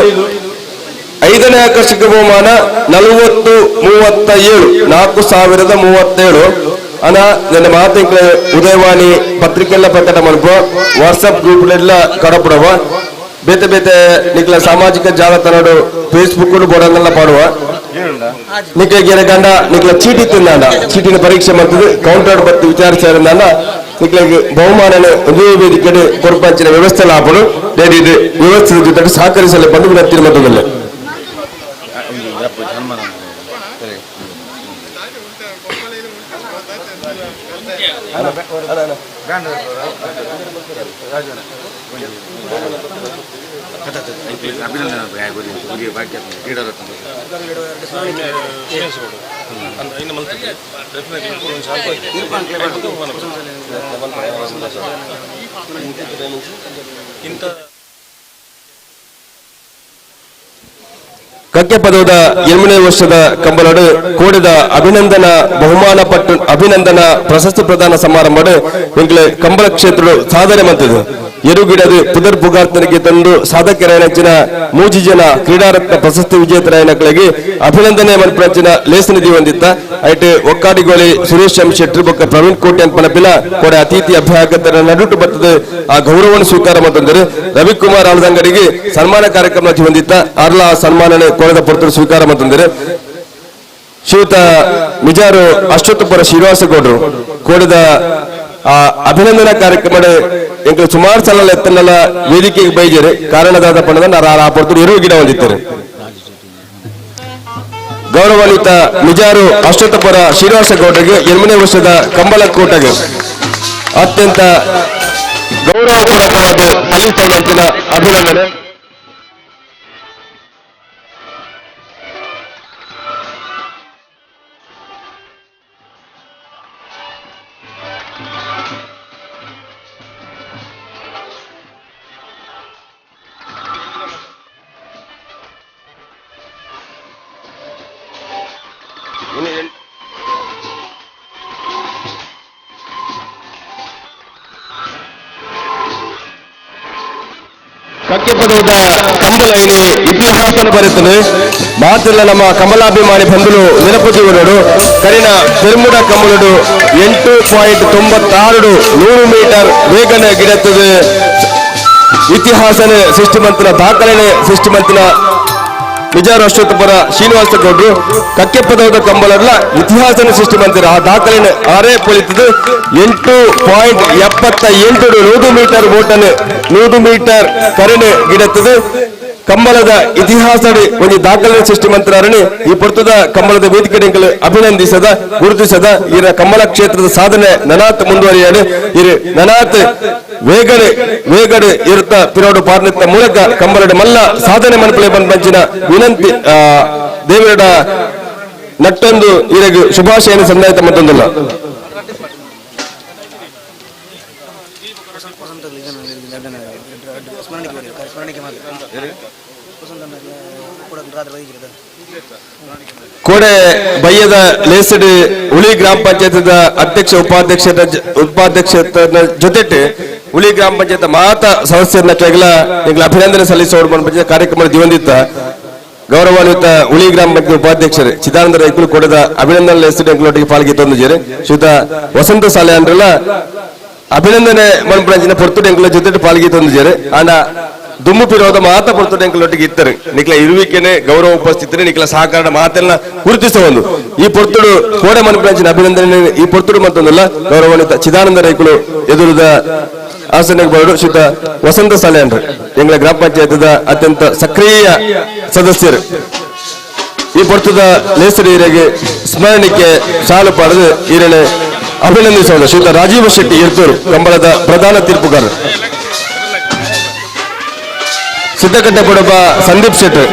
ಐದನೇ ಆಕರ್ಷಕ ಬಹುಮಾನ 40 37, 4037. ಅಣ್ಣ, ನನ್ನ ಮಾತಿನ ಉದಯವಾಣಿ ಪತ್ರಿಕೆಲ್ಲ ಪ್ರಕಟ ಮಲ್ಪ, ವಾಟ್ಸಪ್ ಗ್ರೂಪ್ ಎಲ್ಲ ಕಡಪಡವ, ಬೇತೆ ಬೇತೆ ನಿಕ್ಲ ಸಾಮಾಜಿಕ ಜಾಲತಾಣ ಫೇಸ್ಬುಕ್ ಬೋರ್ಡನ್ನೆಲ್ಲ ಪಾಡುವ. ನಿಕ್ಲಿಗೆ ಗಂಡ ನಿಕ್ಲ ಚೀಟಿ ತಿಂದಾಂಡ, ಚೀಟಿನ ಪರೀಕ್ಷೆ ಮಾಡ್ತದೆ, ಕೌಂಟರ್ ಬತ್ತು ವಿಚಾರಿಸಿದ ನಿಕ್ಲಿಗೆ ಬಹುಮಾನನ ಒಂದೇ ವೇದಿಕೆ ಕೊರ್ಪಂಚಿನ ವ್ಯವಸ್ಥೆ ಲಾಭನು ಇದು ವ್ಯವಸ್ಥೆಯ ಜೊತೆಗೆ ಸಹಕರಿಸಲು ಬಂದು ವಿನಂತಿ ಮತ್ತೊಂದಿಲ್ಲ. ಕಕ್ಕೆ ಪದವದ 8ನೇ ವರ್ಷದ ಕಂಬಲಡು ಕೋಡಿದ ಅಭಿನಂದನ ಬಹುಮಾನ ಪಟ್ಟು ಅಭಿನಂದನ ಪ್ರಶಸ್ತಿ ಪ್ರದಾನ ಸಮಾರಂಭ ಎಂಕ್ಲೆ ಕಂಬಳ ಕ್ಷೇತ್ರ ಸಾಧನೆ ಮಂತದು. ಎರುಗಿಡದು ಪುದರ್ ಪುಗಾರ್ತನಿಗೆ ತಂದು ಸಾಧಕರಾಯನಂಚಿನ ಮೂಜಿ ಜನ ಕ್ರೀಡಾರತ್ನ ಪ್ರಶಸ್ತಿ ವಿಜೇತರಾಯನಗಳಿಗೆ ಅಭಿನಂದನೆ ಮನ್ಪಂಚಿನ ಲೇಸನಿಧಿ ಹೊಂದಿತ್ತ. ಐಟ್ ಒಕ್ಕಾಡಿಗೋಳಿ ಸುರೇಶ್ ಎಂ ಶೆಟ್ಟಿ ಬೊಕ್ಕ ಪ್ರವೀಣ್ ಕೋಟ್ಯಾನ್ ಪನಪಿಲ ಕೋಡೆ ಅತಿಥಿ ಅಭ್ಯಾಗತರ ನಡುಟು ಬರ್ತದೆ ಆ ಗೌರವವನ್ನು ಸ್ವೀಕಾರ ಮತ್ತೊಂದರೆ ರವಿಕುಮಾರ್ ಆಲದಂಗಡಿಗೆ ಸನ್ಮಾನ ಕಾರ್ಯಕ್ರಮ ಹೊಂದಿತ್ತ. ಅರ್ಲ ಸನ್ಮಾನನೆ ಕೋಣದ ಪೊರ್ತರು ಸ್ವೀಕಾರ ಮತ್ತೊಂದರೆ ಶ್ರೀಯುತ ಮಿಜಾರು ಅಶ್ವತ್ಥಪುರ ಶ್ರೀನಿವಾಸಗೌಡರು ಕೋಡದ ಆ ಅಭಿನಂದನಾ ಕಾರ್ಯಕ್ರಮ ಎಂಕಲು ಸುಮಾರು ಸಲ ಎತ್ತನ್ನೆಲ್ಲ ವೇದಿಕೆಗೆ ಬೈಜೇರಿ ಕಾರಣದಾದ ಪಣದ ಆ ಪೊರ್ತರು ಎರುವು ಗಿಡ ಹೊಂದಿದ್ದಾರೆ. ಗೌರವಾನ್ವಿತ ಮಿಜಾರು ಅಶ್ವತ್ಥಪುರ ಶ್ರೀನಿವಾಸಗೌಡರಿಗೆ 8ನೇ ವರ್ಷದ ಕಂಬಳ ಕೂಟಗೆ ಅತ್ಯಂತ ಗೌರವಪೂರ್ವಕವಾದ ಸಲ್ಲಿಸುವಂತಿನ ಅಭಿನಂದನೆ. ಕಕ್ಕೆ ಪದವದ ಕಂಬಳ ಇನಿ ಇತಿಹಾಸನ ಬರೆತನು. ಮಾತೆಲ್ಲ ನಮ್ಮ ಕಮಲಾಭಿಮಾನಿ ಬಂಧುಲು ನೆನಪುಜೀವನೋಡು ಕರಿನ ಪೆರ್ಮುಡ ಕಂಬಳಡು 8.96 100 ಮೀಟರ್ ವೇಗನೆ ಗಿಡತ್ತದೆ ಇತಿಹಾಸನೆ ಸೃಷ್ಟಿಮಂತನ ದಾಖಲೆನೆ ಸೃಷ್ಟಿಮಂತನ ನಿಜಾರು ಅಶ್ವತ್ಥಪುರ ಶ್ರೀನಿವಾಸ ಗೌಡ್ರು ಕಕ್ಕೆ ಪದವದ ಕಂಬಳರ್ಲ ಇತಿಹಾಸನ ಸೃಷ್ಟಿ ಮಂತಿರ ಆ ದಾಖಲೆನ ಆರೇ ಪೊಲಿತದು 8.78 100 ಮೀಟರ್ ಓಟನೆ 100 ಮೀಟರ್ ಕರೆನೆ ಗಿಡತ್ತದೆ ಕಂಬಳದ ಇತಿಹಾಸ ಒಂದು ದಾಖಲೆ ಸೃಷ್ಟಿ ಮಂತ್ರಾರಣಿ ಈ ಪೊರ್ತದ ಕಂಬಳದ ವೇದಿಕೆಗಳು ಅಭಿನಂದಿಸದ ಗುರುತಿಸದ ಇರ ಕಂಬಳ ಕ್ಷೇತ್ರದ ಸಾಧನೆ ನನಾತ್ ಮುಂದುವರಿಯಲು ಇರು ನನಾತ್ ವೇಗಡೆ ವೇಗಡೆ ಇರುತ್ತ ಪಿರೋಡು ಪಾರ್ನಿತ್ತ ಮೂಲಕ ಕಂಬಳದ ಮಲ್ಲ ಸಾಧನೆ ಮನಪಲೆ ಬಂದ ವಿನಂತಿ ದೇವರ ನಟ್ಟೊಂದು ಇರಗು ಶುಭಾಶಯ ಸಂದಾಯಿತ ಮತ್ತೊಂದಲ್ಲ. ಕೋಡೆ ಬಯ್ಯದ ಲೇಸಡಿ ಉಳಿ ಗ್ರಾಮ ಪಂಚಾಯತ್ ಅಧ್ಯಕ್ಷ ಉಪಾಧ್ಯಕ್ಷರ ಜೊತೆಟ್ ಉಳಿ ಗ್ರಾಮ ಪಂಚಾಯತ್ ಮಾತ ಸದಸ್ಯರನ್ನ ಕೆಲ ಅಭಿನಂದನೆ ಸಲ್ಲಿಸುವ ಕಾರ್ಯಕ್ರಮ ದಿವಂದಿತ್ತ ಗೌರವಾನ್ವಿತ ಉಳಿ ಗ್ರಾಮ ಪಂಚಾಯತ್ ಉಪಾಧ್ಯಕ್ಷರು ಚಿದಾನಂದ ರೈಕುಲು ಕೊಡದ ಅಭಿನಂದನೆ ಲೇಸಡಿ ಎಂಕ್ಲೊಟ್ಟಿಗೆ ಪಾಲ್ಗೆ ತಂದಿದ್ದಾರೆ. ಶ್ರೀಯುತ ವಸಂತ ಸಾಲೆ ಅಂದ್ರಲ್ಲ ಅಭಿನಂದನೆ ಮನ್ಪಂಚಿನ ಪೊರ್ತುಡು ಎಂಕ್ಲ ಜೊತೆ ಪಾಲ್ಗೆ ತಂದಿದ್ದಾರೆ. ಆಂಡ ದುಮ್ಮು ಪಿರೋದ ಮಾತ ಪೊರ್ತುಡು ಎಂಕ್ಲೊಟ್ಟಿಗೆ ಇತ್ತರು ನಿಕ್ಲ ಇರುವಿಕೆನೆ ಗೌರವ ಉಪಸ್ಥಿತರೆ ನಿಕ್ಲ ಸಹಕಾರ ಮಾತೆಲ್ಲ ಗುರುತಿಸಬಹುದು. ಈ ಪೊರ್ತುಡು ಕೋಡೆ ಮನ್ಪಂಚಿನ ಅಭಿನಂದನೆ ಈ ಪೊರ್ತುಡು ಮತ್ತೊಂದಲ್ಲ ಗೌರವಾನ್ವಿತ ಚಿದಾನಂದ ರೈಕುಲು ಎದುರುದ ಆಸನಕ್ಕೆ ಬರಡು ಶ್ರೀಯುತ ವಸಂತ ಸಾಲೆ ಅಂಡ್ರು ಎಂಗ್ಲ ಗ್ರಾಮ ಪಂಚಾಯತ್ ಅತ್ಯಂತ ಸಕ್ರಿಯ ಸದಸ್ಯರು ಈ ಪೊರ್ತುದ ಲೇಸರಿ ಹಿರಿಯಗೆ ಸ್ಮರಣಿಕೆ ಸಾಲು ಪಾಡದು ಹಿರಿಯನೆ ಅಭಿನಂದಿಸೋಣ. ಶ್ರೀಯುತ ರಾಜೀವ ಶೆಟ್ಟಿ ಇರ್ತೂರು ಕಂಬಳದ ಪ್ರಧಾನ ತೀರ್ಪುಗಾರರು, ಸಿದ್ದಕಟ್ಟೆ ಪಡಬ ಸಂದೀಪ್ ಶೆಟ್ಟಿ,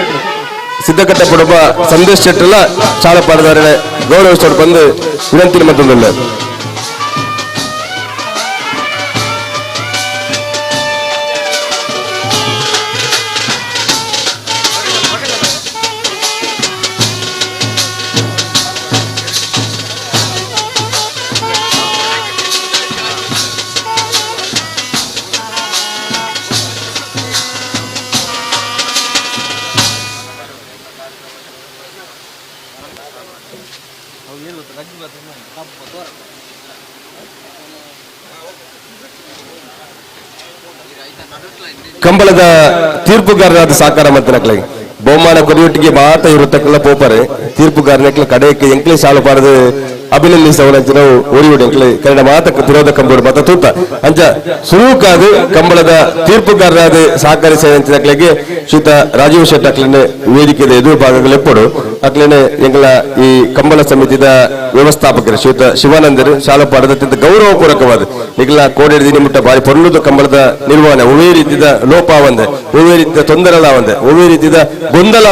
ಸಿದ್ದಕಟ್ಟೆ ಪಡಬ ಸಂದೇಶ್ ಶೆಟ್ಟಲ್ಲ ಶಾಲಾ ಪಾಡದಾರನೆ ಗೌರವಿಸೋಡು ಬಂದು ವಿನಂತಿ ಮತ್ತೊಂದಿಲ್ಲ. ಕಂಬಳದ ತೀರ್ಪುಗಾರರಾದ ಸಾಕಾರ ಮಂತನಕ್ಲೆ ಬಹುಮಾನ ಕೊರಿಯೊಟ್ಟಿಗೆ ಮಾತ ಇರುತ್ತಕ್ಕೆಲ್ಲ ಪೋಪರೆ. ತೀರ್ಪುಗಾರನಕ್ಲೆ ಕಡೆಗೆ ಎಂಕ್ಲೆ ಸಾಲು ಪಾರದು ಅಭಿನಂದಿಸವನಂಚಿನ ಒರಿಯುಡು ಎಂಕ್ಲೆ ಕನ್ನಡ ಮಾತ ವಿರೋಧ ಕಂಬೋಡು ಮಾತ ತೂತ. ಅಂಚ ಸುರುಕಾದ ಕಂಬಳದ ತೀರ್ಪುಗಾರರಾದ ಸಹಕರಿಸಿನಕ್ಲೆಗೆ ಶ್ರೀತ ರಾಜೀವ್ ಶೆಟ್ಟಿ ಅಕ್ಲೆನೆ ವೇದಿಕೆದ ಎದುರು ಭಾಗಗಳು ಎಪ್ಪಡು. ಅಕ್ಲೆನೆ ಎಂಗಳ ಈ ಕಂಬಳ ಸಮಿತಿದ ವ್ಯವಸ್ಥಾಪಕರು ಶ್ರೀತ ಶಿವಾನಂದರು ಶಾಲಪಾಡದ ಅತ್ಯಂತ ಗೌರವಪೂರ್ವಕವಾದ ನಿಗಲ ಕೋಡೆಡ್ದಿ ನಿಮಿಟ್ಟ ಬಾರಿ ಪೊರ್ಲುದ ಕಂಬಳದ ನಿರ್ವಹಣೆ ಒವ್ವೇ ರೀತಿದ ಲೋಪ ಆವಂದೆ, ಒವ್ವೇ ರೀತಿಯ ತೊಂದರೆಲ ಆವಂದೆ, ಒವ್ವೇ ರೀತಿದ ಗೊಂದಲ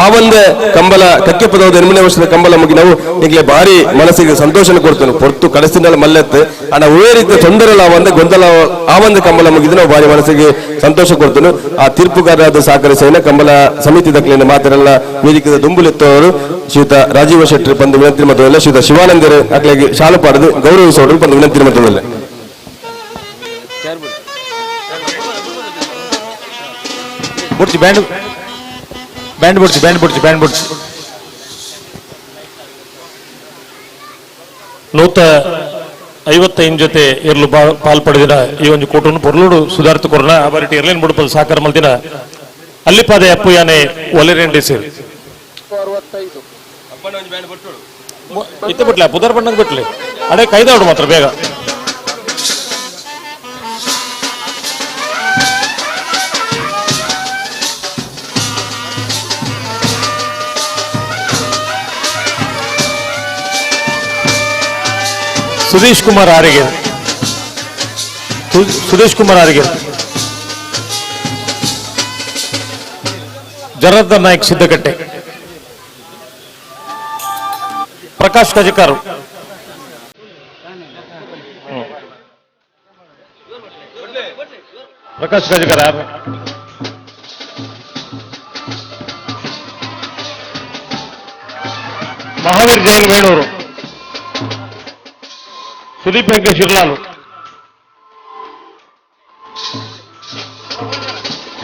ಆವಂದೆ ಕಂಬಳ ಕಕ್ಕೆ ಪದವದ ಎನ್ಮನೆ ವರ್ಷದ ಕಂಬಳ ಮುಗಿ ನಾವು ನಿಗ್ಲೆ ಭಾರಿ ಮನಸ್ಸಿಗೆ ಸಂತೋಷನ ಕೊಡ್ತೇನೆ. ಪೊರ್ತು ಕಡಸಿನ ಮಲ್ಲೆತ್ತು ಅಣ್ಣ ಒವ್ವೇ ರೀತಿಯ ತೊಂದರೆಲ ಆವಂದೆ ಗೊಂದಲ ಆವಂದೆ ಕಂಬಳ ಮುಗಿದು ನಾವು ಭಾರಿ ಮನಸ್ಸಿಗೆ ಸಂತೋಷ ಕೊಡ್ತೇನೆ. ಆ ತೀರ್ಪುಗಾರರಾದ ಸಹಕರಿಸಿನ ಕಂಬಳ ಸಮಿತಿ ಮಾತೆಲ್ಲ ವೇದಿಕೆದ ದುಂಬುಲೆತ್ತವರು ಶ್ರೀತ ರಾಜೀವ ಶೆಟ್ಟಿ ಬಂದು ವಿನಂತಿ ಮತ್ತು ಶ್ರೀತ ಶಿವಾನಂದರು ಅಕ್ಲೆಗೆ ಶಾಲು ಪಾಡದು ಗೌರವಿಸೋರು ಬಂದು ವಿನಂತಿ ಮತ್ತು ಬುಡ್ಚಿ ಬ್ಯಾಂಡ್ ಬ್ಯಾಂಡ್ ಬುಡ್ಚಿ ಬ್ಯಾಂಡ್ ಬುಡ್ಚಿ ಬ್ಯಾಂಡ್ ಬುಡ್ಚಿ. 155 ಜೊತೆ ಇರ್ಲು ಪಾಲ್ ಪಡೆದಿನ ಈ ಒಂದು ಕೂಟವನ್ನು ಪೊರ್ಲುಡು ಸುಧಾರಿತ ಕೊರನ ಅಬರಿಟಿ ಇರ್ಲೇನ್ ಬುಡುಪದ ಸಾಕಾರ ಮಲ್ದಿನ ಅಲ್ಲಿಪಾದೆ ಅಪ್ಪು ಯಾನೆ ಒಲೆರೆಂಡಿ ಸೇರಿ ಇತ್ತ ಬಿಟ್ಲೆ ಪುದರ್ ಬಣ್ಣಗ್ ಬಿಟ್ಲೆ ಅಡೆ ಕೈದಾಡು ಮಾತ್ರ ಬೇಗ. ಸುಧೀಶ್ ಕುಮಾರ್ ಆರಿಗೆ, ಸುಧೀಶ್ ಕುಮಾರ್ ಆರಿಗೆ, ಜನಾರ್ದನ್ ನಾಯ್ಕ್ ಸಿದ್ದಕಟ್ಟೆ, ಪ್ರಕಾಶ್ ಕಜಕಾರು, ಪ್ರಕಾಶ್ ಕಜಕಾರ್ ಯಾರು? ಮಹಾವೀರ್ ಜೈನ್ ವೇಣೂರು, ಸುದೀಪ್ ವೆಂಕಟೇಶ್ ಇರ್ಲಾಲು,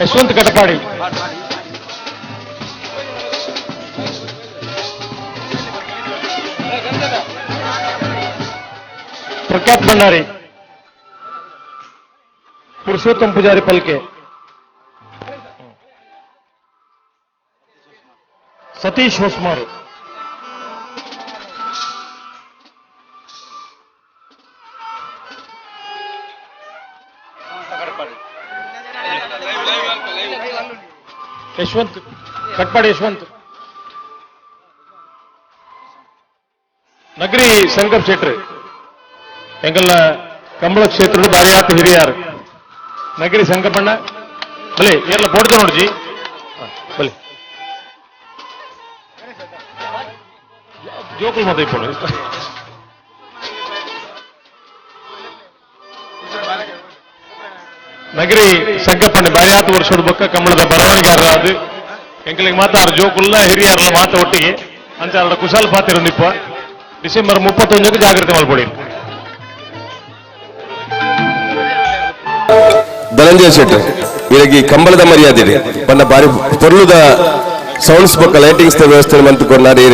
ಯಶವಂತ್ ಕಟಪಾಡಿ, ಪ್ರಖ್ಯಾತ್ ಭಂಡಾರಿ, ಪುರುಷೋತ್ತಮ್ ಪೂಜಾರಿ ಪಲ್ಕೆ, ಸತೀಶ್ ಹೊಸ್ಮಾರು, ಯಶವಂತ್ ಕಟ್ಪಾಡಿ ಯಶವಂತ್, ನಗರಿ ಸಂಕಪ್ ಶೆಟ್ರಿ, ಎಂಗಲ್ನ ಕಂಬಳ ಕ್ಷೇತ್ರದ ಬಾರಿಯಾತ ಹಿರಿಯಾರು ನಗರಿ ಸಂಕಪ್ಪಣ್ಣ ಬಲೆ ಏರ್ಲ ಬೋರ್ಡ್ ನೋಡ್ಜಿ ಬಲೆ ಜೋಕುಲ್ ಮತ್ತೆ ಇಪ್ಪಡು. ನಗರಿ ಸಂಕಪ್ಪಣ್ಣ ಬಾರಿಯಾತ ವರ್ಷದ ಬೊಕ್ಕ ಕಂಬಳದ ಬರವಣಿಗೆಗಾರರಾದ ಎಂಕಲಿಗೆ ಮಾತಾರ ಜೋಕುಲ್ಲ ಹಿರಿಯರ್ಲ ಮಾತ ಒಟ್ಟಿಗೆ ಅಂಚಾರ ಕುಶಾಲ್ ಪಾತಿರೊಂದಿಪ್ಪ ಡಿಸೆಂಬರ್ 31ಕ್ಕೆ ಜಾಗೃತಿ ಮಲ್ಪೊಡಿ. ಧನಂಜಯ ಶೆಟ್ಟಿ ಇರಗಿ ಕಂಬಳದ ಮರ್ಯಾದೆ ಪಂಡ ಬಾರಿ ಪೊರ್ಲುದ ಸೌಂಡ್ಸ್ ಬೊಕ್ಕ ಲೈಟಿಂಗ್ಸ್ ವ್ಯವಸ್ಥೆ ಮಂತುಕೊನ್ನಾರು.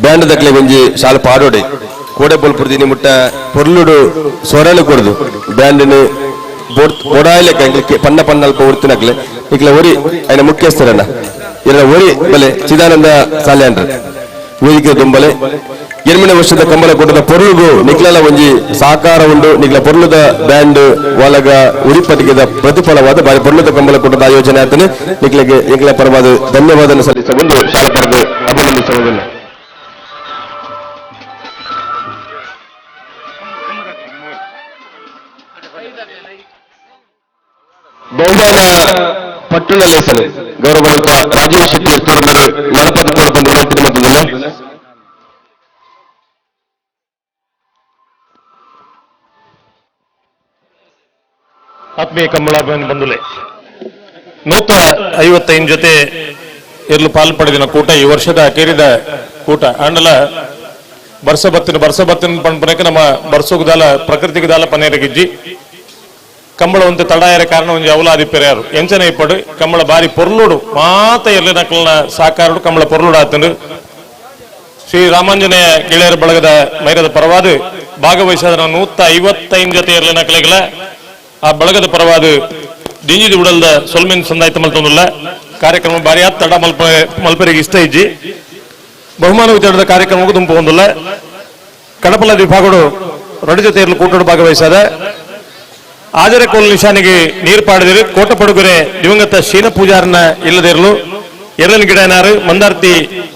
ಬ್ಯಾಂಡ್ ದಕ್ಲೆ ಒಂಜಿ ಶಾಲೆ ಪಾಡೋಡೆ ಕೋಡೆ ಬೊಲ್ಪುರ್ದಿನಿ ಮುಟ್ಟ ಪೊರ್ಲುಡು ಸೊರಲು ಕೊರ್ದು ಬ್ಯಾಂಡ್ನ್ ಬೋಡಾಯ್ಲೆಕ್ಕ ಎಂಕ್ಲೆ ಪನ್ನ ಪನ್ನಲ್ಪ ಉರ್ತಿನಕ್ಲೆ ಇಕ್ಲೆ ಒರಿ ಐನ ಮುಖ್ಯಸ್ಥರನ್ನ ಇರ ಒರಿ ಬಲೆ ಚಿದಾನಂದ ಸಾಲ್ಯಾಂಡ್ರ ವೇದಿಕೆ ದುಂಬಲೆ ಎರ್ಮನೆ ವರ್ಷದ ಕಂಬಳ ಕೂಟದ ಪೊರ್ಲುಗು ನಿಕ್ಲಲ ಒಂಜಿ ಸಾಕಾರ ಉಂಡು. ನಿಕ್ಲ ಪೊರ್ಲುದ ಬ್ಯಾಂಡ್ ಒಲಗ ಉರಿಪಟಿಕೆದ ಪ್ರತಿಫಲವಾದ ಬಾರಿ ಪೊರ್ಲುದ ಕಂಬಳ ಕೂಟದ ಆಯೋಜನೆ ಆತನೆ. ನಿಕ್ಲೆಗೆ ನಿಕ್ಲ ಪರವಾದ ಧನ್ಯವಾದ ಸಲ್ಲಿಸಬಹುದು, ಶಾಲಾ ಪರದು ಅಭಿನಂದಿಸಬಹುದು. ಬಹುಮಾನ ಪಟ್ಟಣ ಲೇಸಲು ಗೌರವಾನ್ವಿತ ರಾಜೀವ್ ಶೆಟ್ಟಿ ನಡಪದ ಬಂದು ವಿನಂತಿ. ಆತ್ಮೀಯ ಕಂಬಳ ಬಂಧುಲೆ 155 ಜೊತೆ ಇರ್ಲು ಪಾಲು ಪಡೆದಿನ ಕೂಟ ಈ ವರ್ಷದ ಅಕೇರಿದ ಕೂಟ ಆಂಡಲ ಬರ್ಸ ಬತ್ತಿನ ಬರ್ಸ ಬತ್ತಿನ ಪಂಪನಕ್ಕೆ ನಮ್ಮ ಬರ್ಸೋಗುದಾಲ ಪ್ರಕೃತಿಗುದಾಲ ಪನೇರಗಿಜ್ಜಿ ಕಂಬಳ ಒಂದು ತಡಾಯರ ಕಾರಣ ಒಂಜಿ ಅವಲಾದಿ ಪೆರ್ಯಾರು ಎಂಚನ ಇಪ್ಪಡು ಕಂಬಳ ಬಾರಿ ಪೊರ್ಲುಡು ಮಾತ ಎರ್ಲೆ ನಕಲ್ನ ಸಾಕಾರುಡು ಕಂಬಳ ಪೊರ್ಲುಡು ಆತನು. ಶ್ರೀ ರಾಮಾಂಜನೇಯ ಗೆಳೆಯರ ಬಳಗದ ಮೈರದ ಪರವಾದ ಭಾಗವಹಿಸಾದ 155 ಜೊತೆ ಎರ್ಲೆ ನಕಲಿಗಳ ಆ ಬಳಗದ ಪರವಾದ ದಿಂಜಿದ ಉಡಲ್ದ ಸೊಲ್ಮೆನ್ ಸಂದಾಯ್ತ ಮಲ್ತೊಂದುಲ್ಲ ಕಾರ್ಯಕ್ರಮ ಬಾರಿ ಆತ್ ತಡ ಮಲ್ಪರಿಗೆ ಇಷ್ಟ ಇಜ್ಜಿ ಬಹುಮಾನ ವಿತರಣದ ಕಾರ್ಯಕ್ರಮಕ್ಕೂ ದುಂಪು ಹೊಂದಿಲ್ಲ. ಕಡಪಲ ವಿಭಾಗಡು ರಡು ಜೊತೆ ಇರಲು ಕೂಟಡು ಭಾಗವಹಿಸಾದ ಆಜರೆ ಕೋಲ್ ನಿಶಾನಿಗೆ ನೀರು ಪಾಡಿದಿರು ಕೋಟಪಡುಗುರೆ ದಿವಂಗತ ಶೀನ ಪೂಜಾರನ ಇಲ್ಲದಿರಲು ಎರಡನ ಗಿಡನಾರು ಮಂದಾರ್ತಿ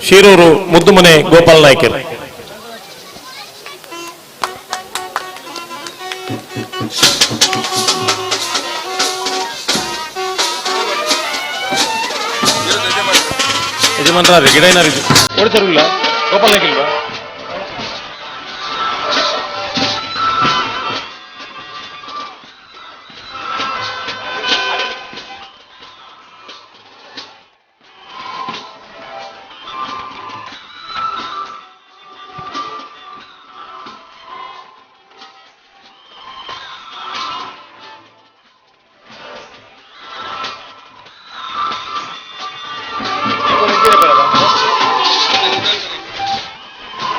ಶೀರೂರು ಮುದ್ದುಮನೆ ಗೋಪಾಲ್ ನಾಯ್ಕರು. ಯಜಮಾನ್ರ ಗಿಡ ಏನಾರು ಓಡಿಸರಿಲ್ಲ ಗೋಪಾಲ್ ನಾಯ್ಕ ಇಲ್ವಾ?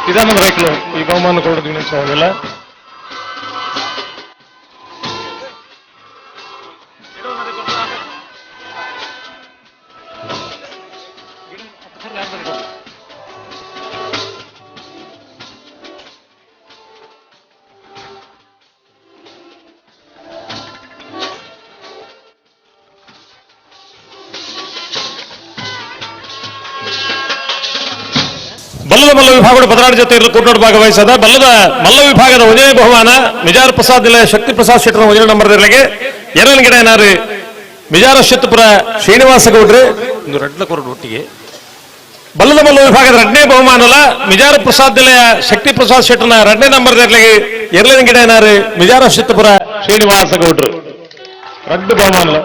ಚಿದಾನಂದ ರೈಕ್ಲು ಈ ಬಹುಮಾನ ಕೊಡೋದು ವಿನಂತಿಸೋದಿಲ್ಲ. ಬಲ್ಲದ ಮಲ್ಲ ವಿಭಾಗದ ಬದಲಾಣ ಜೊತೆ ಇರಲು ಕೂಟೋಡು ಭಾಗವಹಿಸದ ಬಲ್ಲದ ಮಲ್ಲ ವಿಭಾಗದ ಒಂದನೇ ಬಹುಮಾನ ಮಿಜಾರ್ ಪ್ರಸಾದ್ ನಿಲಯ ಶಕ್ತಿ ಪ್ರಸಾದ್ ಶೆಟ್ಟರ ಒಂದನೇ ನಂಬರ್ ಇರಲಿಗೆ ಎರಡನೇ ಗಿಡ ಏನಾರು ಮಿಜಾರ ಶೆಟ್ಟಪುರ ಶ್ರೀನಿವಾಸ ಗೌಡ್ರೆ ಒಂದು ರಡ್ಲ ಕೊರಡು ಒಟ್ಟಿಗೆ ಬಲ್ಲದ ಮಲ್ಲ ವಿಭಾಗದ ಎರಡನೇ ಬಹುಮಾನಲ್ಲ ಮಿಜಾರ ಪ್ರಸಾದ್ ನಿಲಯ ಶಕ್ತಿ ಪ್ರಸಾದ್ ಶೆಟ್ಟರ್ನ ಎರಡನೇ ನಂಬರ್ ಇರಲಿಗೆ ಎರಡನೇ ಗಿಡ ಏನಾರು ಮಿಜಾರ ಶೆಟ್ಟಪುರ ಶ್ರೀನಿವಾಸ ಗೌಡ್ರು ರಡ್ಡು ಬಹುಮಾನಲ್ಲ.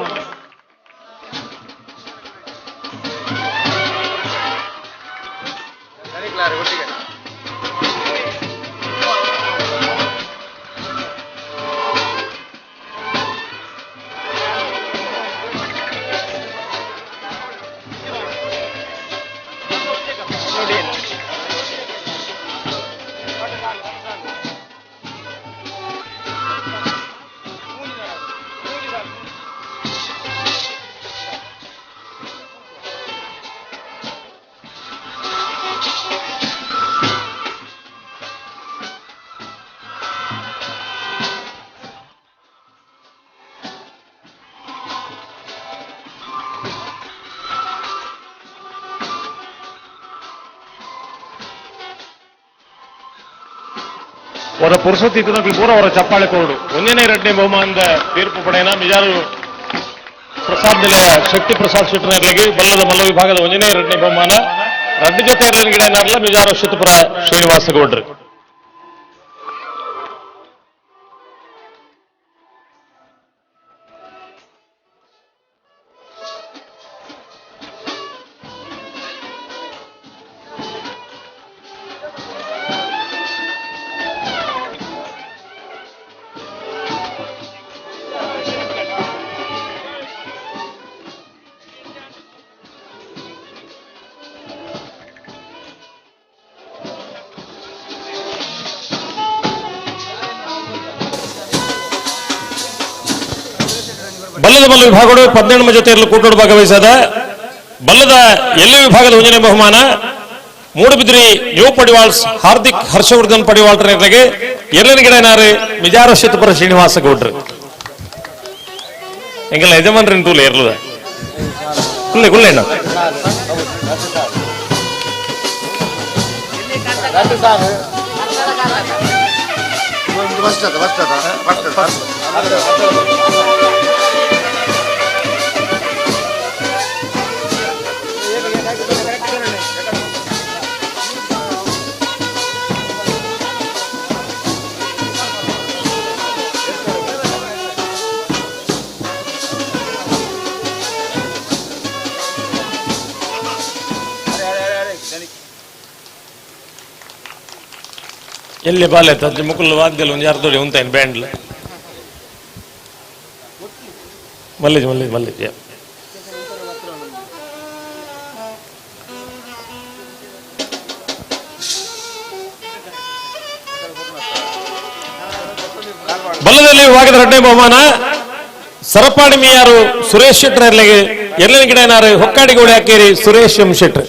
ಅವರ ಪುರುಷತಿ ಪೂರ ಅವರ ಚಪ್ಪಾಳೆ ಕೊರಡು ಒಂದನೇ ಎರಡನೇ ಬಹುಮಾನದ ತೀರ್ಪು ಪಡೆಯನ ಮಿಜಾರು ಪ್ರಸಾದ್ ನಿಲಯ ಶಕ್ತಿ ಪ್ರಸಾದ್ ಶೆಟ್ಟರ್ನರ್ಲಿಗೆ ಬಲ್ಲದ ಮಲ್ಲ ವಿಭಾಗದ ಒಂದನೇ ಎರಡನೇ ಬಹುಮಾನ ರಡ್ಡು ಜೊತೆ ಗಿಡ ಮಿಜಾರು ಶೆಟ್ಟಪುರ ಶ್ರೀನಿವಾಸ ಗೌಡ್ರು. ಬಲ್ಲದ ಬಲ್ಲ ವಿಭಾಗಗಳು 18 ಜೊತೆಯಲ್ಲಿ ಕೂಟೋಡು ಭಾಗವಹಿಸದ ಬಲ್ಲದ ಎಲ್ಲ ವಿಭಾಗದ ಒಂದನೇ ಬಹುಮಾನ ಮೂಡುಬಿದ್ರಿ ನ್ಯೂ ಪಡಿವಾಳ್ಸ್ ಹಾರ್ದಿಕ್ ಹರ್ಷವರ್ಧನ್ ಪಡಿವಾಳ್ರಿಗೆ ಎಲ್ಲನ ಗಿಡನಾರು ಮಿಜಾರ ಶೆತ್ತಪುರ ಶ್ರೀನಿವಾಸ ಗೌಡ್ರು ಎಂಗೆಲ್ಲ ಯಜಮಾನ್ರಿನ ತೂಲೆ ಇರ್ಲದ ಕುಲ್ಲೆ ಕುಲ್ಲೆ ಅಣ್ಣ. ಎಲ್ಲಿ ಬಾಲೆ ತಜ್ಜಿ ಮುಕುಲ್ ವಾದ್ಯಲ್ ಒಂದು ಯಾರ್ದೋಡಿ ಉಂತಾಯಿನ್ ಬ್ಯಾಂಡ್ಲ್ ಮಲ್ಲಿಜ್ ಮಲ್ಲಿಜ್ ಮಲ್ಲಿಜ್ ಬಲ್ಲದಲ್ಲಿ ವಿಭಾಗದ ಎರಡನೇ ಬಹುಮಾನ ಸರಪಾಡಿ ಮಿಯಾರು ಸುರೇಶ್ ಶೆಟ್ಟರ್ ಎರ್ಲೆಗೆ ಎರ್ಲಿನ ಗಿಡನಾರು ಹೊಕ್ಕಾಡಿಗೋಳಿ ಹಾಕೇರಿ ಸುರೇಶ್ ಎಂ ಶೆಟ್ಟರ್.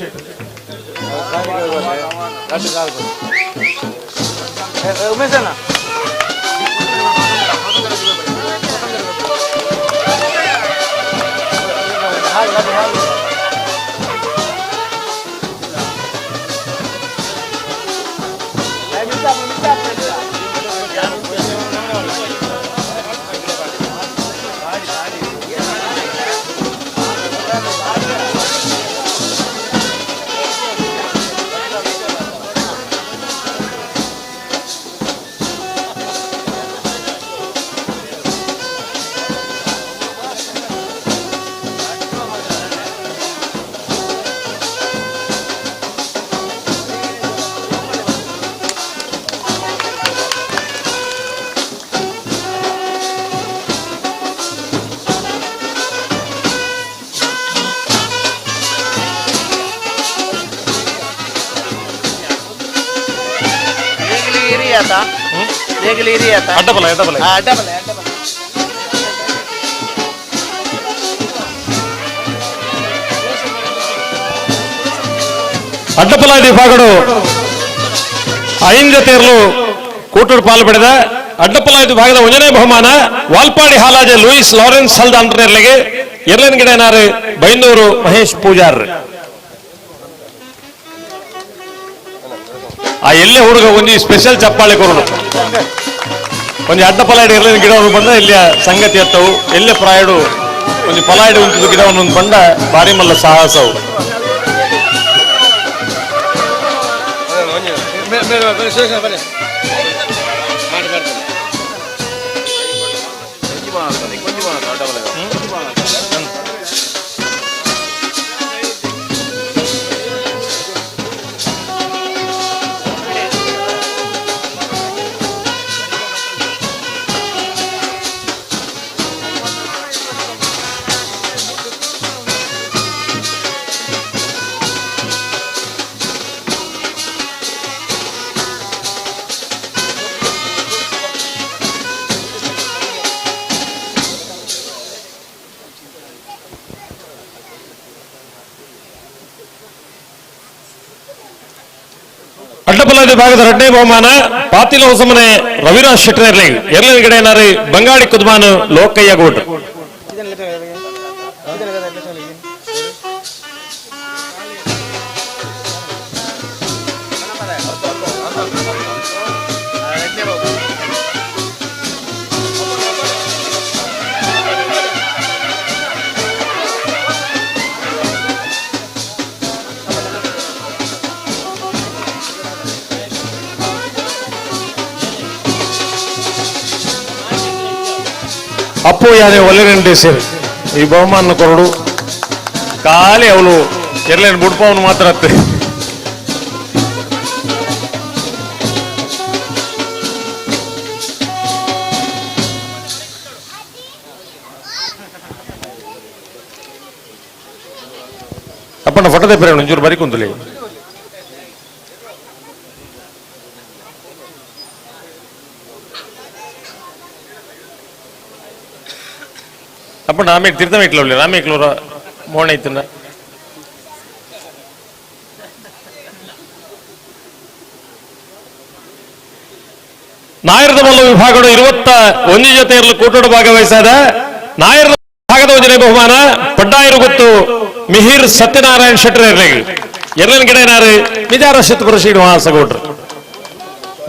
ಅಡ್ಡಬಲ ಅಡ್ಡಬಲ ಅಡ್ಡಪಲ ವಿಭಾಗಡು ಐನ್ ಜೊತೆಯಲ್ಲೂ ಕೂಟೂರು ಪಾಲು ಪಡೆದ ಅಡ್ಡಪಲ ವಿಭಾಗದ ಒಂದನೇ ಬಹುಮಾನ ವಾಲ್ಪಾಡಿ ಹಾಲಾಜೆ ಲೂಯಿಸ್ ಲಾರೆನ್ಸ್ ಹಲ್ದಾಂಡ್ರರ್ಲೆಗೆ ಎರಲನ್ ಗಿಡನಾರು ಬೈಂದೂರು ಮಹೇಶ್ ಪೂಜಾರ್. ಆ ಎಲ್ಲೇ ಹುಡುಗ ಒಂದು ಸ್ಪೆಷಲ್ ಚಪ್ಪಾಳೆ ಕೊರಡು ಒಂದು ಅಡ್ಡಪಲ ಇರಲಿನ ಗಿಡವನ್ನು ಬಂದ ಇಲ್ಲಿಯ ಸಂಗತಿ ಎತ್ತವು ಎಲ್ಲೇ ಪ್ರಾಯಡು ಒಂದು ಫಲಾಯಡು ಉಂಟು ಗಿಡವನ್ನು ಒಂದು ಬಂದ ಭಾರಿ ಮಲ್ಲ ಸಾಹಸವು. ಅಡ್ಡಪಲ ವಿಭಾಗದ ಎರಡನೇ ಬಹುಮಾನ ಪಾತಿಲ ಹೊಸಮನೆ ರವಿರಾಜ್ ಶೆಟ್ಟರ್ ಎರಡನೇ ಗಿಡ ಬಂಗಾಡಿ ಕುದ್ಮಾನು ಲೋಕಯ್ಯ ಗೌಡ್ರು. ಅಪ್ಪು ಯಾರೇ ಒಳ್ಳೆ ಸೇರಿ ಈ ಬಹುಮಾನ ಕೊರಡು ಖಾಲಿ ಅವಳು ಎರ್ಲೇನು ಬುಡ್ಪವನು ಮಾತ್ರ ಅತ್ತೆ. ಅಪ್ಪಣ್ಣ ಫೋಟೋ ತೆಪ್ಪರೆ ಒಂಚೂರು ಬರಿ ಕುಂತಲಿ. ಅಪ್ಪ ರಾಮೇಕ್ ತಿರ್ತಮೇಕ್ಲ ರಾಮೇಕ್ಲೂರ ಮೋಣ ಐತನ. ನಾಯರದ ಮಲ್ಲ ವಿಭಾಗಗಳು 21 ಜೊತೆಯಲ್ಲಿ ಕೂಟೋಡು ಭಾಗವಹಿಸಾದ ನಾಯರದ ಭಾಗದ ಒಂಜನೆ ಬಹುಮಾನ ಪಡ್ಡಾಯಿರು ಗೊತ್ತು ಮಿಹಿರ್ ಸತ್ಯನಾರಾಯಣ ಶೆಟ್ಟರ್ ಇರ್ಲಿಗೆ ಎಲ್ಲನ ಗಿಡನಾರು ನಿಜಾರ ಶತಪುರ ಶ್ರೀನಿವಾಸ ಗೌಡ್ರು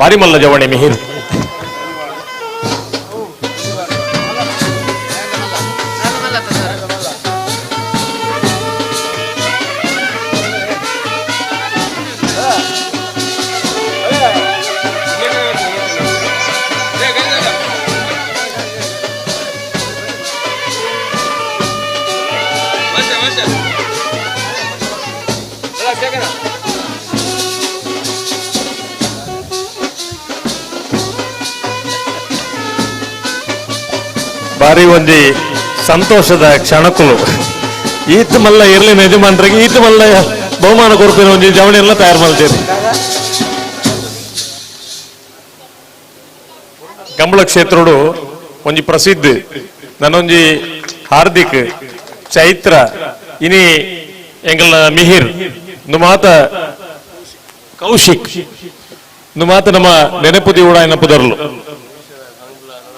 ಭಾರಿ ಮಲ್ಲ ಜವಣಿ ಮಿಹಿರ್. ಬಾರಿ ಒಂಜಿ ಸಂತೋಷದ ಕ್ಷಣಕ್ಕುಲು ಈತ್ ಮಲ್ಲ ಇರ್ಲಿ ಯಜಮಾನ್ರಿಗೆ ಈತ್ ಮಲ್ಲ ಬಹುಮಾನ ಕೊರ್ಪಿನ ಒಂಜಿ ಜವಣಿ ಎಲ್ಲ ತಯಾರು ಮಾಡ್ತೀರಿ. ಕಂಬಳ ಕ್ಷೇತ್ರಡು ಒಂಜಿ ಪ್ರಸಿದ್ಧ ನನ್ನೊಂಜಿ ಹಾರ್ದಿಕ್ ಚೈತ್ರ ಇನಿ ಎಂಗಲ್ನ ಮಿಹಿರ್ ನುಮಾತ ಕೌಶಿಕ್ ನುಮಾತ ನಮ್ಮ ನೆನಪು ದಿವಡ ನೆನಪು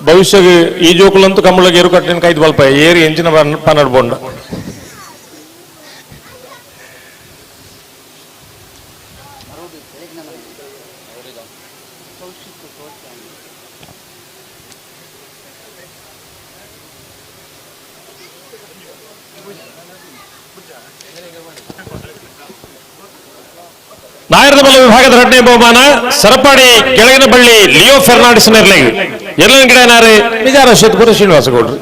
ಭವಿಷ್ಯ ಈ ಜೋಕುಲಂತೂ ಕಂಬಳಗೆ ಏರು ಕಟ್ಟಿನ ಕೈದು ಬಲ್ಪ ಏರಿ ಎಂಚಿನ ಪನ್ನಡ್ ಬೊಂಡ. ನಾಯರದ ವಿಭಾಗದ ಎರಡನೇ ಬಹುಮಾನ ಸರಪಾಡಿ ಕೆಳಗಿನ ಬಳ್ಳಿ ಲಿಯೋ ಫೆರ್ನಾಂಡಿಸ್ ನೆರ್ಲೆಗ್ ಎಲ್ಲನ ಗಿಡನಾರೆ ನಿಜಾರ ಶೇತ್ಪುರ ಶ್ರೀನಿವಾಸ ಗೌಡ್ರು.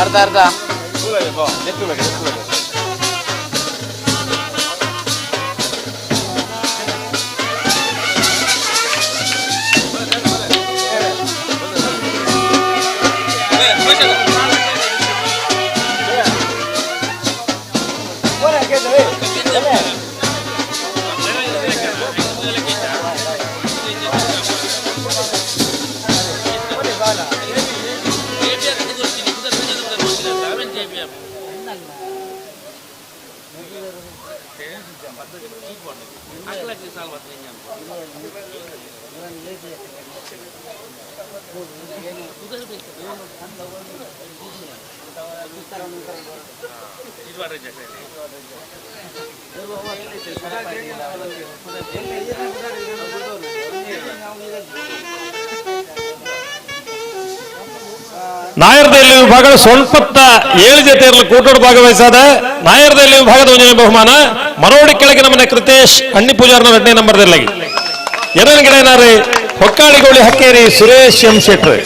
ಅರ್ಧ ಅರ್ಧ ನಾಯರ್ದಲ್ಲಿ ವಿಭಾಗ ಸೊನ್ಪತ್ತ 7 ಜೊತೆಯಲ್ಲಿ ಕೂಟೋಡು ಭಾಗವಹಿಸಾದ ನಾಯರ್ದಲ್ಲಿ ವಿಭಾಗದ ಒಂದನೇ ಬಹುಮಾನ ಮರೋಡಿ ಕೆಳಗಿನ ಮನೆ ಕೃತೇಶ್ ಅಣ್ಣಿ ಪೂಜಾರ್ನ 2ನೇ ನಂಬರ್ದಲ್ಲಿ ಎರಡನೇ ಗಿಡನಾರೆ ಹೊಕ್ಕಾಳಿಗೋಳಿ ಹಕ್ಕೇರಿ ಸುರೇಶ್ ಎಂ ಶೆಟ್ರ್.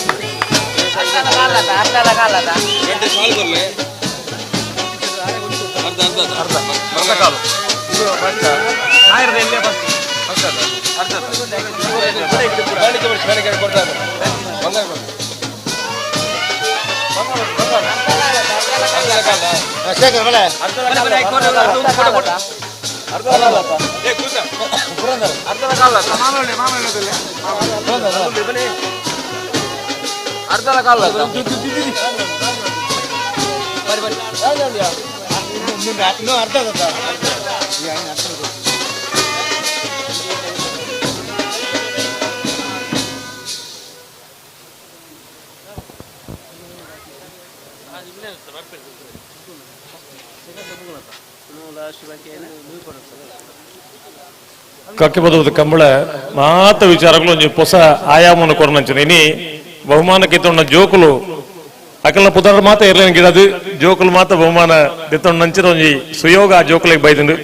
ಕಕ್ಕೆ ಬದುವುದು ಕಂಬಳ ಮಾತ ವಿಚಾರಗಳು ಒಂಜಿ ಹೊಸ ಆಯಾಮವನ್ನು ಕೊರನಂಚಿನ ಇನಿ ಬಹುಮಾನಕ್ಕೆ ತೊಂಡ ಜೋಕುಲು ಅಕಲ್ನ ಪುದರ್ ಮಾತ ಇರ್ಲೇನು ಗಿಡದು ಜೋಕುಲು ಮಾತ ಬಹುಮಾನ ದಿತ್ತೊಂಡ ನಂಚಿನ ಒಂಜಿ ಸುಯೋಗ ಆ ಜೋಕುಲಿಗೆ ಬೈದಿಂಡು.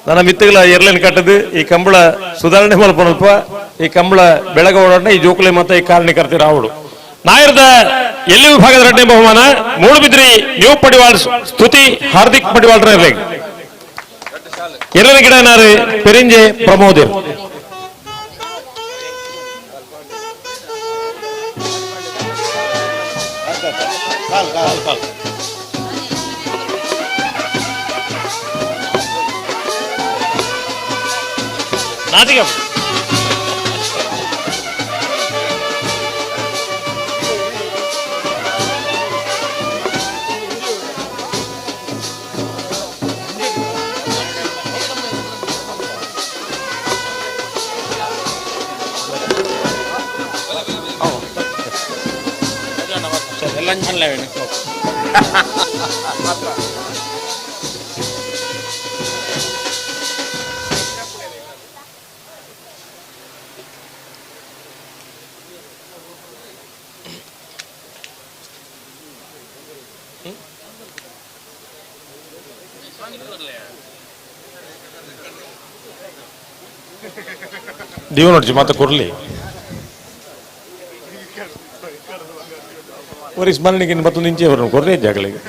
ನನ್ನ ಮಿತ್ತುಗಳ ಎರ್ಲೇನು ಕಟ್ಟದು ಈ ಕಂಬಳ ಸುಧಾರಣೆ ಮಲ್ಪನಲ್ಪ ಈ ಕಂಬಳ ಬೆಳಗ ಓಡಾಡ ಈ ಜೋಕುಲೆ ಮಾತ ಈ ಕಾರಣೀಕರ್ತಿರ ಆವಡು. ನಾಯರದ ಎಲ್ಲಿ ವಿಭಾಗದ ಎರಡನೇ ಬಹುಮಾನ ಮೂಡುಬಿದ್ರಿ ನ್ಯೂ ಪಡಿವಾಳ್ ಸ್ತುತಿ ಹಾರ್ದಿಕ್ ಪಡಿವಾಳ್ರ ಇರ್ಲಿ ಎರಡನೇ ಗಿಡನಾರು ಪೆರಿಂಜೆ ಪ್ರಮೋದಿರ್. ನಾಚಿಕೆ. ದೀವನೊಡ್ಚಿ ಮಾತ ಕೊರ್ಲಿ ಒರಿ ಸ್ಮರಣಿಗೆ ಮತ್ತೊಂದು ಇಂಚೆ ಬರೋಣ ಕೊರ್ಲೆ ಜಾಗಲಿಗೆ.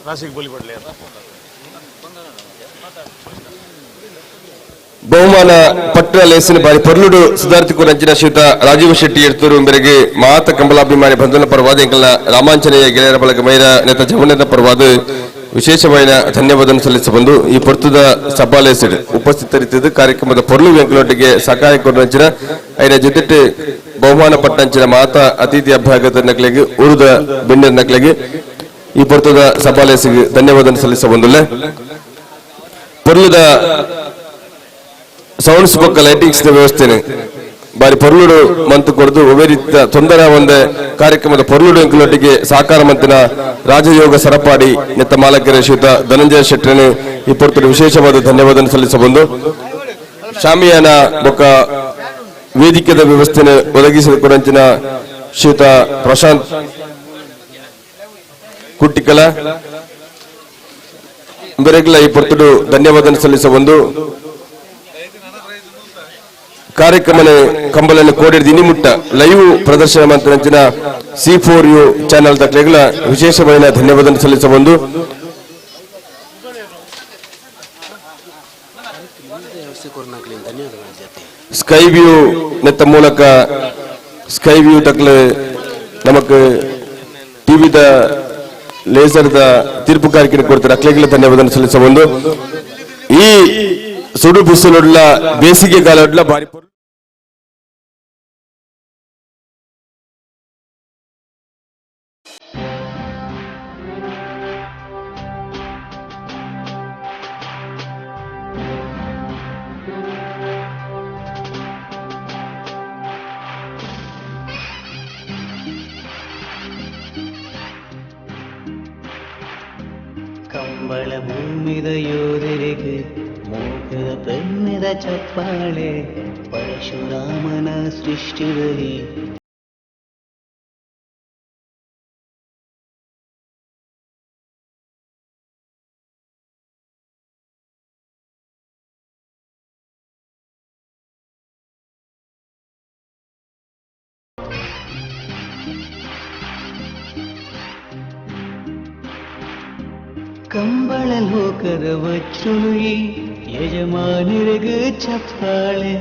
ರಾಶಿಗೆ ಬಲಿ ಪಡಲಿ. ಬಹುಮಾನ ಪಟ್ಟಣ ಲೇಸಿನ ಬಾರಿ ಪೊರ್ಲುಡು ಸುಧಾರ್ತಿ ರಂಜಿನ ಶ್ರೀಯುತ ರಾಜೀವ ಶೆಟ್ಟಿ ಎರ್ತೂರು ಮೇರೆಗೆ ಮಾತ ಕಂಬಲಾಭಿಮಾನಿ ಬಂಧುನ ಪರವಾದ ಎಂಕಲ್ನ ರಾಮಾಂಜನೇಯ ಗೆಳೆಯರ ಬಳಗ ಮೈರ ನೇತ ಜವನದ ಪರವಾದ ವಿಶೇಷವಾದ ಧನ್ಯವಾದ ಸಲ್ಲಿಸಬಂದು ಈ ಪೊರ್ತುದ ಸಭಾಲೇಸಿಡ್ ಉಪಸ್ಥಿತರಿದ್ದು ಕಾರ್ಯಕ್ರಮದ ಪೊರ್ಲು ವೆಂಕಲೊಟ್ಟಿಗೆ ಸಹಾಯ ಕೊರಂಚಿನ ಐನ ಜೊತೆಟ್ ಬಹುಮಾನ ಪಟ್ಟಂಚಿನ ಮಾತ ಅತಿಥಿ ಅಭ್ಯಾಗತ ನಕ್ಲೆಗೆ ಉರುದ ಬೆಣ್ಣೆರ್ ನಕ್ಲೆಗೆ ಈ ಪೊರ್ತುದ ಸಭಾಲೇಸಿಗೆ ಧನ್ಯವಾದ ಸಲ್ಲಿಸಬಂದುಲ್ಲ. ಪೊರ್ಲುದ ಸೌಂಡ್ಸ್ ಬೊಕ್ಕ ಲೈಟಿಂಗ್ಸ್ ವ್ಯವಸ್ಥೆನೆ ಬಾರಿ ಪೊರ್ಲುಡು ಮಂತು ಕೊರ್ದು ಒವ್ವೇ ರೀತಿಯ ತೊಂದರೆ ಒಂದೇ ಕಾರ್ಯಕ್ರಮದ ಪೊರ್ಲುಡು ಎಂಕುಲೊಟ್ಟಿಗೆ ಸಾಕಾರ ಮಂತಿನ ರಾಜಯೋಗ ಸರಪಾಡಿ ನೆತ್ತ ಮಾಲಕರ ಶ್ರೀಯುತ ಧನಂಜಯ ಶೆಟ್ಟರನೆ ಈ ಪೊರ್ತುಡು ವಿಶೇಷವಾದ ಧನ್ಯವಾದ ಸಲ್ಲಿಸಬಂದು ಶಾಮಿಯಾನ ಬೊಕ್ಕ ವೇದಿಕೆದ ವ್ಯವಸ್ಥೆನೆ ಒದಗಿಸಿದ ಕೊರಂಚಿನ ಶ್ರೀಯುತ ಪ್ರಶಾಂತ್ ಕುಟ್ಟಿಕಲ ಬೆರಗ್ಲ ಈ ಪೊರ್ತುಡು ಧನ್ಯವಾದ ಸಲ್ಲಿಸಬಂದು ಕಾರ್ಯಕ್ರಮನೆ ಕಂಬಲನ್ನು ಕೋಡಿದ ಇನಿಮುಟ್ಟ ಲೈವ್ ಪ್ರದರ್ಶನ ಮಂತ್ರಂಚಿನ C4U channel ತಕ್ಲೆಗಳ ವಿಶೇಷವಾದ ಧನ್ಯವಾದ ಸಲ್ಲಿಸಬಂದು ಸ್ಕೈ ವ್ಯೂ ನೆತ್ತ ಮೂಲಕ ಸ್ಕೈ ವ್ಯೂ ತಕ್ಲೆ ನಮಕ್ ಟಿವಿದ ಲೇಸರ್ದ ತೀರ್ಪು ಕಾರ್ಯಕ್ರಮ ಕೊಡ್ತಾರೆ ಅಕ್ಲೆಗಳ ಧನ್ಯವಾದ ಸಲ್ಲಿಸಬಂದು ಈ ಸುಡು ಬಿಸಿಲುಡ್ಲ ಬೇಸಿಗೆ ಕಾಲೊಡ್ಲ ಬಾರಿ ಕಂಬಳ ಭೂಮಿದ ಯೋಧರಿಗೆ ಮೋಕದ ಪೆನ್ನಿದ ಚಪ್ಪಾಳೆ ಪರಶುರಾಮನ ಸೃಷ್ಟಿದರಿ. ಕಂಬಳ ಲೋಕದ ವಜ್ರುಯಿ ಯಜಮಾನರಿಗೆ ಚಪ್ಪಾಳೆ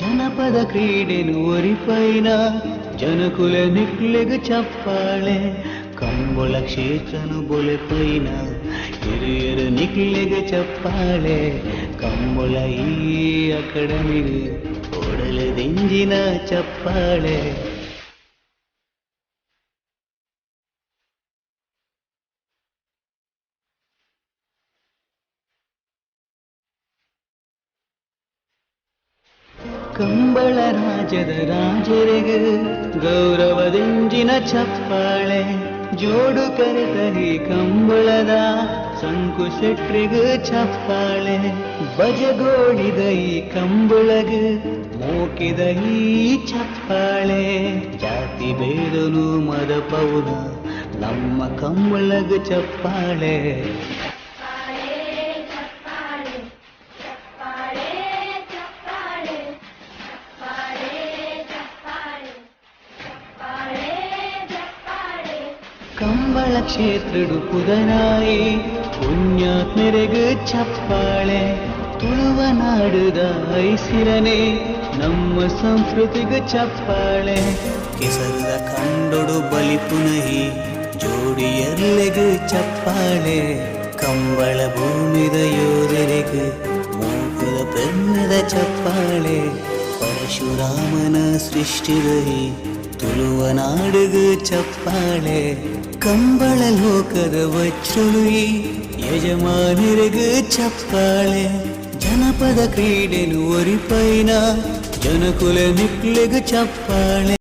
ಜನಪದ ಕ್ರೀಡೆನು ಒರಿಪೈನ ಜನಕುಲ ನಿಕ್ಲೆಗ್ ಚಪ್ಪಾಳೆ ಕಂಬಳ ಕ್ಷೇತ್ರನು ಬೊಲೆಪೈನ ಹಿರಿಯರ ನಿಕ್ಲೆಗ್ ಚಪ್ಪಾಳೆ ಕಂಬಳ ಈ ಅಕಾಡೆಮಿಗೆ ಒಡಲದಿಂಜಿನ ಚಪ್ಪಾಳೆ. ಕಂಬಳ ರಾಜದ ರಾಜರಿಗೆ ಗೌರವದಿಂಜಿನ ಚಪ್ಪಾಳೆ ಜೋಡು ಕರೆತರಿ ಕಂಬಳದ ಸಂಕು ಶೆಟ್ರಿಗ ಚಪ್ಪಾಳೆ ಬಜಗೋಡಿದ ಈ ಕಂಬಳಗ ಮೋಕಿದ ಈ ಚಪ್ಪಾಳೆ ಜಾತಿ ಬೇದನು ಮದಪೌನ ನಮ್ಮ ಕಂಬಳಗ ಚಪ್ಪಾಳೆ. ಕಂಬಳ ಕ್ಷೇತ್ರಡು ಪುದನಾಯಿ ಪುಣ್ಯಾತ್ಮೆರೆಗ್ ಚಪ್ಪಾಳೆ ತುಳುವ ನಾಡುದ ಐಸಿರನೆ ನಮ್ಮ ಸಂಸ್ಕೃತಿಗ ಚಪ್ಪಾಳೆ ಕೆಸರದ ಕಂಡೊಡು ಬಲಿ ಪುನಹಿ ಜೋಡಿಯರ್ಲೆಗ್ ಚಪ್ಪಾಳೆ ಕಂಬಳ ಭೂಮಿದ ಯೋಧರಿಗ್ ಮೂಕದ ಪೆನ್ನದ ಚಪ್ಪಾಳೆ ಪರಶುರಾಮನ ಸೃಷ್ಟಿದರಿ. ತುಳುವ ನಾಡುಗು ಚಪ್ಪಾಳೆ. ಕಂಬಳ ಲೋಕದ ವಜ್ರುಲುಯಿ ಯಜಮಾನರಿಗು ಚಪ್ಪಾಳೆ. ಜನಪದ ಕ್ರೀಡೆನು ಒರಿಪೈನ ಜನಕುಲ ನಿಕ್ಲೆಗು ಚಪ್ಪಾಳೆ.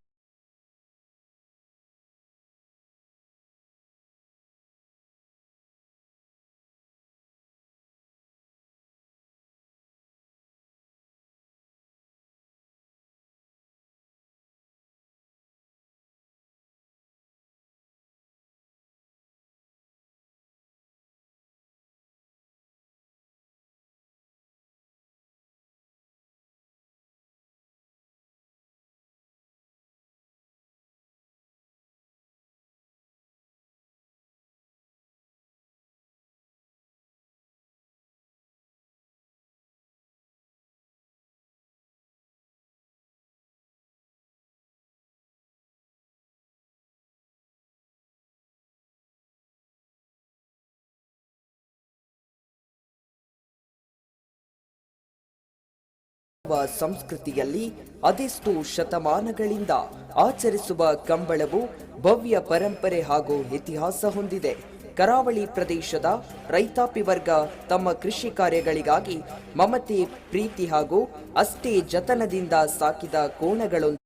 ಸಂಸ್ಕೃತಿಯಲ್ಲಿ ಅದೆಷ್ಟು ಶತಮಾನಗಳಿಂದ ಆಚರಿಸುವ ಕಂಬಳವು ಭವ್ಯ ಪರಂಪರೆ ಹಾಗೂ ಇತಿಹಾಸ ಹೊಂದಿದೆ. ಕರಾವಳಿ ಪ್ರದೇಶದ ರೈತಾಪಿ ವರ್ಗ ತಮ್ಮ ಕೃಷಿ ಕಾರ್ಯಗಳಿಗಾಗಿ ಮಮತೆ, ಪ್ರೀತಿ ಹಾಗೂ ಅಷ್ಟೇ ಜತನದಿಂದ ಸಾಕಿದ ಕೋಣಗಳೊಂದಿಗೆ